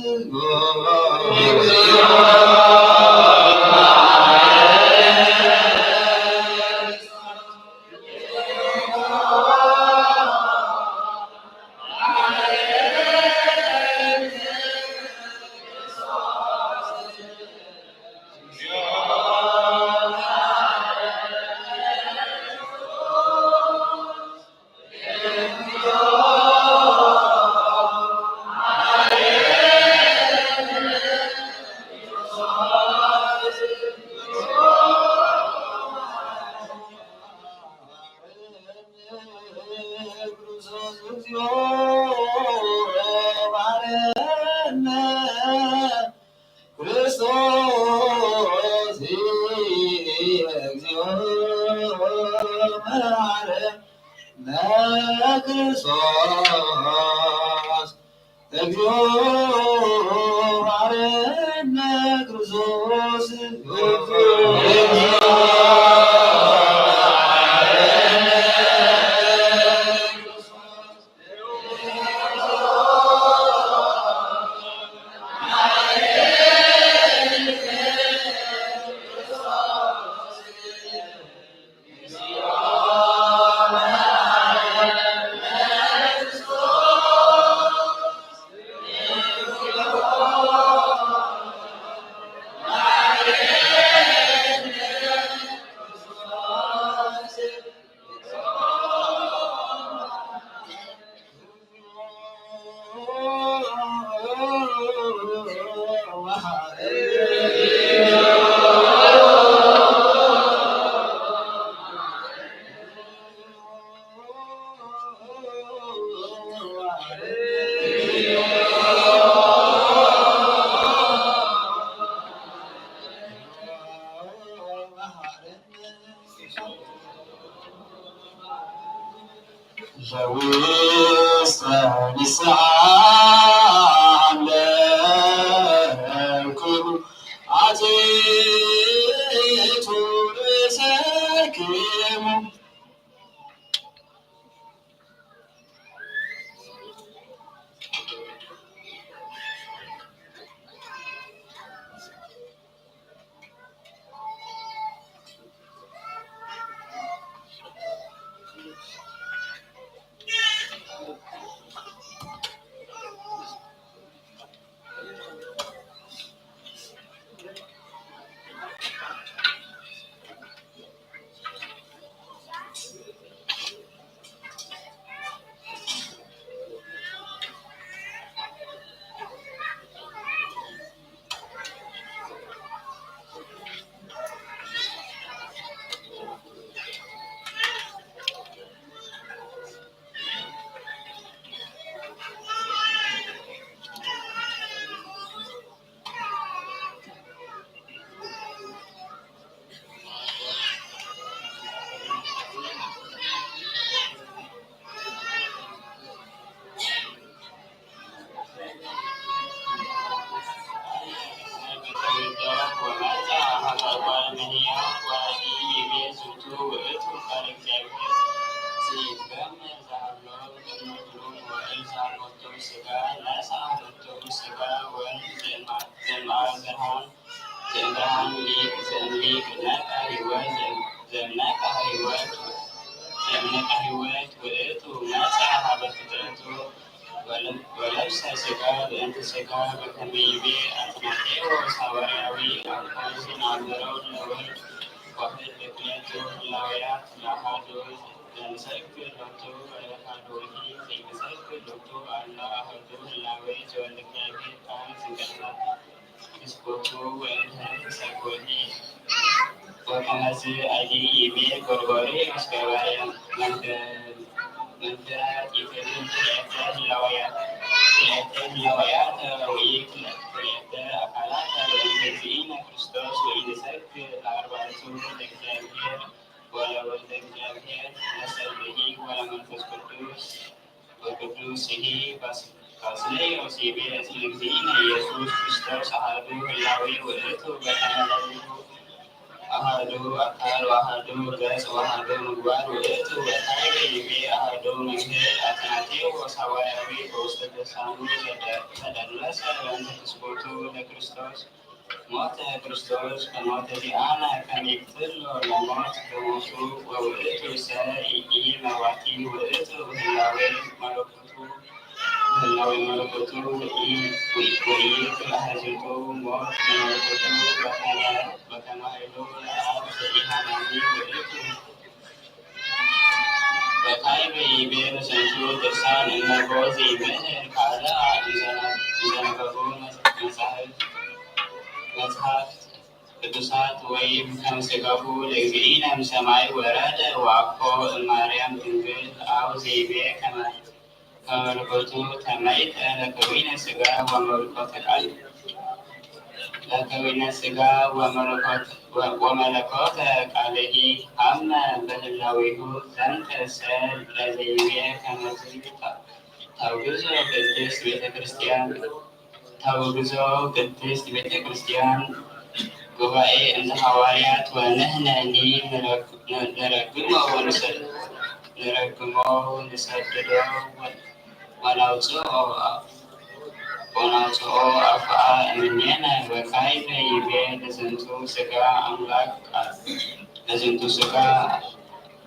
እግዚኦ መሐረነ። ክርስቶስ ለውስተ ንስሓ ኣለኩም ኣቲ ስጋ ነሳ ሀበቱ ስጋ ወልድ ዘእምአ ብርሃን ዘእምብርሃን ሊቅ ዘእምሊቅ ነቃ ህይወት ዘእምነቃ ህይወት ዘእምነቃ ህይወት ውእቱ መጻ ሀበ ፍጥረቱ ወለብሰ ስጋ በእንተ ስጋ በከመ ይቤ አትናቴዎስ ሐዋርያዊ አኮ ዝናገረው ለወልድ ዋሕድ ለክልኤቱ ህላውያት ለአሐዱ ዘንሰግድ ሎቱ ወለአሐዱሂ ዘይንሰግድ ሎቱ አላ አሐዱ ህላዌ ዘወልደ እግዚአብሔር ቃል ዝንቀሳቀስ ስኮቱ ወእንተ ተሰኮኒ ወከመዝ አዲ ኢሜ ጎርጎርዮስ ገበረ መንክራቲክን ክልኤተ ህላወያት ክልኤተ ህላወያት ወይ ክልኤተ አካላት በእንተ እግዚእነ ክርስቶስ ወኢንሰግድ ለአርባዕቱ ለእግዚአብሔር ወለወልደ እግዚአብሔር ወሰብሒ ወለመንፈስ ቅዱስ ወቅዱስሂ ባስሌዮስ ይቤ እስመ እግዚእነ ኢየሱስ ክርስቶስ አሐዱ ህላዌ ውእቱ በከመ ለሊሁ አሐዱ አካል ወአሐዱ ገጽ ወአሐዱ ምግባር ውእቱ ወካዕበ ይቤ አሐዱ መምህር አትናቴዎስ ሐዋርያዊ በውስተ ድርሳኑ ዘደረሰ በእንተ ትስብእቱ ለክርስቶስ ሞተ ክርስቶስ ከሞተ ዚአነ ከመ ይቅትሎ ለሞት በሞቱ ወውእቱ ሰ ኢመዋቲ ውእቱ ህላዌ መለኮቱ ህላዌ መለኮቱ ወኢይክል አሕዚቱ ሞት ለመለኮቱ በከመ ኃይሉ ለአብ ዘኢሃማሚ ውእቱ ወካዕበ ይቤ በዝንቱ ድርሳን እነሆ ዘይምህር ካልአ እንዘነበቡ መጻሕፍት መጽሐፍት ቅዱሳት ወይም ከም ሥጋሁ ለእግዚእነ እምሰማይ ወረደ ወአኮ እማርያም ድንግል አው ዘይቤ ከመ ከመለኮቱ ተመይጠ ለከዊነ ሥጋ ወመለኮተ ቃል ለከዊነ ሥጋ ወመለኮተ ቃልሂ ሀመ በህላዌሁ ዘንተ ሰ ለዘይቤ ከመዝ ታውግዞ ቅድስት ቤተ ክርስቲያን ታውግዞ ቅድስት ቤተ ክርስቲያን ጉባኤ እንተ ሐዋርያት ወንሕነኒ ንረግሞ ወንሰድ ንረግሞ ንሰድዶ ወናውፅኦ ወናውፅኦ አፍአ እምኔነ ወካዕበ ይቤ ለዝንቱ ሥጋ አምላክ ለዝንቱ ሥጋ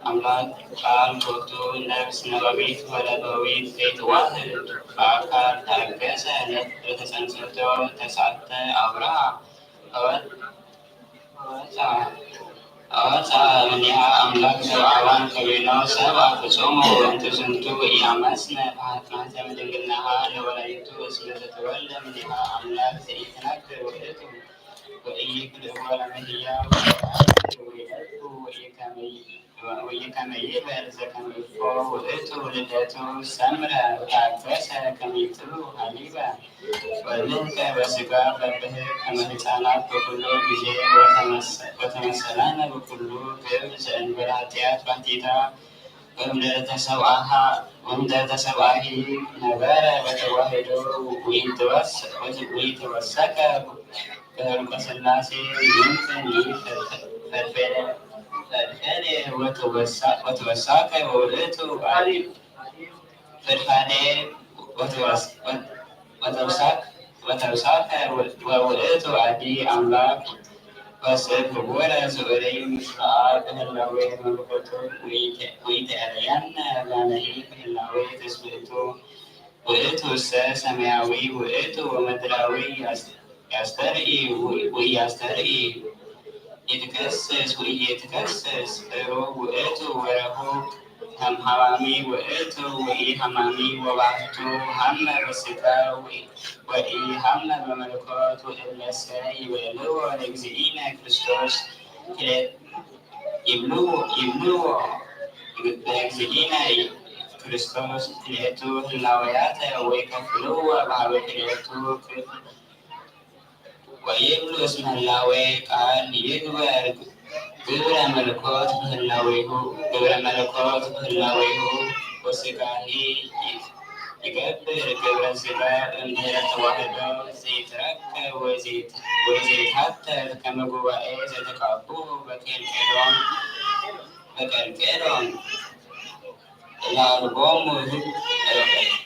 አምላክ ቃል ቦቱ ነፍስ ነባቢት ወለባዊት ዘይትዋህድ በአካል ታገሰ ለተጸንሰቶ ተስዓተ አውርሃ አወፃ እምኔሃ አምላክ ዘበአማን ከዊኖ ሰብአ ፍጹም ወእንተ ዝንቱ ኢአመስነ በኃጢአተ እምድንግልናሃ ለወላዲቱ እስመ ዘተወልደ እምኔሃ አምላክ ዘኢትነክር ውእቱ ወኢይክልእዎ ለምህያው ወኢይደልዎ ወኢከመይ ወኢከመ ይበል ዘከመ እፎ ውእቱ ልደቱ ሰምረ ወታገሰ ከመ ይትሉ ሀሊበ ወልህቀ በስጋ በብህር ከመ ህፃናት በኩሉ ጊዜ ወተመሰላነ በኩሉ ግብር ዘእንበለ ኃጢአት ባሕቲታ ወእምድረ ተሰብአሃ ወእምድረ ተሰብአሂ ነበረ በተዋህዶ ወኢተወሰከ በህልቆ ሥላሴ ይንትን ፈድፈደ ወተወሳከ ወውእቱ አዲ ፈድፋደ ወተወሳከ ወውእቱ አዲ አምላክ ወስብ ህቡረ ስዑሪ ምስለ አብ ህላዌ መለኮቱ ወኢተአለየነ ላነሂ ህላዌ ትስብእቱ ውእቱ እሰ ሰማያዊ ውእቱ ወምድራዊ ያስተርኢ ወኢያስተርኢ ይትከስስ ወኢይትከስስ ቅሩብ ውእቱ ወረሁቅ ሀማሚ ውእቱ ወኢሀማሚ ወባህቱ ሀመ በስጋ ወኢሀመ በመለኮት ወእለሰ ይበልዎ ለእግዚእነ ክርስቶስ ይብልዎ ይብልዎ ለእግዚእነ ክርስቶስ ክልኤቱ ህላወያተ ወይከፍልዎ በሀበ ክልኤቱ ክፍል ወይብሉ እስመ ህላዌ ቃል ይግበር ግብረ መለኮት በህላዌሁ ግብረ መለኮት በህላዌሁ ወስጋሂ ይገብር ግብረ ስጋ እምድህረ ተዋህዶ ዘይትረከብ ወዘይትሐተት ከመ ጉባኤ ዘተቃብኡ በኬልቄዶን በቀልቄዶን እላልቦሙ ህዝብ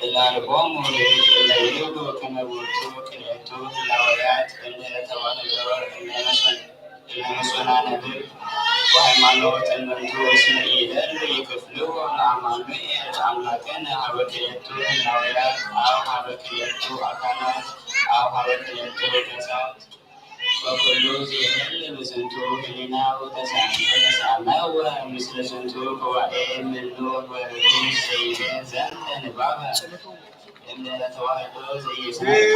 እላልቦሙ ህዝብ እለ ይብሉ ከመ ውእቱ ክልኤቱ ህላወያት እለ ተዋህዶ እለ መሰ- እለ መሰናነብር ወሃይማኖት እምንቱ እስመ ኢይደሉ ይክፍልዎ ለአማኑኤል አምላክነ ሀበ ክልኤቱ ህላወያት አው ሀበ ክልኤቱ አካላት አው ሀበ ክልኤቱ ገጻት። ወኩሉ ዘይህል በዝንቱ ህሊና ወተሰአመወ ምስለ ዝንቱ ጉባኤ ምኑ ወርዱ ዘይቤ ዘንተ ንባበ እምነ ተዋህዶ ዘይስነቀ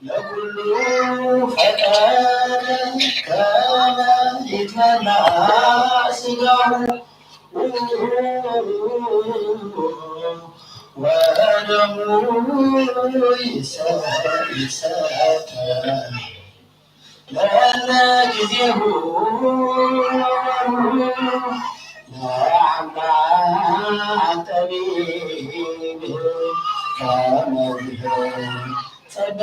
ለኩሉ ፈቀደ ከመ ይትመላእ ስጋሁ ወደሙ ይሰ- ይሰተ ለነ ጊዜሁ ለአምላክ ጠቢብ ከመ ይህብ ጸጋ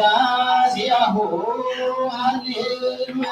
ዚአሁ። ሃሌሉያ።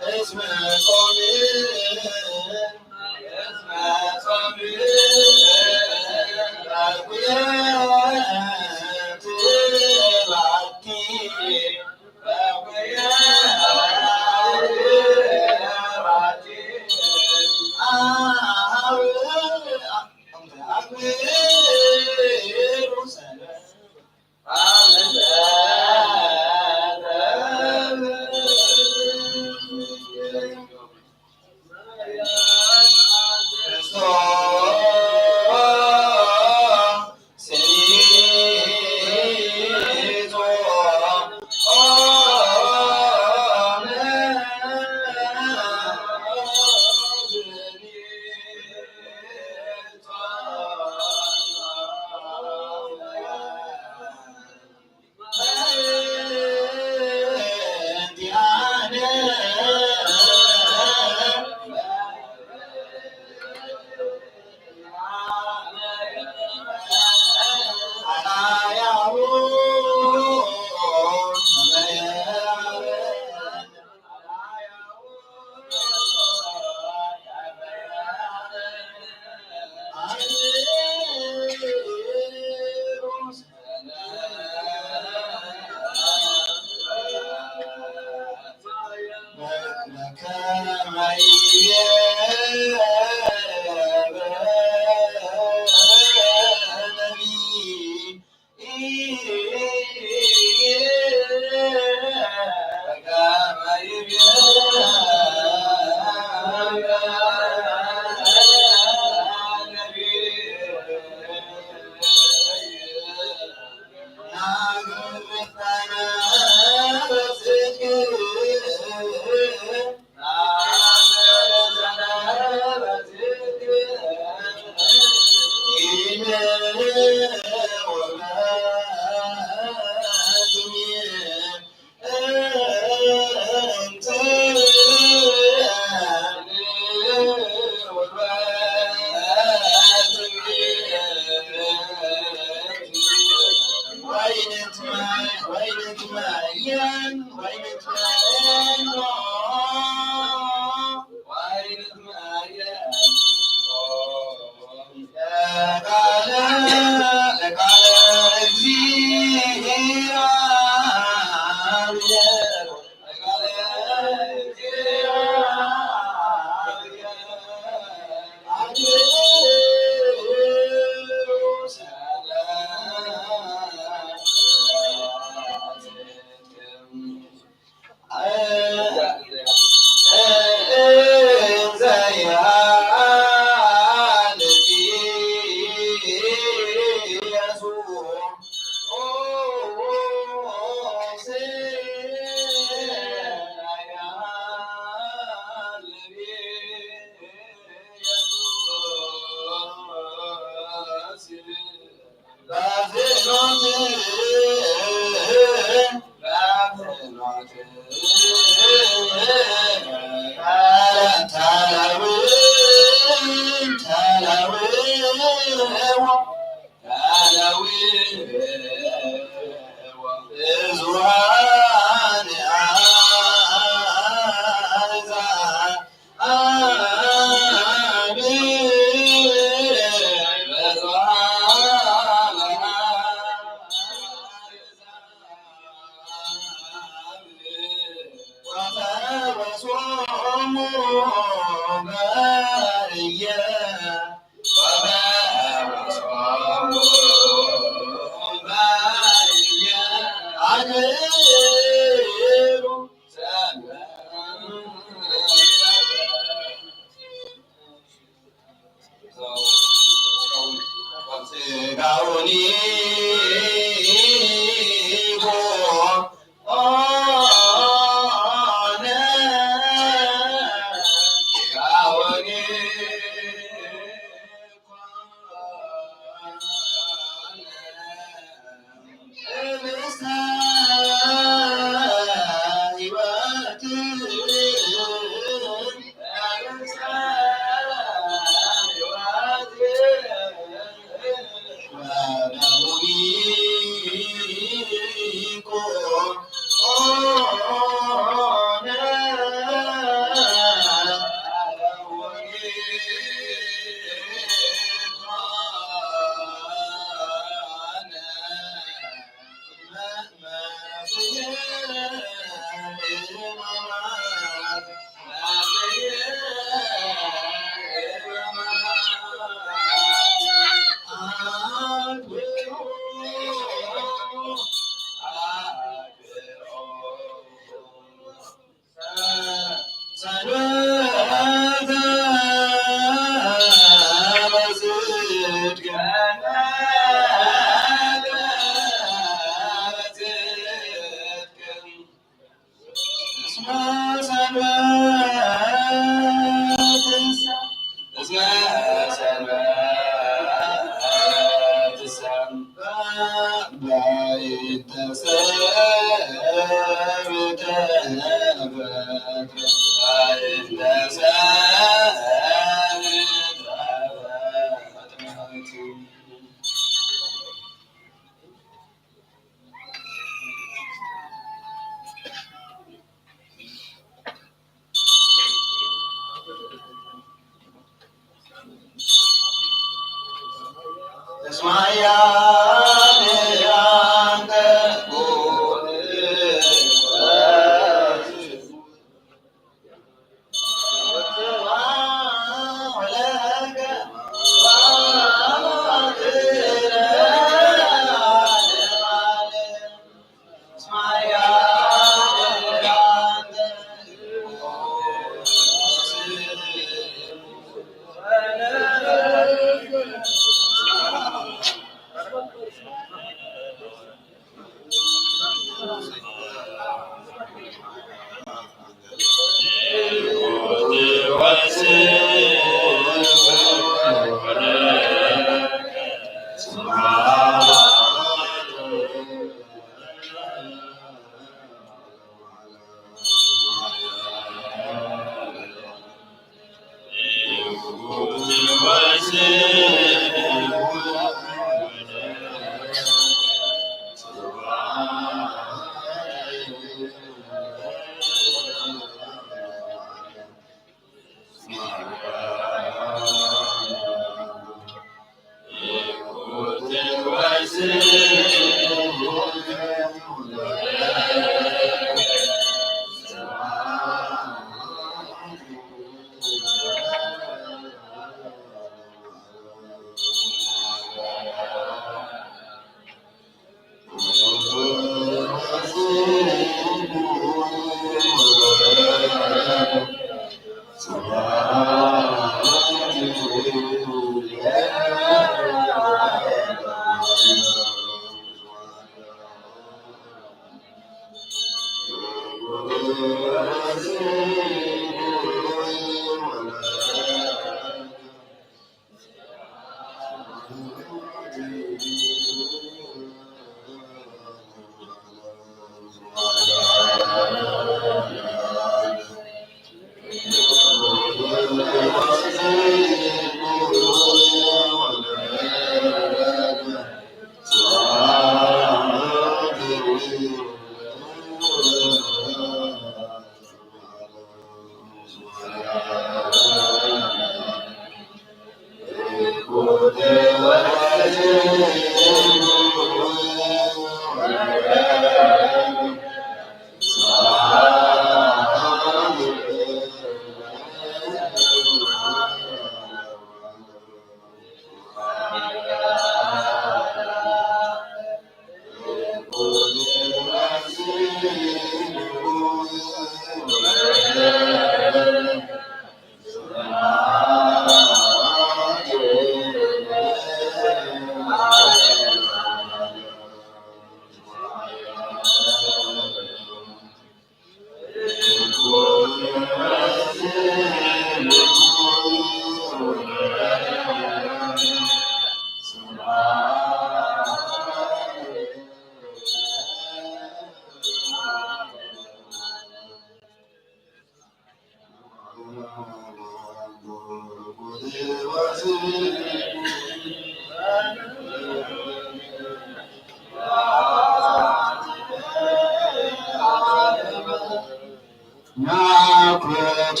ናኩቶ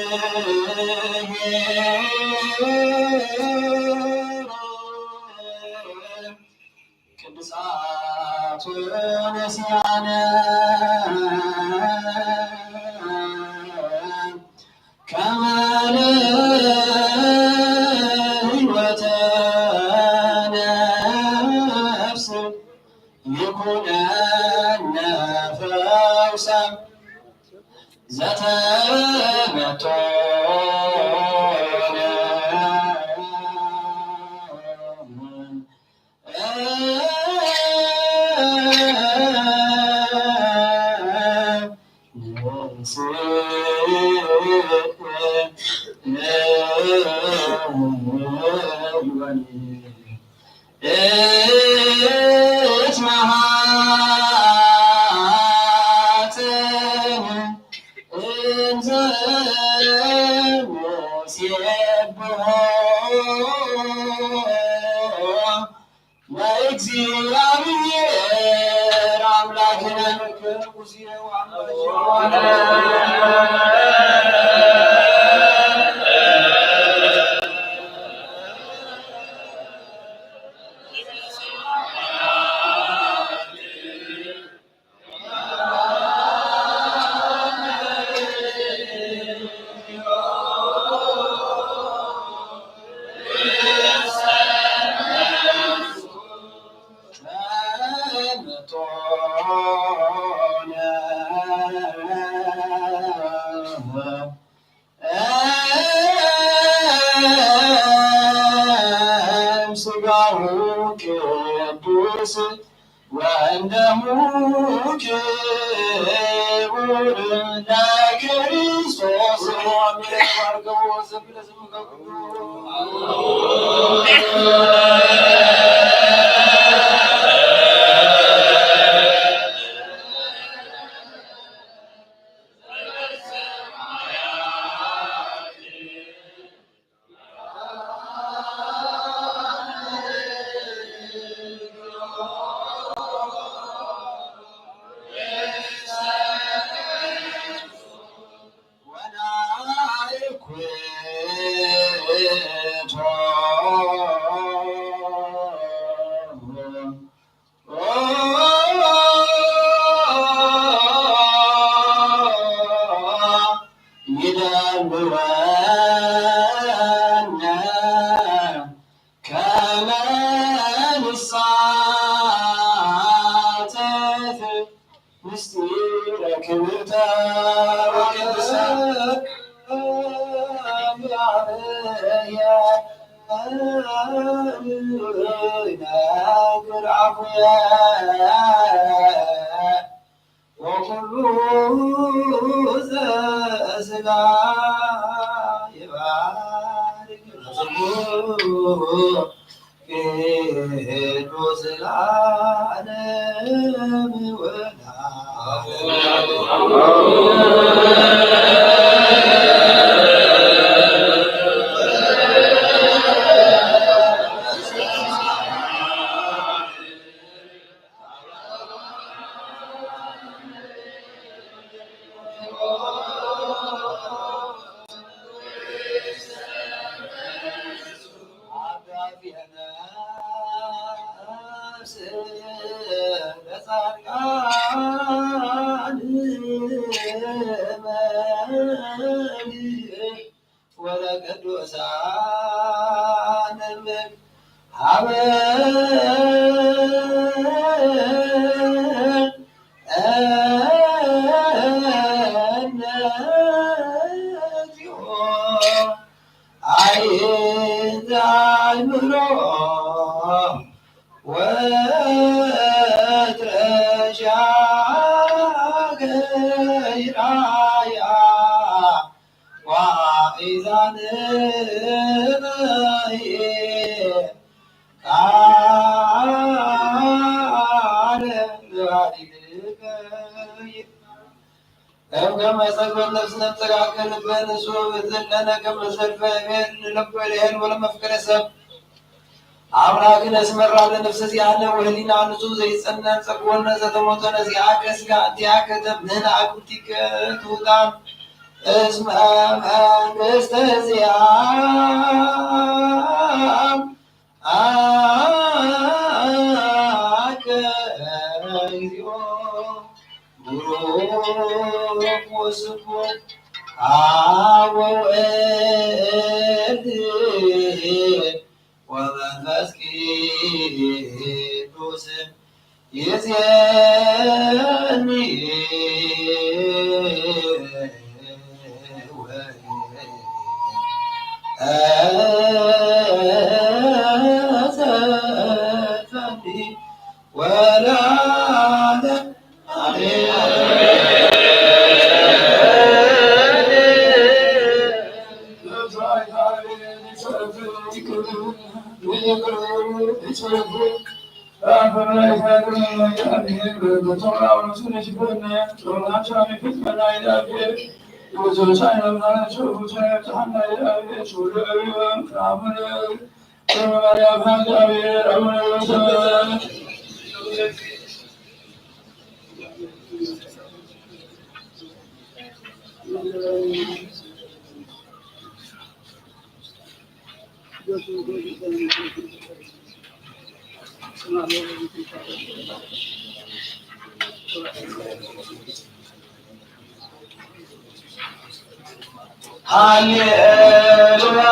ለእግዚኣብሔር ቅዱሳት ነሲያነ ከመ ለህይወተ ነፍስ ይኩነነ ፈውሰ ዘተመቶነ። ለእግዚኣብሔር አምላክነ። ስጋሁ ቅዱስ ወእንደሙ ክቡር ለክርስቶስ። ይደልወና ከመ ንሳተፍ ምስጢረ ክብርተ ወቅድስተ ማርያም ነግር አፉየ ወኩሉ ዘስጋ ይባርክ ስሙ ቅዱስ ለዓለም ወለዓለም። ወለቅዱሳን ሀበ እነዚኦ አይንተ አእምሮ ወትረ ሻገይራያ ዋኢዛን ቃለ እም ከመ ጸግበት ነፍስነ እምጸጋከ ልበ ንጹሕ እትለነ ከመ ሰልፈ እቤት ንለቡ ኤልሄል ወለመፍቀረ ሰብ። አምላክን እስመራ ለነፍሰ ዚአነ ወህሊና ንጹሕ ዘይጸነን ጸግቦነ ዘተሞተነ ዚአከ ስጋ እንቲአከ ተብህን አግብቲከ ትውጣን እስመ መንግስተ ዚአ አከ እግዚኦ ቡሩክ ወስቡሕ አብ ወወልድ ወመንፈስ ቅዱስ ይእዜኒ ወዘልፈኒ ወለዓለመ አሜን። ሃሌሉያ፣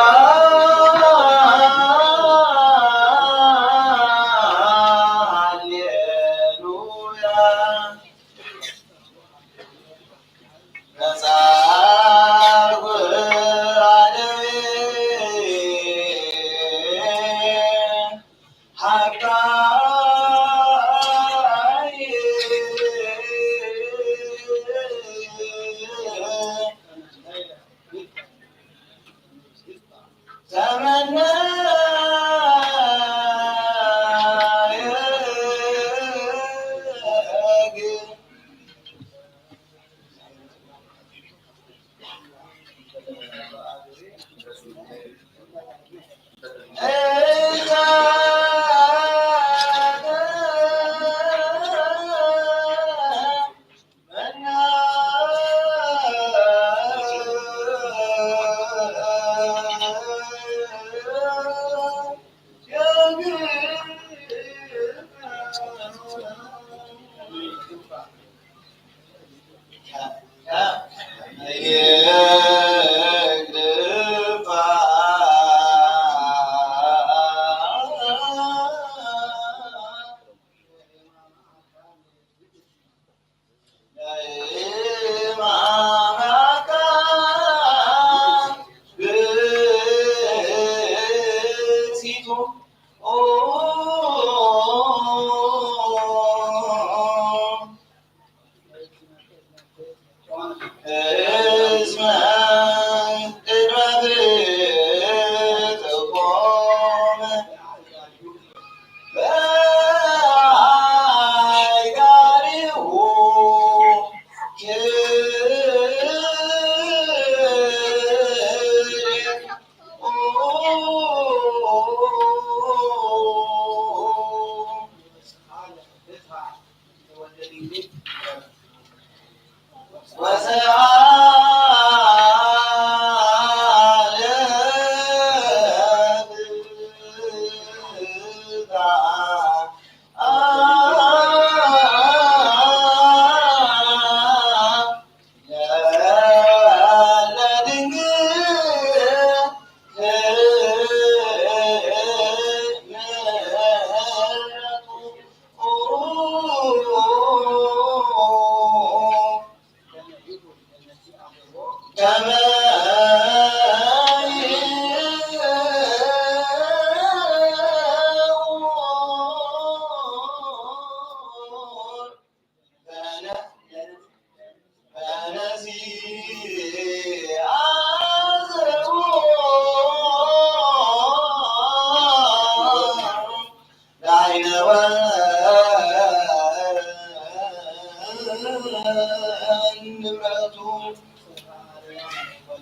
ሃሌሉያ።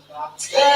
ጽላለ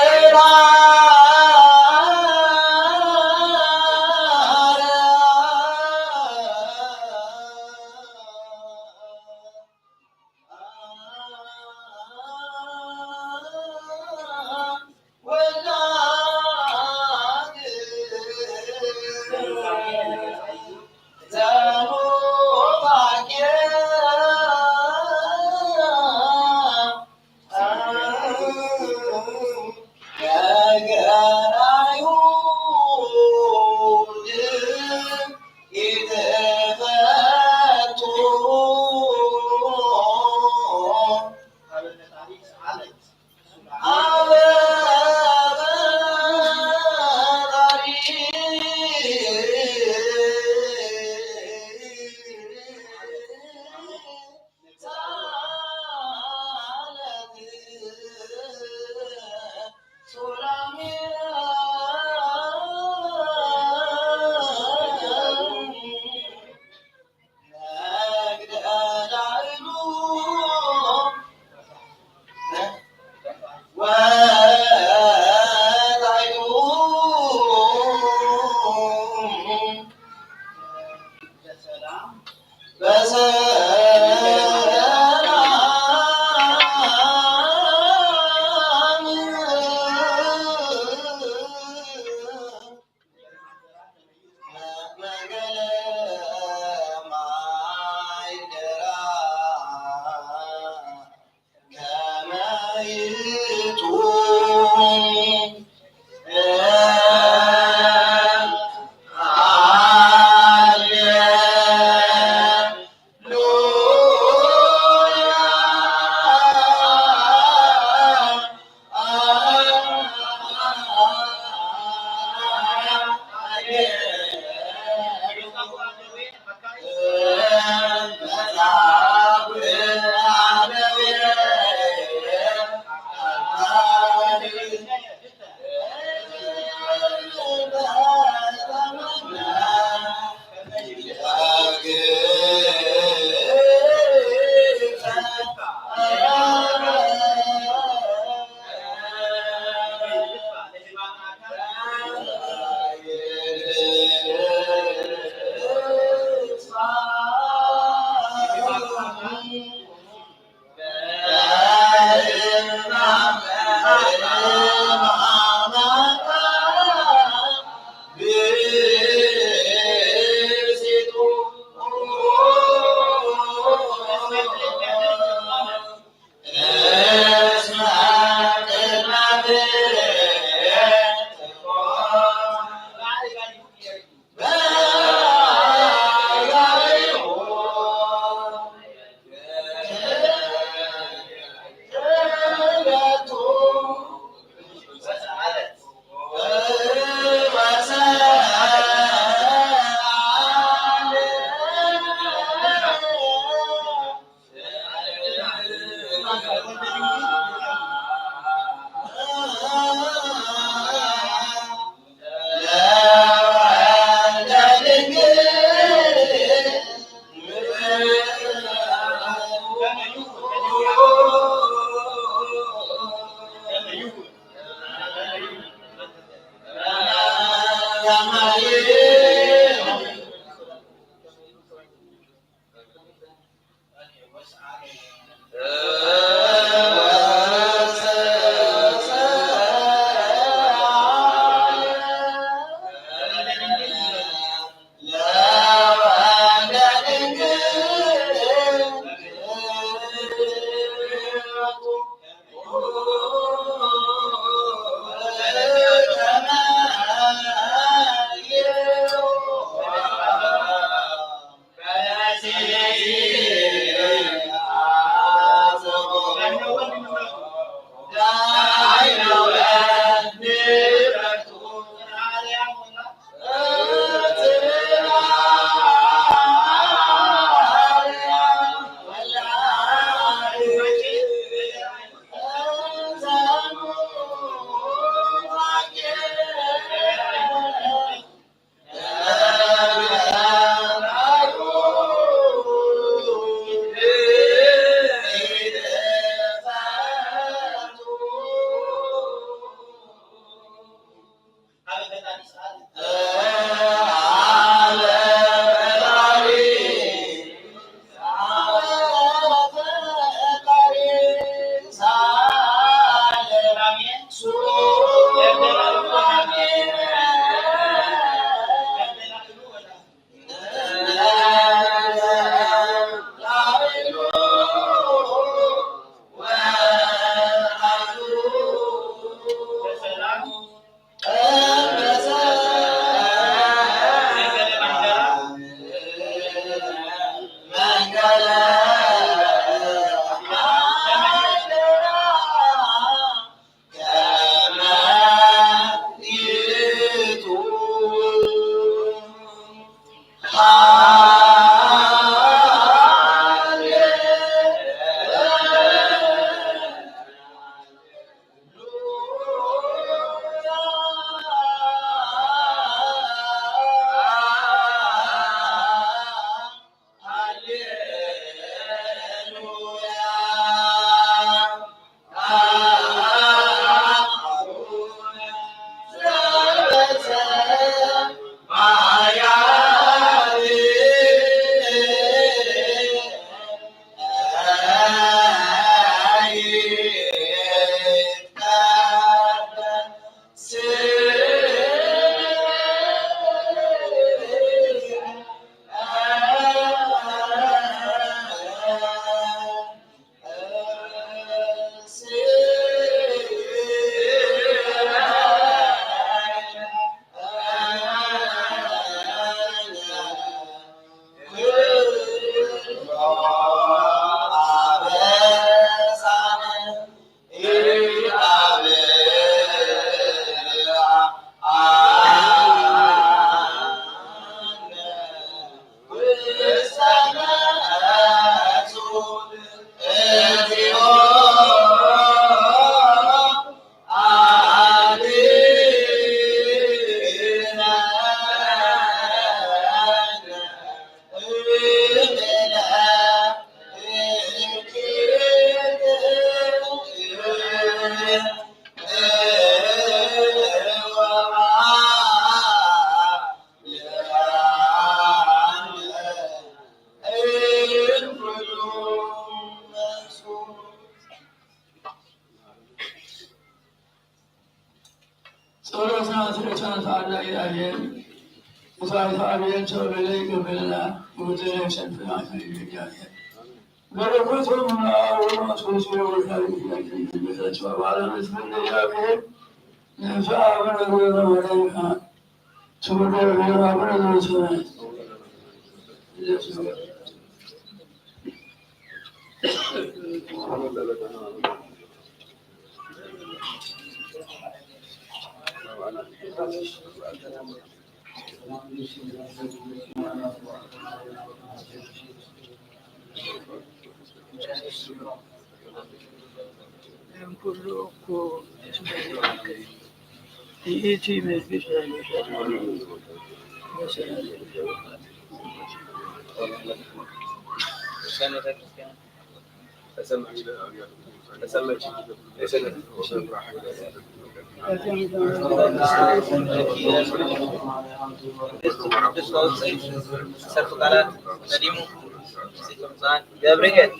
ጸሎትና ትሑታን ተኣላ እግዚኣብሔር፣ እታ ተኣብየን ተበለ ይገብረና፣ ብጉደለ ሰልፍና ይገብር እግዚኣብሔር። በረከቶም አቡነ ሶስዮ ወዳዊት ያችን ቤታቸው አባላት እግዚአብሔር ነፍስ አቡነ ገብረ ማርያም ትውልደ እግዚአብሔር አቡነ ዘበሰማያት። ይእቲ መዝጊድ ሰልፊ ቃላት ቀዲሙ ገብርኤል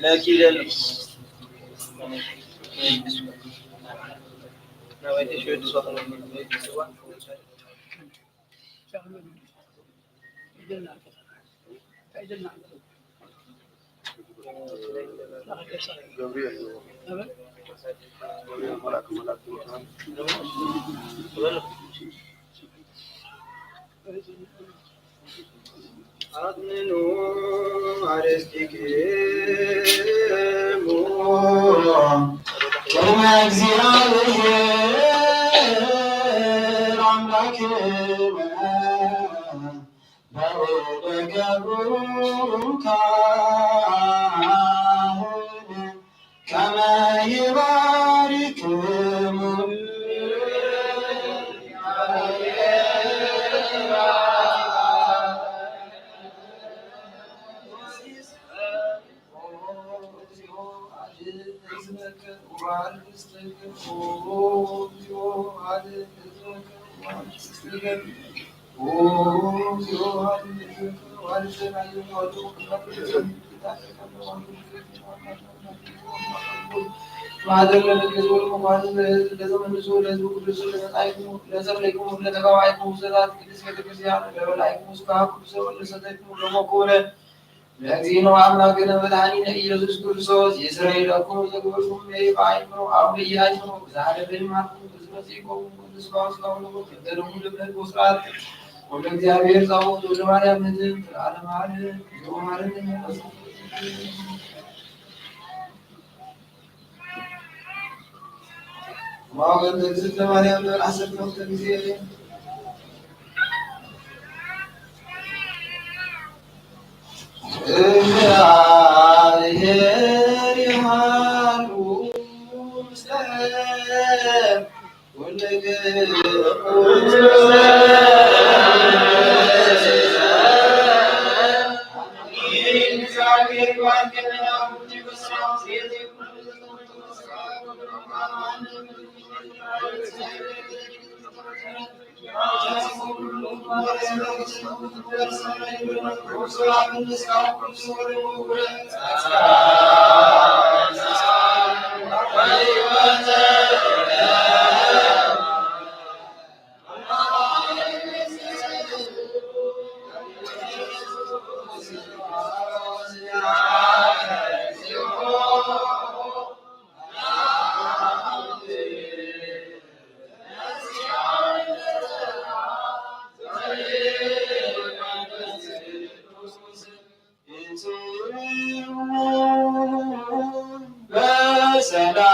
ለኪ ይደል አጽንኑ አርእስቲክሙ ቅድመ እግዚአብሔር አምላክነ በእደ ገብሩ ካህን ከመ ይባርክሙ። ማህደር ለደገዝኡ ለመኳንንት ለዘመንሱ ለህዝቡ ቅዱስ ለመጻኢኩም ለዘርሌኩም ለተጋባኢኩም ውሰታት ቅድስት ቤተክርስቲያን ለበላይኩም ስብሐ ቅዱሰ ወለሰተይኩም ለሞ ክቡረ ለእግዚእነ ወአምላክነ መድኃኒነ ኢየሱስ ክርስቶስ ይስረይ ለኩም ዘግበርኩም ለይባይኑ አብ ለያይኑ ብዛህረ በይማርኩም ብዝመጽእኩም ቅዱስ ባውስካሁኑ በደለሙ ልበል ወስራት ወለ እግዚአብሔር ጻውቱ ለማርያም ህዝብ ለዓለም ዓለም ይወሃርን ማወገን እግዝእትነ ማርያም ነብር ዓሰርተ ክልተ ግዜ እግዚአብሔር ይሃሉ ምስለ ኩልክሙ። በሰላም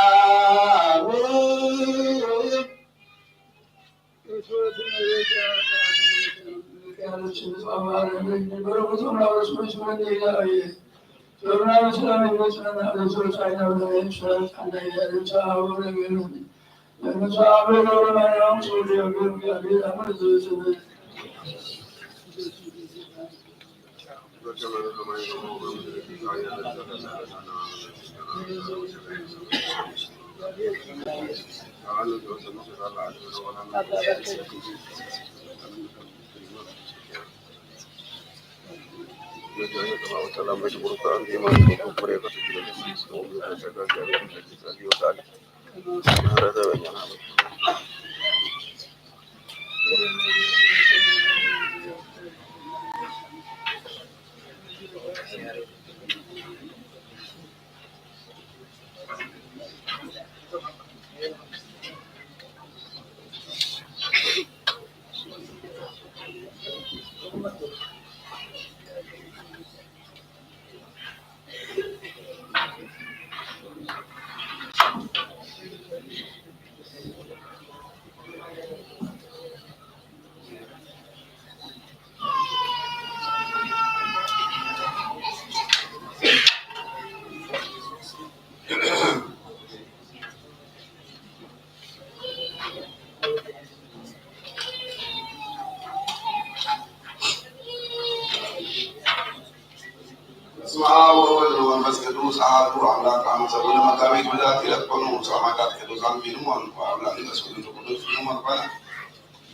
በስመ አብ ወወልድ ወመንፈስ ቅዱስ አሐዱ አምላክ። አመ ሰሙነ መጋቢት በዛቲ ዕለት ኮኑ ሰማዕታት ቅዱሳን ፊልሞን ወአብላኒዎስ። ወልደ ቅዱስ ፊልሞን ኮነ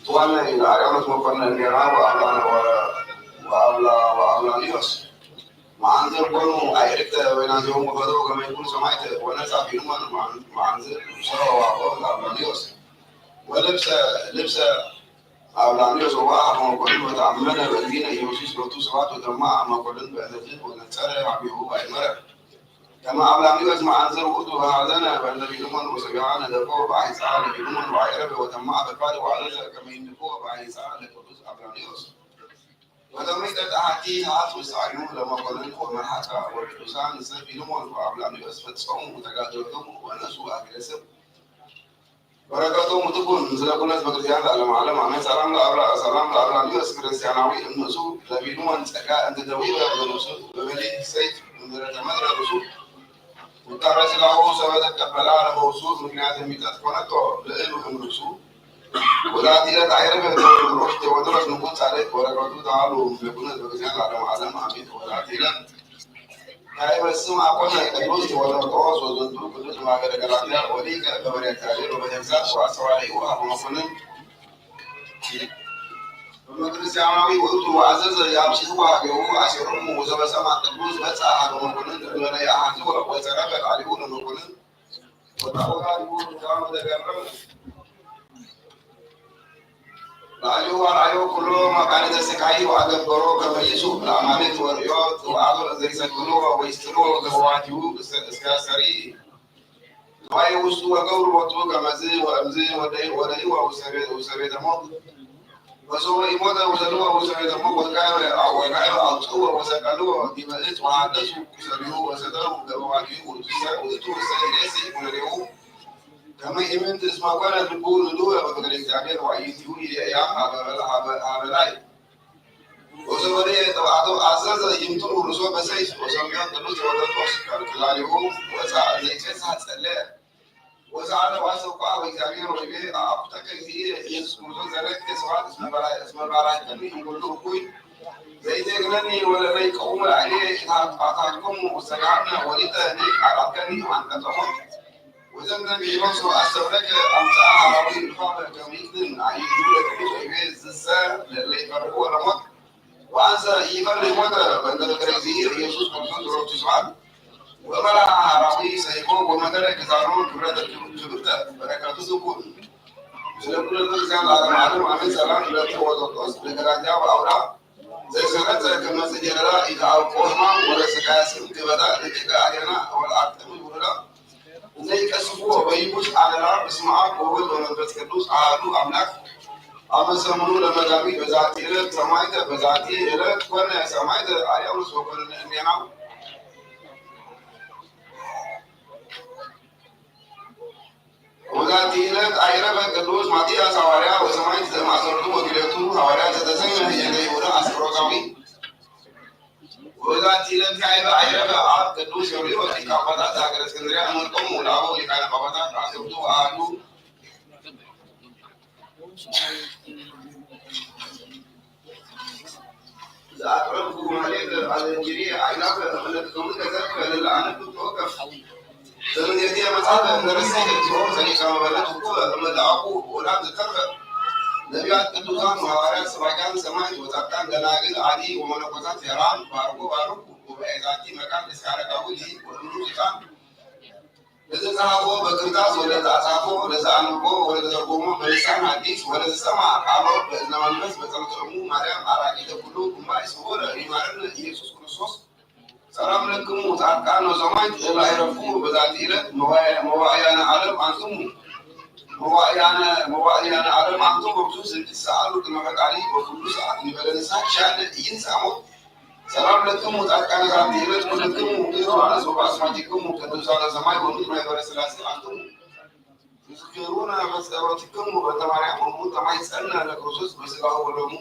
ትዋነ ለአርያኖስ መኮንን እንዴና ወአብላ-፣ ወአብላ-፣ ወአብላኒዎስ መዓንዘር ኮኑ። አይርክተ ወይናዜሆሙ ፈተው ከመ ይኩኑ ሰማዕት ወነጻ ፊልሞን መዓን-፣ መዓንዘር ሰረወ ዋቆ ለአብላኒዎስ ወለብሰ ልብሰ አብላኒዎስ ወወአ ሀበ መኮንን ወተአመነ በእግዚእነ ኢየሱስ ሎቱ ስብሐት ወተማ አብ መኮንን በእንተ ዝህብ ወነጸረ ሀቤሁ ወአእመረ። ከመ አብላኒዎስ መዓንዘር ውእቱ ሀዘነ በእንተ ፊልሞን ወሰቢሃ ነደቆ በአይጻ ለፊልሞን ወአይረፈ ወተማ በካል ወአዘዘ ከመ ይንድፎ በአይጻ ለቅዱስ አብላኒዎስ። ወተመይጠት አሐቲ ሰዓት ውስተ አይኑ ለመኮንን ወመርሐቃ ወቅዱሳን ሰፊልሞን ወአብላኒዎስ ፈጸሙ ተጋድሎቶሙ ወነሱ አክለ ስብ። በረከቶሙ ትኩን ምስለ ኩነ ህዝበ ክርስቲያን ለዓለመ ዓለም አሜን። ሰላም ለአብላ-፣ ሰላም ለአብላኒዎስ ክርስቲያናዊ እምንእሱ ለፊልሞን ጸጋ እንተ ደዊበ በነፍሱ በበሊዕ ሰይፍ እንተ ተመትረ ርእሱ። ወጣረ ሥጋሁ ሰበ ተቀበላ ለፈውሱ ምክንያት የሚጠት ኮነቶ ለእሉ እምርሱ። ወዛቲ ዕለት አይረፈ ቴዎድሮስ፣ ቴዎድሮስ ንጉሥ ጻድቅ ወረከቱ ተሃሉ ምስለ ኩነ ህዝበ ክርስቲያን ለዓለመ ዓለም አሜን። ወዛቲ ዕለት ካይበ ስም አኮነ ቅዱስ ቴዎዶጦስ ወዝንቱ ቅዱስ ማገረ ገላትያ ወሊቀ ገበሬ እግዚአብሔር ወበተግሳጽ ወአስተዋደዩ አቡ መኮንን በመክርስቲያናዊ ውእቱ ወአዘዘ፣ የአምጽእዋ ሀቤሁ አሴሮሙ ወዘበሰማ ቅዱስ መጽአ ሀበ መኮንን እንበለ የአሐዝወ ወጸረፈ ቃሊሁ ለመኮንን ወተአወራሪሁ ኪዳኑ ለገረሙ። ለአሊሁ አርአዮ ኩሎ መካኒተ ስቃይ ወአገበሮ ከመ ይሱብ ለአማልክት ወርእዮ ቅብአቶ ለዘይሰግድዎ ወይስጥርዎ ገበዋቲሁ እስከ ሰሪ ንዋየ ውስጡ ወገብሩ ቦቱ ከመዝ ወእምዝ ወደይ ወደይዋ ውሰቤ ውሰቤ ተሞት ወሶበ ኢሞተ ውሰድዎ ውሰቤ ተሞት ወጋይሮ ወጋይሮ አውፅእዎ ወሰቀልዎ ዲበ እፅ ወሃደሱ ኩሰቢሁ ወሰደሩ ገበዋቲሁ ውእቱ ውሰ ይሬሲ ኩነኔሁ ከመ ኢምንት እስመ ኮነ ልቡ ንዱረ በፍቅር እግዚአብሔር ወአይንቲሁ ይሬእያ ሀበ ላይ ወዘወደየ ቅብአቶ አዘዘ ይምጥሉ ርእሶ በሰይፍ ወሰምዮ ቅዱስ ቴዎዶጦስ ከልክላሊሁ ወፃ ዘይጼሳ ጸለ ወሰአለ ዋሰኳ ወእግዚአብሔር ወይቤ አአኩተከ እግዚእየ ኢየሱስ ክርስቶስ ዘረክተ ስብሐት እስመ ባራይከኒ እምኩሉ እኩይ ዘይቴግነኒ ወለዘይቀውሙ ላዕሌ ኢታጥፋታትኩሙ ውሰጋነ ወሊተ ቃላትከኒ አንቀጸሞ ወዘንተ ቢሮስ ወአሰብለከ አምጽአ ሐራዊ ልፋመ ከሚትን አይዱ ለቅዱስ ወይቤ ዝሰ ለለይፈርቁ ወለሞት ወአንሰ ኢፈርድ ሞተ በእንተ ፍቅረ እግዚእ ኢየሱስ ክርስቶስ ሎቱ ስብሐት ወመልአ ሐራዊ ሰይፎ ወመተረ ክሳዶ ክብረተ ክብርተ በረከቱ ትኩን ስለ ኩለቱ ክርስቲያን ለዓለም ዓለም አሜን። ሰላም ለእርቅ ወዘጦስ ለገራጃ ወአውራ ዘይሰረጸ ከመ ጽጌረዳ ኢተአውቆ ሕማም ወለስቃያስም ክበዳ ለደቂቀ አገና ወለአቅም ውሉዳ ዘይቀስፍዎ በይቡስ አለላ በስመ አብ ወወልድ ወመንፈስ ቅዱስ አሐዱ አምላክ አመ ሰሙኑ ለመጋቢት በዛቲ ዕለት ሰማዕተ በዛቲ ዕለት ኮነ ሰማዕተ አርያኖስ ወኮነ እምኔና። ወዛቲ ዕለት አይረፈ ቅዱስ ማትያስ ሐዋርያ ወሰማዕት ዘማእሰርቱ ወክልኤቱ ሐዋርያት ዘተሰምየ ህየንተ ይሁዳ አስቆሮታዊ። ወዛቲ ዕለት ካይበ አይረፈ አብ ቅዱስ ዮልዮስ ሊቀ ጳጳሳት ዘሀገረ እስክንድርያ እምርጦሙ ለአበው ሊቃነ ጳጳሳት አሰርቱ ወአሐዱ። ዘአቅረብኩ ማሕሌተ አዘኪርየ አእላፈ እምነ ትከውን ከዘልፈ ለለአነብብ ተወከፍ። ዘመንየትየ መጽሐፈ እንደ ረሰይከ እግዚኦ ጸኒቀ መበለት ውቁበ እመ ደአኩ ወዳት ዘተርፈ። ነቢያት ቅዱሳን ወሐዋርያት ሰባኪያን ሰማዕት ወጻድቃን ደናግል አዲ ወመነኮሳት ሄራን ባርኮ ባርኩ ጉባኤ ዛቲ መካን እስከ አረጋዊ ሊቅ ወእምሩ ሕፃን። ለዘጸሐፎ በክርታስ ወለዘአጽሐፎ ወለዘአንብቦ ወለዘተርጎሞ በልሳን ሐዲስ ወለዘሰምዐ ቃሎ በእዝነ መንፈስ በጸሎተ እሙ ማርያም አራቂተ ኩሉ እምባይ ስውረ ይማረነ ኢየሱስ ክርስቶስ። ሰላም ለክሙ ጻድቃን ወሰማዕት እለ አይረፍኩሙ በዛቲ ዕለት መዋዕያነ ዓለም አንትሙ መዋዕያነ መዋዕያነ ዓለም አንትሙ በብዙሕ ትሰአሉ ቅድመ ፈጣሪ በኩሉ ሰዓት ሊበለንሳ ሻለ ኢይንሳ ሞት። ሰላም ለክሙ ጻድቃነ ዛቲ ዕለት ኩልክሙ ቅዱሳነ ሶባ አስማቲክሙ ቅዱሳነ ሰማይ ወምድር ማይበረ ስላሴ አንትሙ ትዝክሩነ በጸሎትክሙ በእንተ ማርያም እሙ ተማይጸነ ለክርስቶስ በስጋሁ ወደሙ።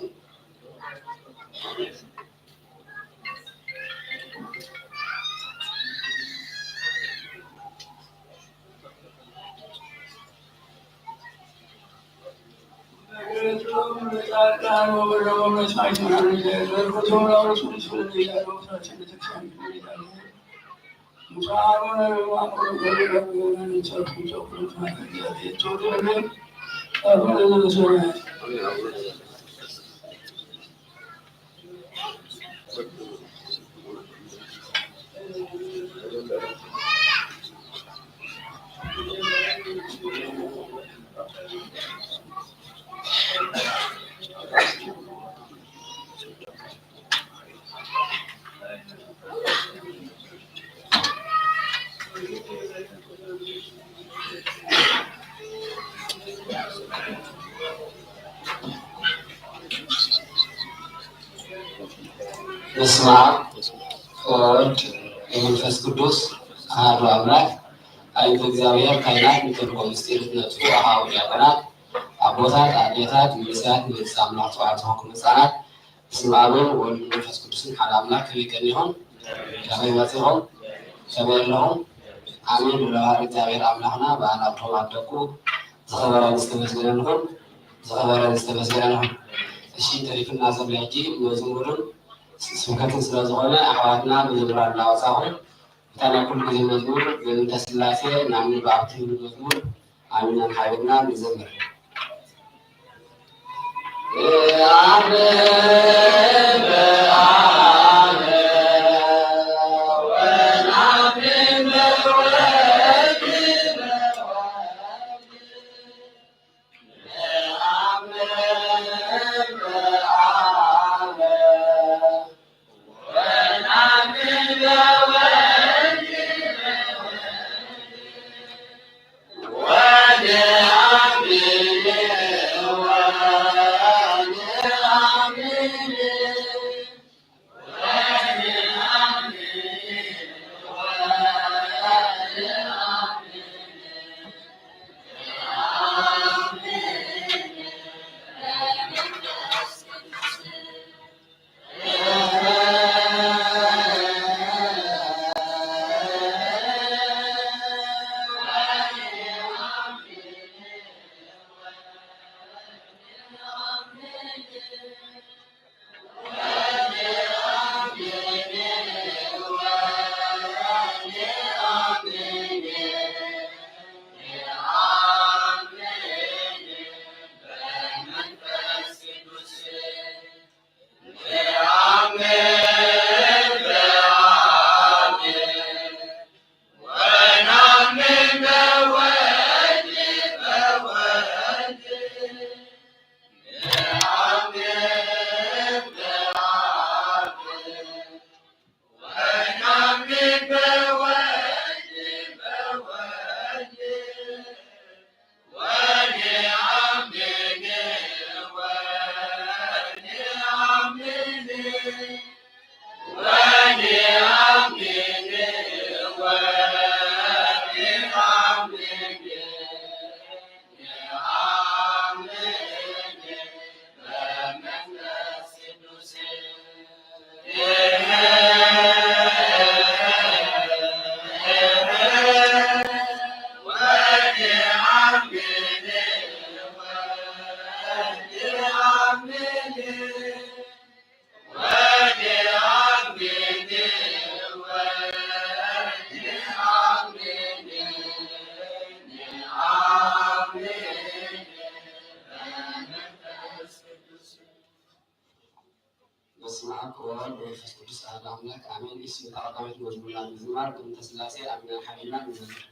በስመ አብ ወወልድ ወመንፈስ ቅዱስ አሐዱ አምላክ። አይንተ እግዚአብሔር ካህናት፣ ንተልእኮ ምስጢር ትነጥፉ አሃው ዲያቆናት፣ አቦታት፣ አዴታት፣ መንእሰያት፣ ንቤተሰብ አምላክ ተባዕትኹም ህፃናት፣ በስመ አብ ወወልድ ወመንፈስ ቅዱስን ሓደ አምላክ ከመይ ቀኒኹም? ከመይ መፂኹም? ከመይ ኣለኹም? አሜን። ለባህሪ እግዚኣብሔር አምላኽና ብኣናብቶም ኣደቁ ዝኸበረን ዝተመስገነን ይኹን። ዝኸበረን ዝተመስገነን ይኹን። እሺ፣ ተሪፍና ዘሎ ሕጂ መዝሙርን ስብከትን ስለ ዝኾነ ኣሕዋትና መዘምራን እናወፃኹም እታ ናይ ኩሉ ግዜ መዝሙር በእንተ ስላሴ ናብ ንባብ ትብል መዝሙር ኣሚናን ሓቢርና ንዘምር። በስመ አብ ወወልድ ወመንፈስ ቅዱስ አሐዱ አምላክ አሜን። እስኪ እታ ቀዳመይቲ መዝሙርና ንምዝማር ግምተ ሥላሴ አሚና ሓቢርና ንዘምር።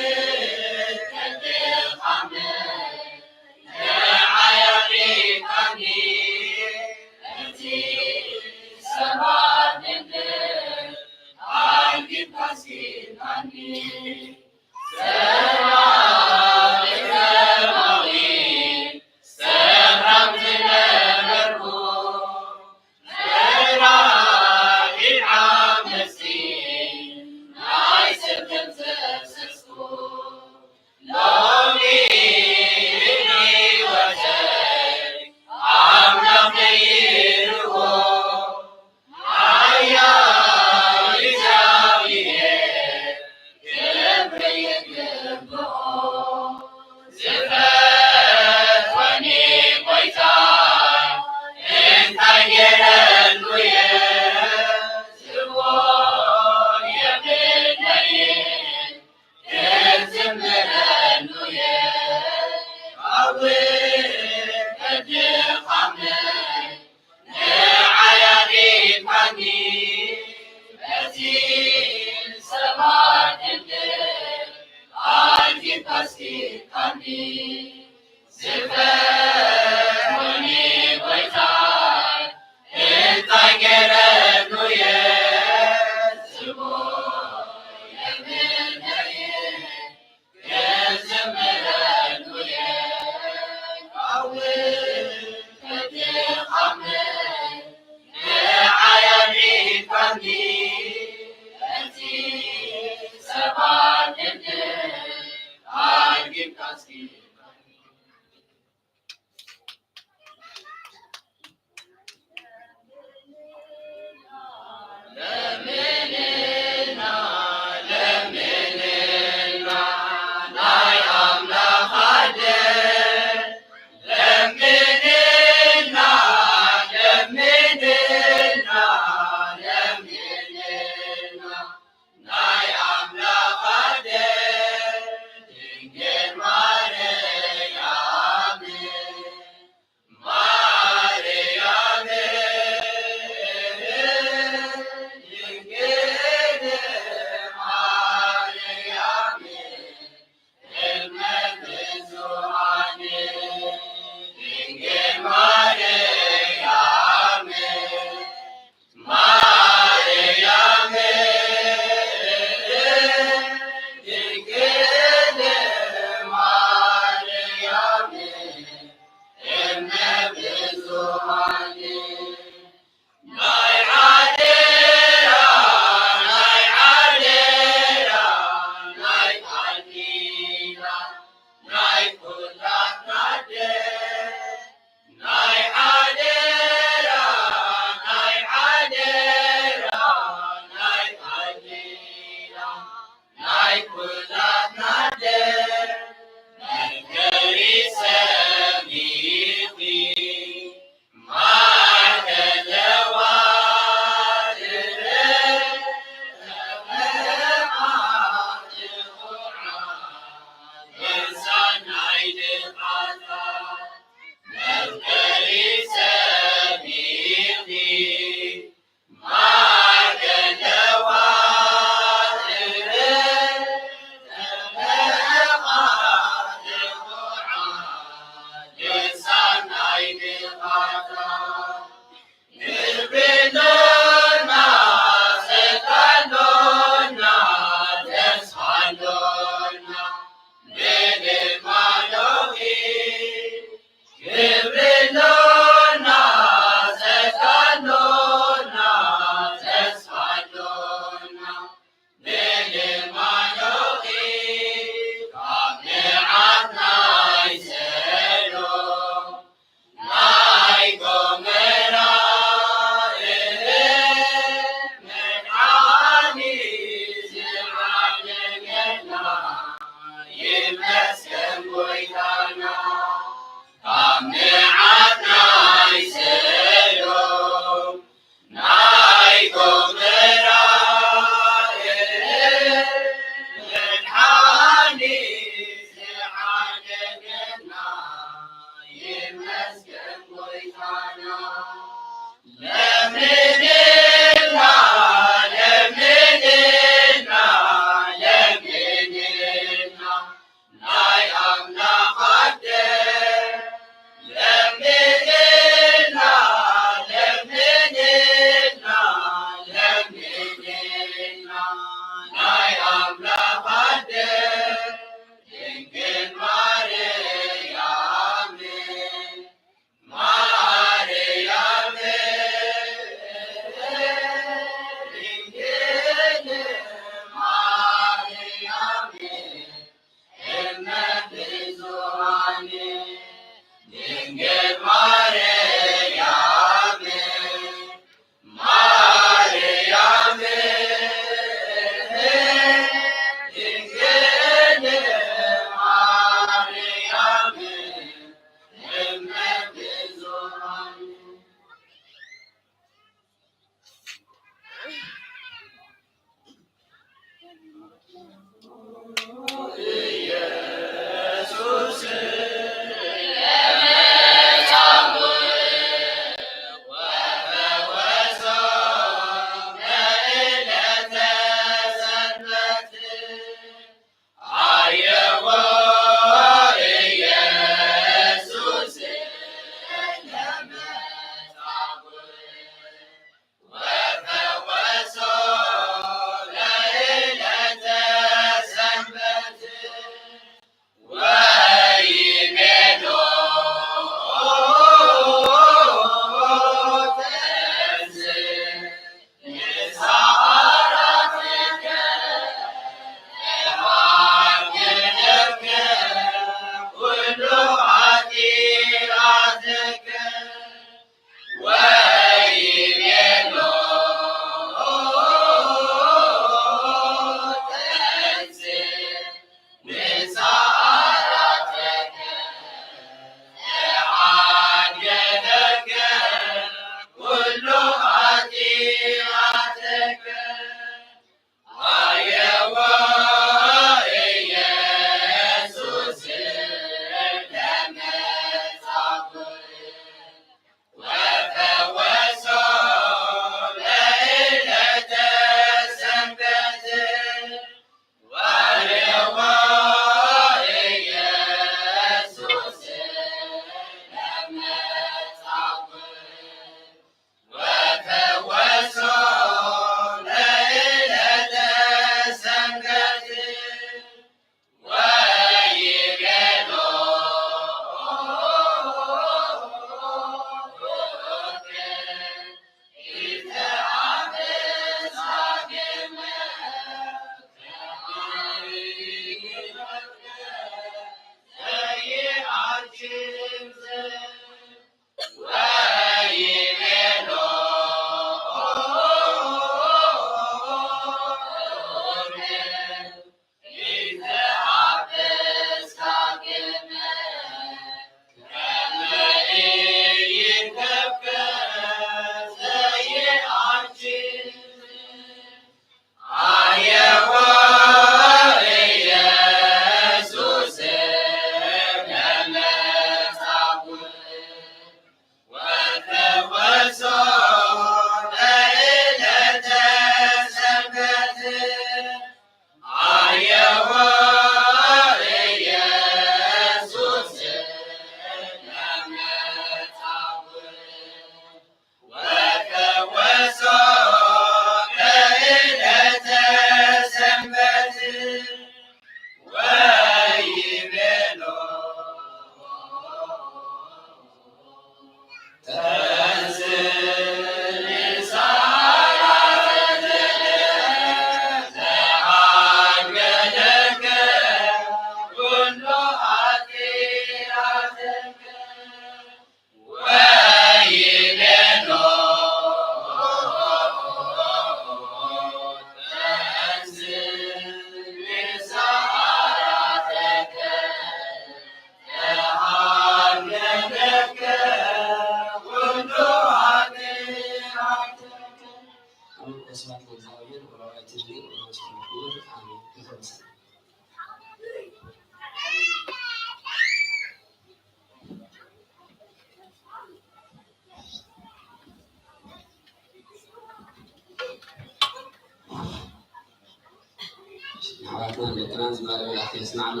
ደቅናን ዝማሬ መላእክቲ የስምዓና።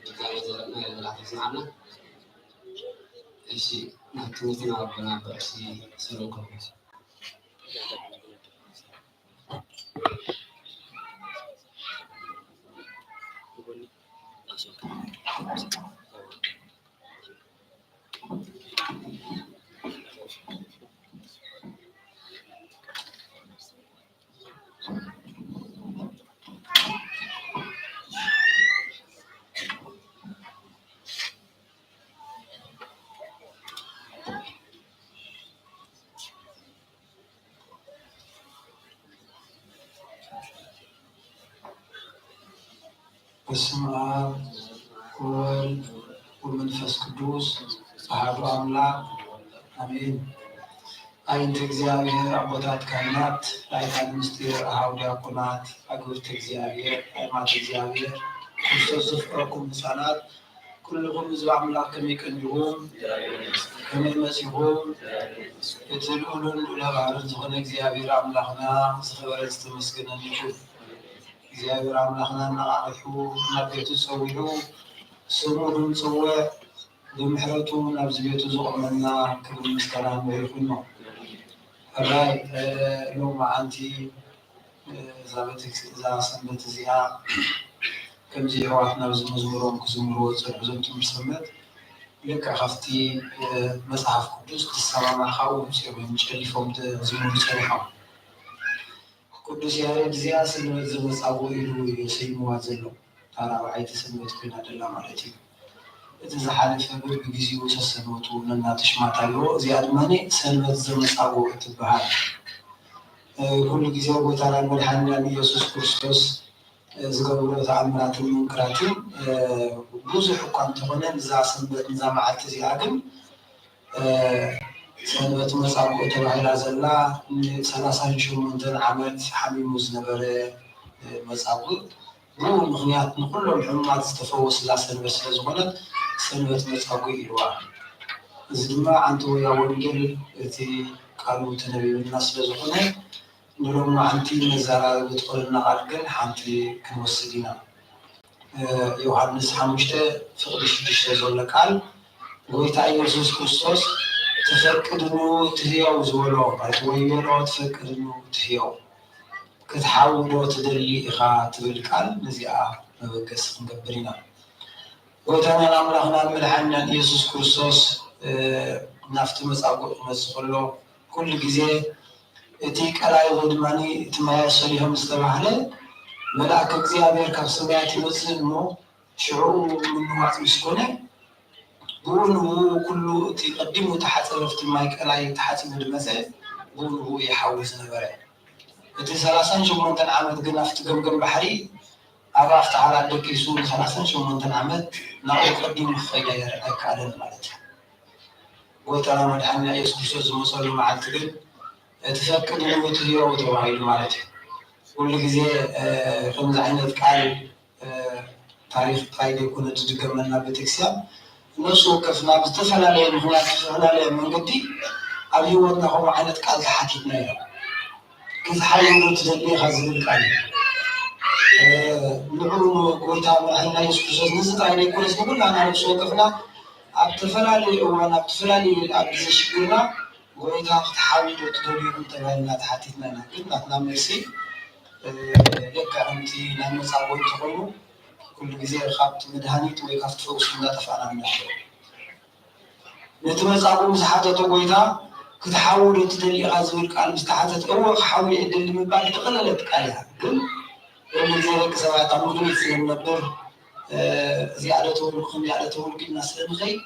እግዚኣብሔር ዘረብና መላእክቲ የስምዓና። እሺ፣ ናብ ትምህርትና ኣቦና ብርሲ ስሩን ከፍት። በስመ አብ ወወልድ ወመንፈስ ቅዱስ አሐዱ አምላክ አሜን። አይንተ እግዚአብሔር አቦታት ካህናት፣ ላይካን ምስጢር አሃው ዲያቆናት፣ አግብርተ እግዚአብሔር፣ አይማት እግዚአብሔር፣ ክርስቶስ ዘፍቅረኩም ህፃናት፣ ኩልኹም ህዝቢ ኣምላኽ ከመይ ቀኒኹም? ከመይ መጺኹም? እቲ ልዑልን ልዑለ ባህርን ዝኾነ እግዚኣብሔር ኣምላኽና ዝኸበረ ዝተመስገነ ይኹን። እግዚኣብሔር ኣምላኽና ኣነቓቒሑ ናብ ቤቱ ጸዊዑ ስሙ ብምጽዋዕ ብምሕረቱ ናብዚ ቤቱ ዘቑመና ክብሪ ምስጋና ንዕኡ ይኹኖ። ሕራይ ሎማዓንቲ እዛ ቤተክርስ-፣ እዛ ሰንበት እዚኣ ከምዚ የሕዋትና ኣብዚ መዝሙሮም ክዝምርዎ ዝጸንሑ እዞም ትምህርቲ ሰንበት ልክዕ ካብቲ መጽሓፍ ቅዱስ ዝሰማማዕ ካብኡ ኣምጺኦም እዮም ጨሊፎም ዝዝምሩ ጸኒሖም። ቅዱስ ያሬድ እዚኣ ሰንበት ዘመጻጎ ኢሉ እዩ ሰይምዋ ዘሎ። እታ ራብዓይቲ ሰንበት ኮይና ደላ ማለት እዩ። እቲ ዝሓለፈ በብግዚኡ ሰሰንበቱ ነናተሽማት ኣለዎ። እዚኣ ድማ ሰንበት ዘመጻጎ እትበሃል። እ፣ ኩሉ ግዜ ጎይታናን መድሓኒናን ኢየሱስ ክርስቶስ፣ እ፣ ዝገብሮ ተኣምራትን መንክራትን፣ እ፣ ብዙሕ እኳ እንተኾነ፣ ንዛ ሰንበት፣ ንዛ መዓልቲ እዚኣ ግን፣ እ፣ ሰንበት መጻጉዕ ተባሂላ ዘላ ንሰላሳን ሸሞንተን ዓመት ሓሚሙ ዝነበረ፣ እ፣ መጻጉዕ ብኡ ምኽንያት ንኹሎም ሕሙማት ዝተፈወስላ ሰንበት ስለ ዝኾነት ሰንበት መጻጉዕ ኢልዋ። እዚ ድማ ኣንተ ወያ ወንጌል እቲ ቃሉ ተነቢብና ስለ ዝኾነ ንሎማዓንቲ መዘራረቢ ትኾነና ቃል ግን ሓንቲ ክንወስድ ኢና። እ፣ ዮሃንስ ሓሙሽተ ፍቕዲ ሽዱሽተ ዘሎ ቃል ጎይታ ኢየሱስ ክርስቶስ ትፈቅድኑ ትህየው ዝበሎ ማለት ወየሎ ትፈቅድኑ ትህየው ክትሓዊ ዶ ትደሊ ኢኻ ትብል ቃል ነዚኣ መበገሲ ክንገብር ኢና። ጎይታናን ኣምላኽናን መድሓኒናን ኢየሱስ ክርስቶስ፣ እ፣ ናብቲ መጻጉዕ ክመጽእ ከሎ ኩሉ ግዜ እቲ ቀላይ ወይ ድማ እቲ ማይ ኣሰሊሆም ዝተባህለ መልኣክ እግዚኣብሔር ካብ ሰማያት ይመጽእ እሞ ሽዑ ምንዋጽ ምስ ኮነ ብኡ ንብኡ ኩሉ እቲ ቀዲሙ ተሓጸበ ኣብቲ ማይ ቀላይ ተሓጺቡ ዝመጸ ብኡ ንብኡ ይሓዊ ዝነበረ። እቲ ሰላሳን ሸሞንተን ዓመት ግን ኣብቲ ገምገም ባሕሪ ኣብ ኣፍቲ ዓራት ደቂሱ ንሰላሳን ሸሞንተን ዓመት ናብኡ ቀዲሙ ክኸይድ ኣይረ-፣ ኣይከኣለን ማለት እዩ። ጎይታና መድሓኒና ኢየሱስ ክርስቶስ ዝመጸሉ መዓልቲ ግን ትፈቅድ ዶ ትህየው ተባሂሉ ማለት እዩ። ኩሉ ግዜ፣ እ፣ ከምዚ ዓይነት ቃል፣ እ፣ ታሪኽ ጥራይ ዘይኮነ ዝድገመልና ቤተክርስትያን፣ ነፍሲ ወከፍና ብዝተፈላለየ ምኽንያት፣ ብዝተፈላለየ መንገዲ ኣብ ህይወትና ከምኡ ዓይነት ቃል ተሓቲትና ኢና። ክትሓይሉ ትደሊ ኢኻ ዝብል ቃል እዩ። እ፣ ንዑ ንጎይታ መድሓኒና የሱስ ክርስቶስ ነዚ ጥራይ ዘይኮነስ ንኩላና ነፍሲ ወከፍና ኣብ ተፈላለየ እዋን፣ ኣብ ተፈላለየ ኣብ ግዜ ሽግርና ጎይታ ክትሓዊ ዶ ትደልዩ ኢኹም ተባሂልና ተሓቲትና ኢና። ግን ናትና መልሲ፣ እ፣ ልክዕ ከምቲ ናይ መጻጉዕ እንተኾይኑ ኩሉ ግዜ ካብቲ መድሃኒት ወይ ካብቲ ፈውሲ እንዳጠፋእና ንነብር። ነቲ መጻጉዕ ምስ ሓተቶ ጎይታ ክትሓዊ ዶ ትደሊ ኢኻ ዝብል ቃል ምስ ተሓተተ እወ ክሓዊ እየ እደሊ ምባል ዝቐለለት ቃል እያ። ግን ኩሉ ግዜ ደቂ ሰባት ኣብ ምኽኒት ስለ ንነብር፣ እ፣ እዚኣ ዶ ተበልኩ፣ ከምዚኣ ዶ ተበልኩ ኢልና ስለ ንኸይድ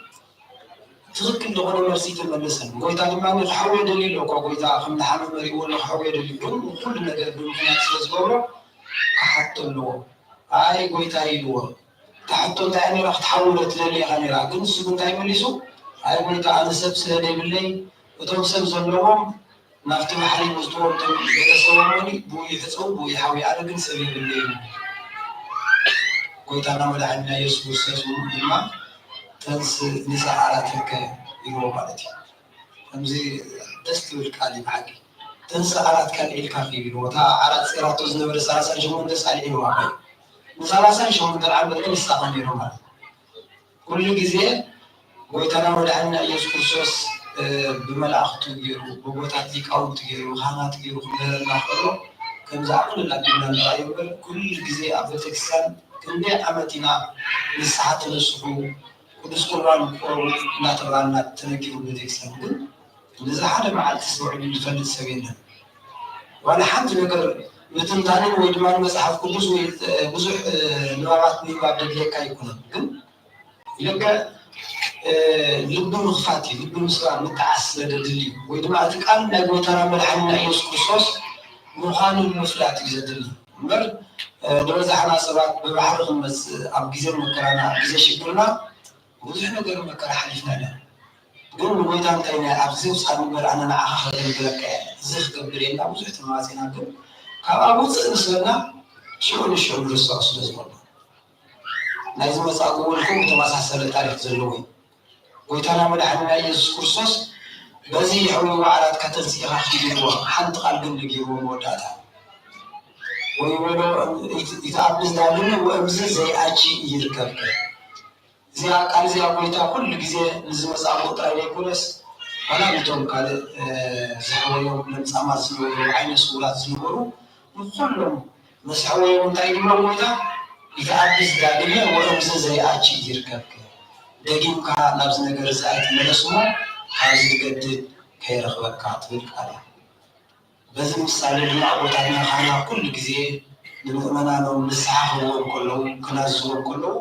ትኽክል ዝኾነ መልሲ ኣይተመለሰን። ጎይታ ድማ ክሓዊ እየ እደሊ ኢሉ እኮ ጎይታ ከም ዝሓመመ ርእይዎ ኣሎ ክሓዊ እየ እደሊ ኢሉ። ግን ኩሉ ነገር ብምኽንያት ስለ ዝገብሮ ክሓቶ ኣለዎ። ኣይ ጎይታ ኢልዎ። እታ ሕቶ እንታይ እያ ነይራ? ክትሓዊ ዶ ትደሊ ኢኻ ነይራ። ግን ንሱ እንታይ መሊሱ? ኣይ ጎይታ፣ ኣነ ሰብ ስለ ዘይብለይ እቶም ሰብ ዘለዎም ናብቲ ባሕሪ ወስድዎም፣ እቶም ገለ ሰብ እሞኒ ብኡ ይሕጸቡ፣ ብኡ ይሓውዩ፣ ኣነ ግን ሰብ የብለይን። ጎይታና መድሓኒና ኢየሱስ ክርስቶስ እውን ድማ ተንስ ንሳ ዓራተከ ኢልዎ ማለት እዩ። ከምዚ ደስ ትብል ቃል እዩ ብሓቂ። ተንስ ዓራትካ ኣልዒልካ ኺድ ኢልዎ። እታ ዓራት ጼራቶ ዝነበረ ሰላሳ ሸሞንተ ኣልዒልዋ ኸይድ። ንሰላሳን ሸሞንተን ዓመት ግን ይሳቐ ነይሩ ማለት እዩ። ኩሉ ግዜ ጎይታና መድሓኒና ኢየሱስ ክርስቶስ ብመላእኽቱ ገይሩ፣ ብቦታት ሊቃውንቲ ገይሩ፣ ካህናት ገይሩ ክምህረና ከሎ ከምዚ ኣቕልል ኣቢልና ንርኣዮ እምበር ኩሉ ግዜ ኣብ ቤተክርስትያን ክንደይ ዓመት ኢና ንስሓ ተነስሑ፣ ቅዱስ ቁርባን ቁረቡ እናተባሃልና ተነጊሩ ቤተክርስትያን ግን ነዚ ሓደ መዓልቲ ሰውዒሉ ዝፈልጥ ሰብ የለን። ዋላ ሓንቲ ነገር ምትንታንን ወይ ድማ መፅሓፍ ቅዱስ ወይ ብዙሕ ንባባት ምንባብ ደድልየካ ኣይኮነን ግን ልክዕ ልቢ ምኽፋት እዩ። ልቢ ምስባር ምጥዓስ ስለ ደድሊ እዩ። ወይ ድማ እቲ ቃል ናይ ጎይታና መድሓኒና ኢየሱስ ክርስቶስ ምዃኑ ንምፍላጥ እዩ ዘድሊ እምበር ንበዛሕና ሰባት ብባሕሪ ክንመፅእ ኣብ ግዜ መከራና ኣብ ግዜ ሽግርና ብዙሕ ነገር መከራ ሓሊፍና ኢና። ግን ንጎይታ እንታይ ናይ ኣብዚ ውፃእ ንበር ኣነ ንዓኻ ከገልግለካ እየ እዚ ክገብር እየ ኢልና ብዙሕ ተማፂና ግን ካብኣ ውፅእ ምስ በልና ሽዑ ንሽዑ ንርስዖ ስለ ዝኾንና ናይ ዝመፃእዎ ልክም ተመሳሰለ ታሪክ ዘለዎ እዩ። ጎይታና መድሓኒና ኢየሱስ ክርስቶስ በዚ ሕዊ ዋዕላት ከተንስኢኻ ኪድዎ ሓንቲ ቃል ግን ነጊርዎ መወዳእታ ወይ በሎ ይትኣብዝ ዳግም ወእምዝ ዘይኣቺ ይርከብከ እዚኣ ቃል እዚኣ ጎይታ ኩሉ ግዜ ንዝመፃእዎ ጥራይ ዘይኮነስ ዋላ ነቶም ካልእ ዝሕወዮም ለምፃማት ዝነበሩ ዓይነ ስውራት ዝነበሩ ንኩሎም መስሕወዮም እንታይ ይብሎም ጎይታ ይትኣብዝ ዳግመ ወእምዝ ዘይኣቺ ይርከብከ ደጊምካ ናብዚ ነገር እዚ ኣይትመለስ እሞ ካብዚ ዝገድድ ከይረኽበካ ትብል ቃል እያ። በዚ ምሳሌ ድማ ኣቦታትና ካህናት ኩሉ ግዜ ንምእመናኖም ንስሓ ክህብዎም ከለዉ ክናዝዝዎም ከለዉ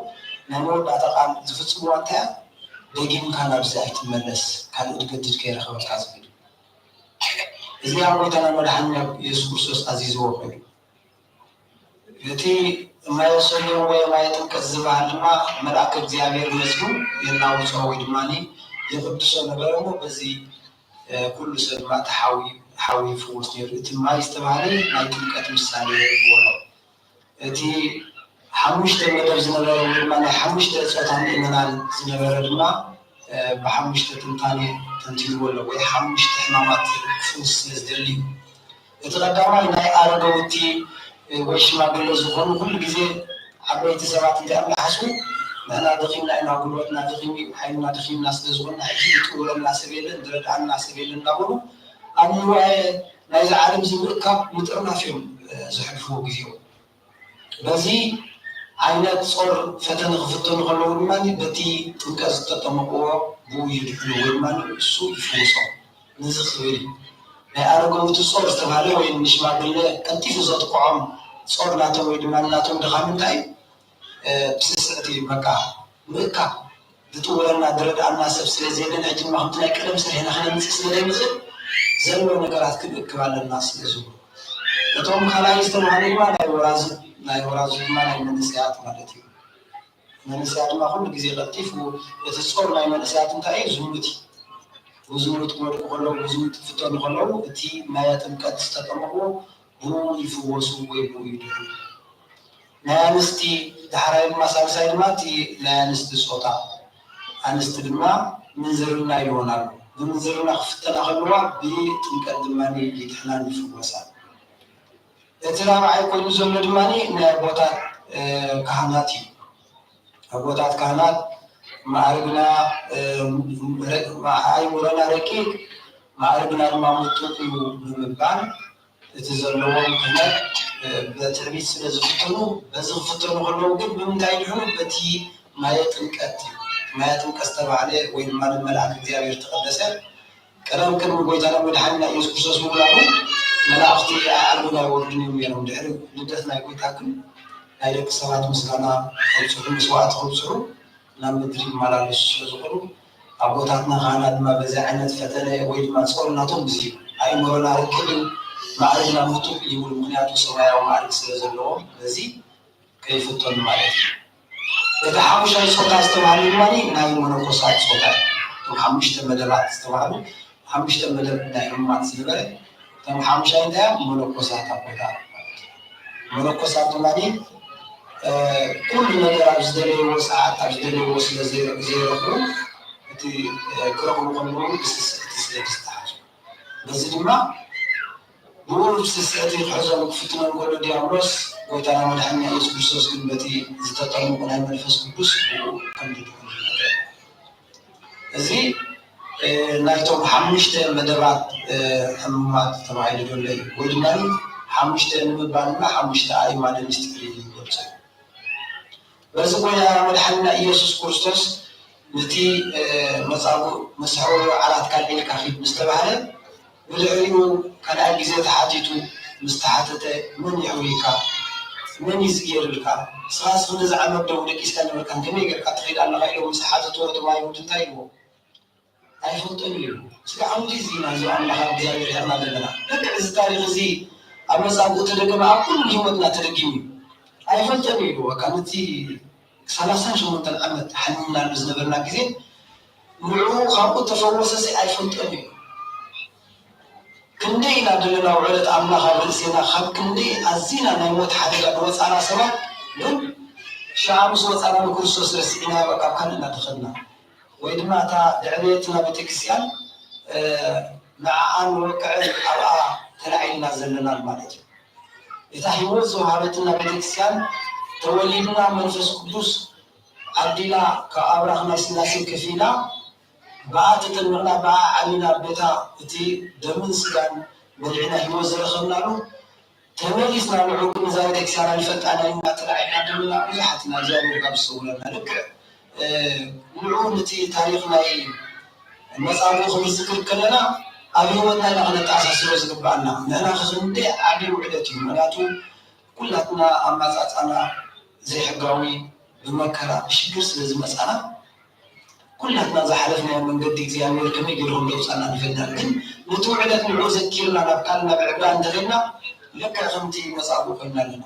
ናይ መወዳእታ ቃል ዝፍፅምዋ እንታይ እያ? ደጊምካ ናብዚ ኣይትመለስ ካልእ ዝገድድ ከይረኽበካ ዝብል እዩ። እዚ ኣብ ጎይታና መድሓኒና የሱስ ክርስቶስ ኣዚዝዎ ኮይኑ እቲ ማየ ሰሊሆም ወይ ማየ ጥምቀት ዝበሃል ድማ መልኣከ እግዚኣብሔር መፅዩ የናውፅኦ ወይ ድማ የቅድሶ ነበረ እሞ በዚ ኩሉ ሰብ ድማ እቲ ሓዊ ሓዊ ይፍውስ ነይሩ። እቲ ማይ ዝተባህለ ናይ ጥምቀት ምሳሌ ይበሎ። እቲ ሓሙሽተ መደብ ዝነበረ ወይ ድማ ናይ ሓሙሽተ ፆታ ምእመናን ዝነበረ ድማ ብሓሙሽተ ትንታኔ ተንቲንዎ ኣሎ ወይ ሓሙሽተ ሕማማት ክፍውስ ስለ ዝደሊ እዩ። እቲ ቀዳማይ ናይ ኣረጋውቲ ወይ ሽማግለ ዝኾኑ ኩሉ ግዜ ዓበይቲ ሰባት እንታይ እዮም ዝሓስቡ ንሕና ደኺምና ኢና ጉልበትና ደኺሙ ሓይልና ደኺምና ስለ ዝኾንና ሕጂ ዝጥውረና ሰብ የለን ዝረድኣና ሰብ የለን እንዳበሉ ኣብ ንዋየ ናይዚ ዓለም እዚ ምእካብ ምጥርናፍ እዮም ዘሕልፍዎ ግዜኡ በዚ ዓይነት ጾር ፈተነ ክፍተኑ ከለዉ ድማ በቲ ጥምቀት ዝተጠመቅዎ ብኡ ይድሕኑ ወይ ድማ እሱ ይፍውሶም። ነዚ ክብል እዩ ናይ ኣረጋውቲ ጾር ዝተባህለ ወይ ንሽማግለ ቀልጢፉ ዘጥቅዖም ጾር ናቶም ወይ ድማ ናቶም ድኻም እንታይ ብስስዕቲ በቃ ምእካ ዝጥውረና ዝረድኣና ሰብ ስለ ዘየለን ሕጂ ድማ ከምቲ ናይ ቀደም ስርሕና ክነምፅእ ስለ ዘይንኽእል ዘሎ ነገራት ክንእክብ ኣለና ስለ ዝብሉ እቶም ካልኣይ ዝተባህሉ ድማ ናይ ወራዙት ናይ ወራዙት ድማ ናይ መንእሰያት ማለት እዩ። መንእሰያት ድማ ኩሉ ግዜ ቀልጢፉ እቲ ጾር ናይ መንእሰያት እንታይ እዩ? ዝሙት እዩ። ብዝሙት ክወድቁ ከለዉ ብዝሙት ክፍተኑ ከለዉ እቲ ናይ ጥምቀት ዝተጠመቑ ብኡ ይፍወሱ ወይ ብኡ ይድሕኑ። ናይ ኣንስቲ ዳሕራይ ድማ ሳልሳይ ድማ እቲ ናይ ኣንስቲ ጾታ ኣንስቲ ድማ ምንዝርና ይልወናሉ ብምንዝርና ክፍተና ከለዋ ብጥምቀት ድማ ይድሕናን ይፍወሳን። እቲ ራብዓይ ኮይኑ ዘሎ ድማ ናይ ኣቦታት ካህናት እዩ። ኣቦታት ካህናት ማዕርግና ኣይምሮና ረቂቅ ማዕርግና ድማ ምጡቅ እዩ ብምባል እቲ ዘለዎም ክህነት ብትዕቢት ስለ ዝፍትኑ በዚ ክፍተኑ ከለዉ ግን ብምንታይ ይድሕኑ? በቲ ማየ ጥምቀት እዩ። ማየ ጥምቀት ዝተባህለ ወይ ድማ ንመልኣክ እግዚኣብሔር ዝተቀደሰ ቀደም ቅድሚ ጎይታና መድሓኒና ኢየሱስ ክርስቶስ ምውላዱ መላእኽቲ ኣዕርግና ይወርዱን እዮም ነይሮም። ድሕሪ ልደት ናይ ጎይታ ግን ናይ ደቂ ሰባት ምስጋና ከብፅሑ መስዋእቲ ከብፅሑ ናብ ምድሪ ይመላለሱ ስለ ዝኾኑ ኣቦታትና ካህናት ድማ በዚ ዓይነት ፈተነ ወይ ድማ ጾር ናቶም እዚ እዩ። ኣእምሮና ርክብ እዩ፣ ማዕርግና ምጡቕ ይብሉ፣ ምኽንያቱ ሰማያዊ ማዕርግ ስለ ዘለዎም በዚ ከይፍተኑ ማለት እዩ። እቲ ሓሙሻይ ጾታ ዝተባህሉ ድማ ናይ መነኮሳት ጾታ እዩ። እቶም ሓሙሽተ መደባት ዝተባህሉ ሓሙሽተ መደብ ናይ ሕሙማት ዝነበረ እቶም ሓሙሻይ እንታይ እዮም? መነኮሳት ኣቦታት ማለት እዩ። መነኮሳት ድማ ኩሉ ነገር ኣብ ዝደለይዎ ሰዓት ኣብ ዝደለይዎ ስለ ዘይረኽቡ እቲ ክረኽቡ ከለዉ ብስስዕቲ ስለ ዝተሓዙ በዚ ድማ ብኡ ብስስዕቲ ክሕዞም ክፍትኖም ከሎ ዲያብሎስ ጎይታና መድሓኒና ኢየሱስ ክርስቶስ ግን በቲ ዝተጠምቁ ናይ መንፈስ ቅዱስ ብኡ ከም ዝድሕኑ ይነግረና። እዚ ናይቶም ሓሙሽተ መደባት ሕሙማት ተባሂሉ ዘሎ እዩ። ወይ ድማ ሓሙሽተ ንምባል ድማ ሓሙሽተ ኣእማደ ምስጢር እዩ ዝገልጾ። በዚ ጎይታና መድሓኒና ኢየሱስ ክርስቶስ ነቲ መጻጉዕ መሰሕወሪ ዓራት ካልዒልካ ኺድ ምስ ተባህለ፣ ብድሕሪኡ ካልኣይ ግዜ ተሓቲቱ ምስ ተሓተተ፣ መን የሕውይካ? መን እዩ ዝገይርልካ? ንስኻስ ክንድዚ ዓመት ዶ ደቂስካ ነበርካን ከመይ ጌርካ ትኸይድ ኣለኻ? ኢሎም ምስ ሓተትዎ እቶም ኣይሁድ እንታይ ኢልዎ? ኣይፈልጦን እዩ። ስጋዕ ከምዚ ኢና እዚ ኣምላኽ እግዚኣብሔር ሄርና ዘለና። ልክዕ እዚ ታሪኽ እዚ ኣብ መጻጉዕ ተደገመ፣ ኣብ ኩሉ ህይወትና ተደጊሙ እዩ። ኣይፈልጦን እዩ። በቃ ነቲ ሰላሳን ሸሞንተን ዓመት ሓሚምናሉ ዝነበርና ግዜ ንዕኡ ካብኡ ተፈወሰሲ ኣይፈልጦን እዩ። ክንደይ ኢና ዘለና ውዕለት ኣምላኽ ኣብ ርእሴና፣ ካብ ክንደይ ኣዚና ናይ ሞት ሓደጋ ዝወጻና ሰባት ግን ሽዓ ምስ ወጻና ንክርስቶስ ረሲዕና በቃ ኣብ ካልእ እናተኸድና ወይ ድማ እታ ድዕቤትና ቤተክርስትያን ንዓኣ ንወቅዕን ኣብኣ ተላዒልና ዘለናል ማለት እዩ። እታ ህይወት ዝወሃበትና ቤተክርስትያን ተወሊድና መንፈስ ቅዱስ ዓዲላ ካብ ኣብራኽ ናይ ስላሴ ከፊላ ብኣ ተጠሚቕና ብኣ ዓሚና ቤታ እቲ ደምን ስጋን በሊዕና ህይወት ዘረኸብናሉ ተመሊስና ንዑ ግን እዛ ቤተክርስትያን ኣይንፈልጣን ኢና ተላዒልና ደለና ብዙሓት ኢና እግዚኣብሔር ካብ ዝሰውረና ልክዕ ንዑ ነቲ ታሪኽ ናይ መጻጉዕ ክንዝክር ከለና ኣብ ህይወትና ኢና ክነተኣሳስሮ ዝግባኣና ንሕና ክንደይ ዓብዪ ውዕለት እዩ ምክንያቱ ኩላትና ኣማጻጻና ዘይሕጋዊ ብመከራ ብሽግር ስለ ዝመጻና ኩላትና ዝሓለፍናዮ መንገዲ እግዚኣብሔር ከመይ ገይሩ ከም ዘውፃና ንፈልጣን ግን ነቲ ውዕለት ንዑ ዘኪርና ናብ ካል ናብ ዕዳ እንተኸድና ልክዕ ከምቲ መፃእኡ ኮይና ኣለና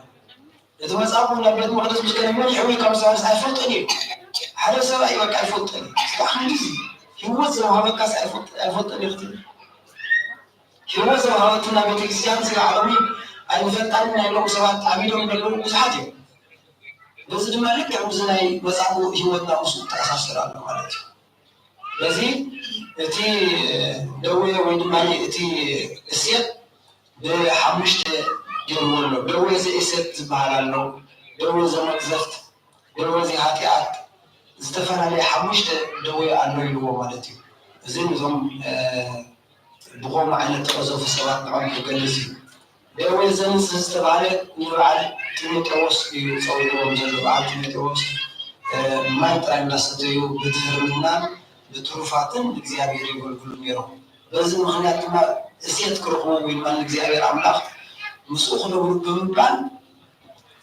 እቲ መፃእኡ ናብ ቤት መቅደስ ምስ ከደ መን ይሕውይ ካብ ዝባልስ ኣይፈልጠን እዩ ሓደ ሰብኣይ በቃ ኣይፈልጠን እዩ ስራሕ ክንዲዚ ህይወት ዘውሃበካስ ኣይፈልጠን እዩ ክትብል ህይወት ዘውሃበትና ቤተክርስትያን ስራሕ ሎሚ ኣይንፈልጣን ናይ ሎም ሰባት ዓቢዶም ዘለዉ ብዙሓት እዮም በዚ ድማ ልክዕ ምስዚ ናይ መጻጉዕ ህይወትና ምስኡ ይተኣሳሰር ኣሎ ማለት እዩ። በዚ እቲ ደዌ ወይ ድማ እቲ እሴት ብሓሙሽተ ገይርዎ ኣሎ። ደዌ ዘእሴት ዝበሃል ኣሎ፣ ደዌ ዘመቅዘፍት፣ ደዌ ዘይሃጢኣት፣ ዝተፈላለየ ሓሙሽተ ደዌ ኣሎ ኢልዎ ማለት እዩ። እዚ ነዞም ብኸምኡ ዓይነት ተቐዘፉ ሰባት ንዖም ክገልጽ እዩ። ደዌ ዘንጽህ ዝተባህለ ንበዓል ጢሞቴዎስ እዩ ጸዊዕዎም ዘሎ። በዓል ጢሞቴዎስ ማይ ጥራይ እንዳሰተዩ ብትህርምናን ብትሩፋትን ንእግዚኣብሔር የገልግሉ ነይሮም። በዚ ምኽንያት ድማ እሴት ክረኽቡ ወይ ድማ ንእግዚኣብሔር ኣምላኽ ምስኡ ክነብሩ ብምባል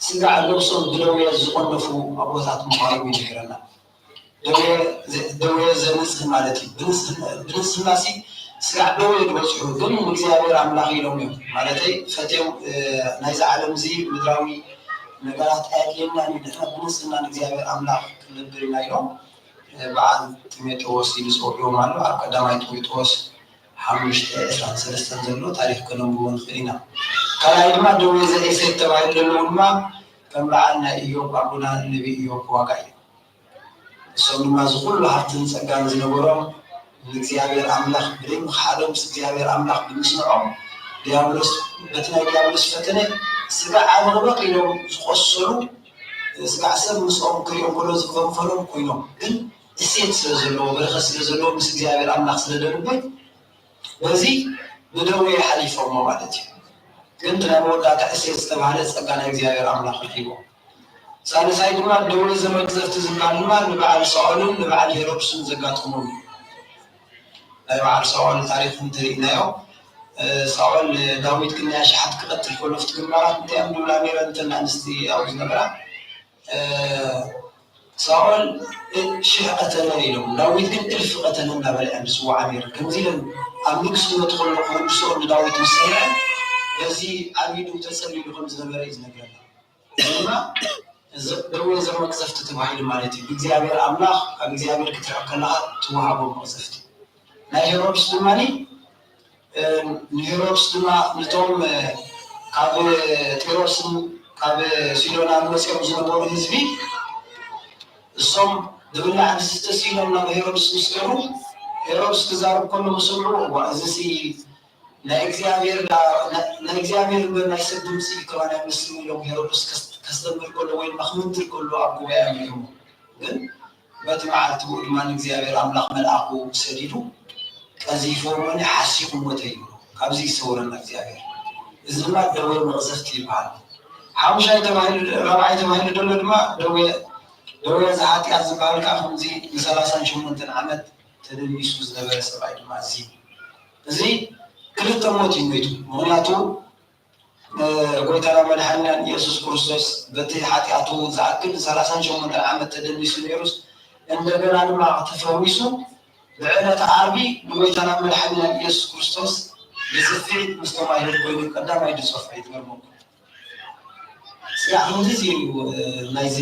ስጋዕ ነብሶም ብደዌ ዝቖነፉ ኣቦታት ምዃኖም ይነግረና። ደዌ ዘንጽህ ማለት እዩ። ብንጽህና ሲ ስጋዕ ደዌ ዝበጽሑ ግን ንእግዚኣብሔር ኣምላኽ ኢሎም እዮም። ማለተይ ፈትዮም ናይዚ ዓለም እዚ ምድራዊ ነገራት ኣየድልየናን እዩ። ንሕና ብንጽህና ንእግዚኣብሔር ኣምላኽ ክንነብር ኢና ኢሎም በዓል ጢሞቴዎስ ኢሉ ጸውዕዎም ኣሎ። ኣብ ቀዳማይ ጢሞቴዎስ ሓሙሽተ ዕስራን ሰለስተን ዘሎ ታሪኽ ከነንብቦ ንኽእል ኢና። ካልኣይ ድማ ደዌ ዘኤሴት ተባሂሉ ዘለዉ ድማ ከም በዓል ናይ ኢዮብ ኣቦና ነቢ ኢዮብ ዋጋ እዩ። እሶም ድማ እዚ ኩሉ ሃብትን ጸጋን ዝነበሮም ንእግዚኣብሔር ኣምላኽ ብደይ ምኽሓዶም ምስ እግዚኣብሔር ኣምላኽ ብምስምዖም ዲያብሎስ በቲ ናይ ዲያብሎስ ፈተነ ስጋዕ ኣበቕበቕ ኢሎም ዝቆሰሉ ስጋዕ ሰብ ምስኦም ክሪኦም ከሎ ዝፈንፈኖም ኮይኖም ግን እሴት ስለ ዘለዎ በረኸት ስለ ዘለዎ ምስ እግዚኣብሔር ኣምላኽ ስለ ደንበይ በዚ ብደዌ ሓሊፎሞ ማለት እዩ። ግን እቲ ናይ መወዳእታ እሴት ዝተባህለ ጸጋ ናይ እግዚኣብሔር ኣምላኽ ረኺቦም። ሳልሳይ ድማ ደዌ ዘመግዘፍቲ ዝበሃል ድማ ንበዓል ሳኦልን ንበዓል ሄሮድስን ዘጋጠሞም እዩ። ናይ በዓል ሳኦል ታሪክ እንተሪእናዮ ሳኦል ዳዊት ግን ናይ ኣሽሓት ክቐትል ከሎ ፍቲ ግንባራት እንታይ እዮም ዝብላ ነይረን እተን ኣንስቲ ኣብኡ ዝነበራ ሳኦል ሽሕ ቀተለ ኢሎም ዳዊት ግን እልፊ ቀተለ እናበለ እዮም ዝስዋዓ ነይረን። ከምዚ ኢለን ኣብ ንግስነቱ ከሎ ክውድስኦ ንዳዊት ምስ ሰምዐ በዚ ዓቢዱ ተጸሊሉ ከም ዝነበረ እዩ ዝነግረና። እዚ ድማ ደዌ ዘመቅዘፍቲ ተባሂሉ ማለት እዩ። ብእግዚኣብሔር ኣምላኽ ካብ እግዚኣብሔር ክትርሕቕ ከለኻ ትወሃቦ መቕዘፍቲ። ናይ ሄሮድስ ድማ ንሄሮድስ ድማ ነቶም ካብ ጢሮስን ካብ ሲዶናን መፅኦም ዝነበሩ ህዝቢ እሶም ዝብላዕ ዝስተ ስኢኖም ናብ ሄሮድስ ምስ ከዱ ሄሮድስ ክዛረብ ከሎ ምስ ሰምዑ እዋ እዚሲ ናይ እግዚኣብሔር ዳ- ናይ እግዚኣብሔር እምበር ናይ ሰብ ድምፂ ክባን ኣይመስልን ኢሎም ሄሮድስ ከስ- ከስተምህር ከሎ ወይ ድማ ክምንትር ከሎ ኣብ ጉባኤ ኣምሪሆሞ። ግን በቲ መዓልቲ ብኡ ድማ እግዚኣብሔር ኣምላኽ መልኣኹ ሰዲዱ ቀዚፎሞኒ ሓሲኹሞ ተይብሎ ካብዚ ይሰውረና እግዚኣብሔር። እዚ ድማ ደዌ መቕዘፍቲ ይበሃል። ሓሙሻይ ተባሂሉ ራብዓይ ተባሂሉ ዘሎ ድማ ደዌ ደዌ እዚ ሓጢኣት ዝበሃል ከዓ ከምዚ ንሰላሳን ሸሞንተን ዓመት ተደሚሱ ዝነበረ ሰብኣይ ድማ እዚ እዚ ክልተ ሞት እዩ ሞይቱ። ምክንያቱ ጎይታና መድሓኒናን ኢየሱስ ክርስቶስ በቲ ሓጢኣቱ ዝኣክል ሰላሳን ሸሞንተን ዓመት ተደሚሱ ነይሩስ እንደገና ድማ ተፈዊሱ ብዕለተ ዓርቢ ንጎይታና መድሓኒናን ኢየሱስ ክርስቶስ ብፅፍዒት ምስቶም ኣይሁድ ኮይኑ ቀዳማይ ድፀፍዑ ይትገርመኩም። ያዕኒ እዚ እዩ ናይዚ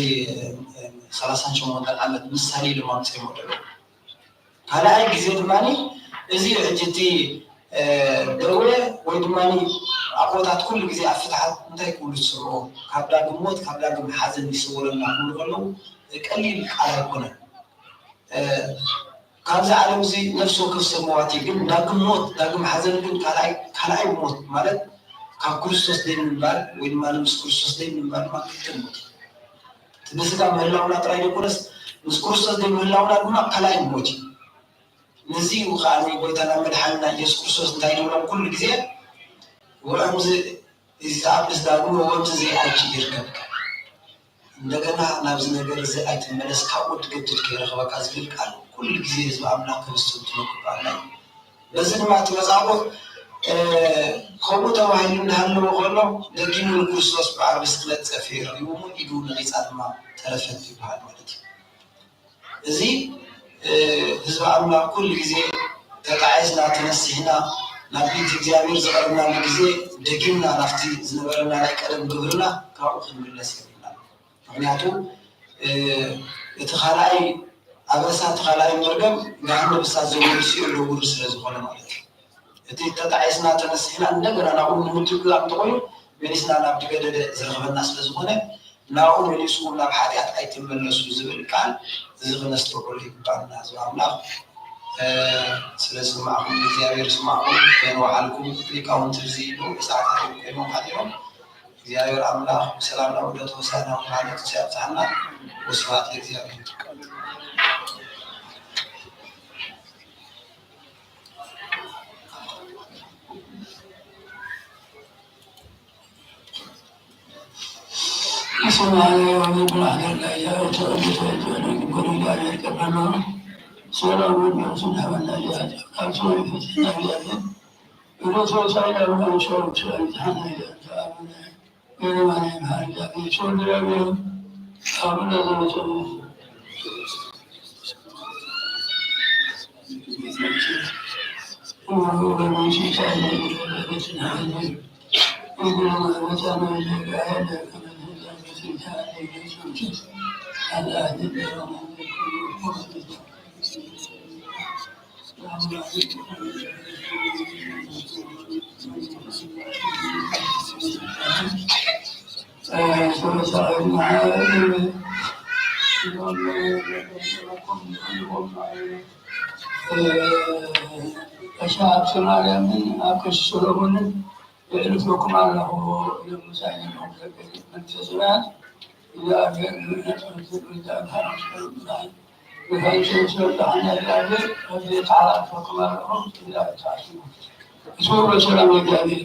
ሰላሳን ሸሞንተን ዓመት ምሳሌ ኢሎም ኣምፅኦሞ ደለዉ። ካልኣይ ግዜ ድማ እዚ ሕጂ እቲ ደዌ ወይ ድማ ኣቦታት ኩሉ ግዜ ኣብ ፍትሓት እንታይ ክብሉ ዝስምዑ ካብ ዳግም ሞት ካብ ዳግም ሓዘን ይስውረና ክብሉ ከለዉ ቀሊል ቃል ኣይኮነን። ካብዚ ዓለም እዚ ነፍሲ ወከፍ ሰብ መዋቲ ግን ዳግም ሞት ዳግም ሓዘን ግን ካልኣይ ካልኣይ ሞት ማለት ካብ ክርስቶስ ደይ ምንባር ወይ ድማ ምስ ክርስቶስ ደይ ምንባር ድማ ክልተ ሞት እቲ ብስጋ ምህላውና ጥራይ ዘይኮነስ ምስ ክርስቶስ ደይ ምህላውና ድማ ካልኣይ ሞት እዩ። ነዚ እዩ ከዓ ጎይታና መድሓንና ኢየሱስ ክርስቶስ እንታይ ንብሎም ኩሉ ግዜ ወእምዚ ይስተኣብስ ዳግም ወወምዚ ዘይኣቲ ይርከብካ። እንደገና ናብዚ ነገር እዚ ኣይትመለስ፣ ካብኡ ትገድድ ከይረኽበካ ዝብል ቃል ኩሉ ግዜ ህዝቢ ኣምላኽ ከነስተንትኖ ክበኣና እዩ። በዚ ድማ እቲ መጻጉዕ ከምኡ ተባሂሉ እንዳሃለወ ከሎ ደጊሙ ንክርስቶስ ብዓርቢ ስቕለት ጸፍሒ ረኺቡ እሞ ኢዱ ነቒጻ ድማ ተረፈት ይበሃል ማለት እዩ። እዚ ህዝቢ ኣምላኽ ኩሉ ግዜ ተጣዒስና ተነሲሕና ናብ ፊት እግዚኣብሔር ዝቐረብናሉ ግዜ ደጊምና ናብቲ ዝነበረና ናይ ቀደም ግብርና ካብኡ ክንምለስ የብልና። ምክንያቱ እቲ ካልኣይ ኣበሳ እቲ ካልኣይ መርገም ገሃነብ እሳት ዘውርድ ሲኦል ዘውርድ ስለ ዝኾነ ማለት እዩ። እቲ ተጣዒስና ተነሲሕና እንደገና ናብኡ ንምድግጋም እንተኾይኑ መሊስና ናብ ድገደደ ዝረኽበና ስለ ዝኾነ ናብኡ መሊስኩም ናብ ሓጢኣት ኣይትመለሱ ዝብል ቃል እዚ ክነስተውዕሎ ይግባና። ህዝቢ ኣምላኽ ስለ ዝሰማዕኩም እግዚኣብሔር ይስማዕኩም። ከይንወዓልኩም ሊቃውንቲ እዚ ኢሉ ሰዓታት ኮይኖም ሓዲሮም እግዚኣብሔር ኣምላኽ ብሰላም ናብ ልደቱ ሆሳዕና ማለት ያብጽሓና። ወስብሐት ለእግዚኣብሔር። ቀሺ ሃብተ ማርያምን ኣብ ቀሺ ሰሎሞንን የዕልፈኩም ኣለኹ ኢሎም ምሳይ ነንኦም ደቂ መንግስተ ሰማያት እግዚኣብሔር ንእምነት ከምቲ ብልዳን ሃረም ሰሎሞን ብሃይሰ ሰልጣን እግዚኣብሔር ኣብዚ ተዓላልፈኩም ኣለኹ እግዚኣብሔር ተዓልፍኩም እትውሮ ሰላም እግዚኣብሔር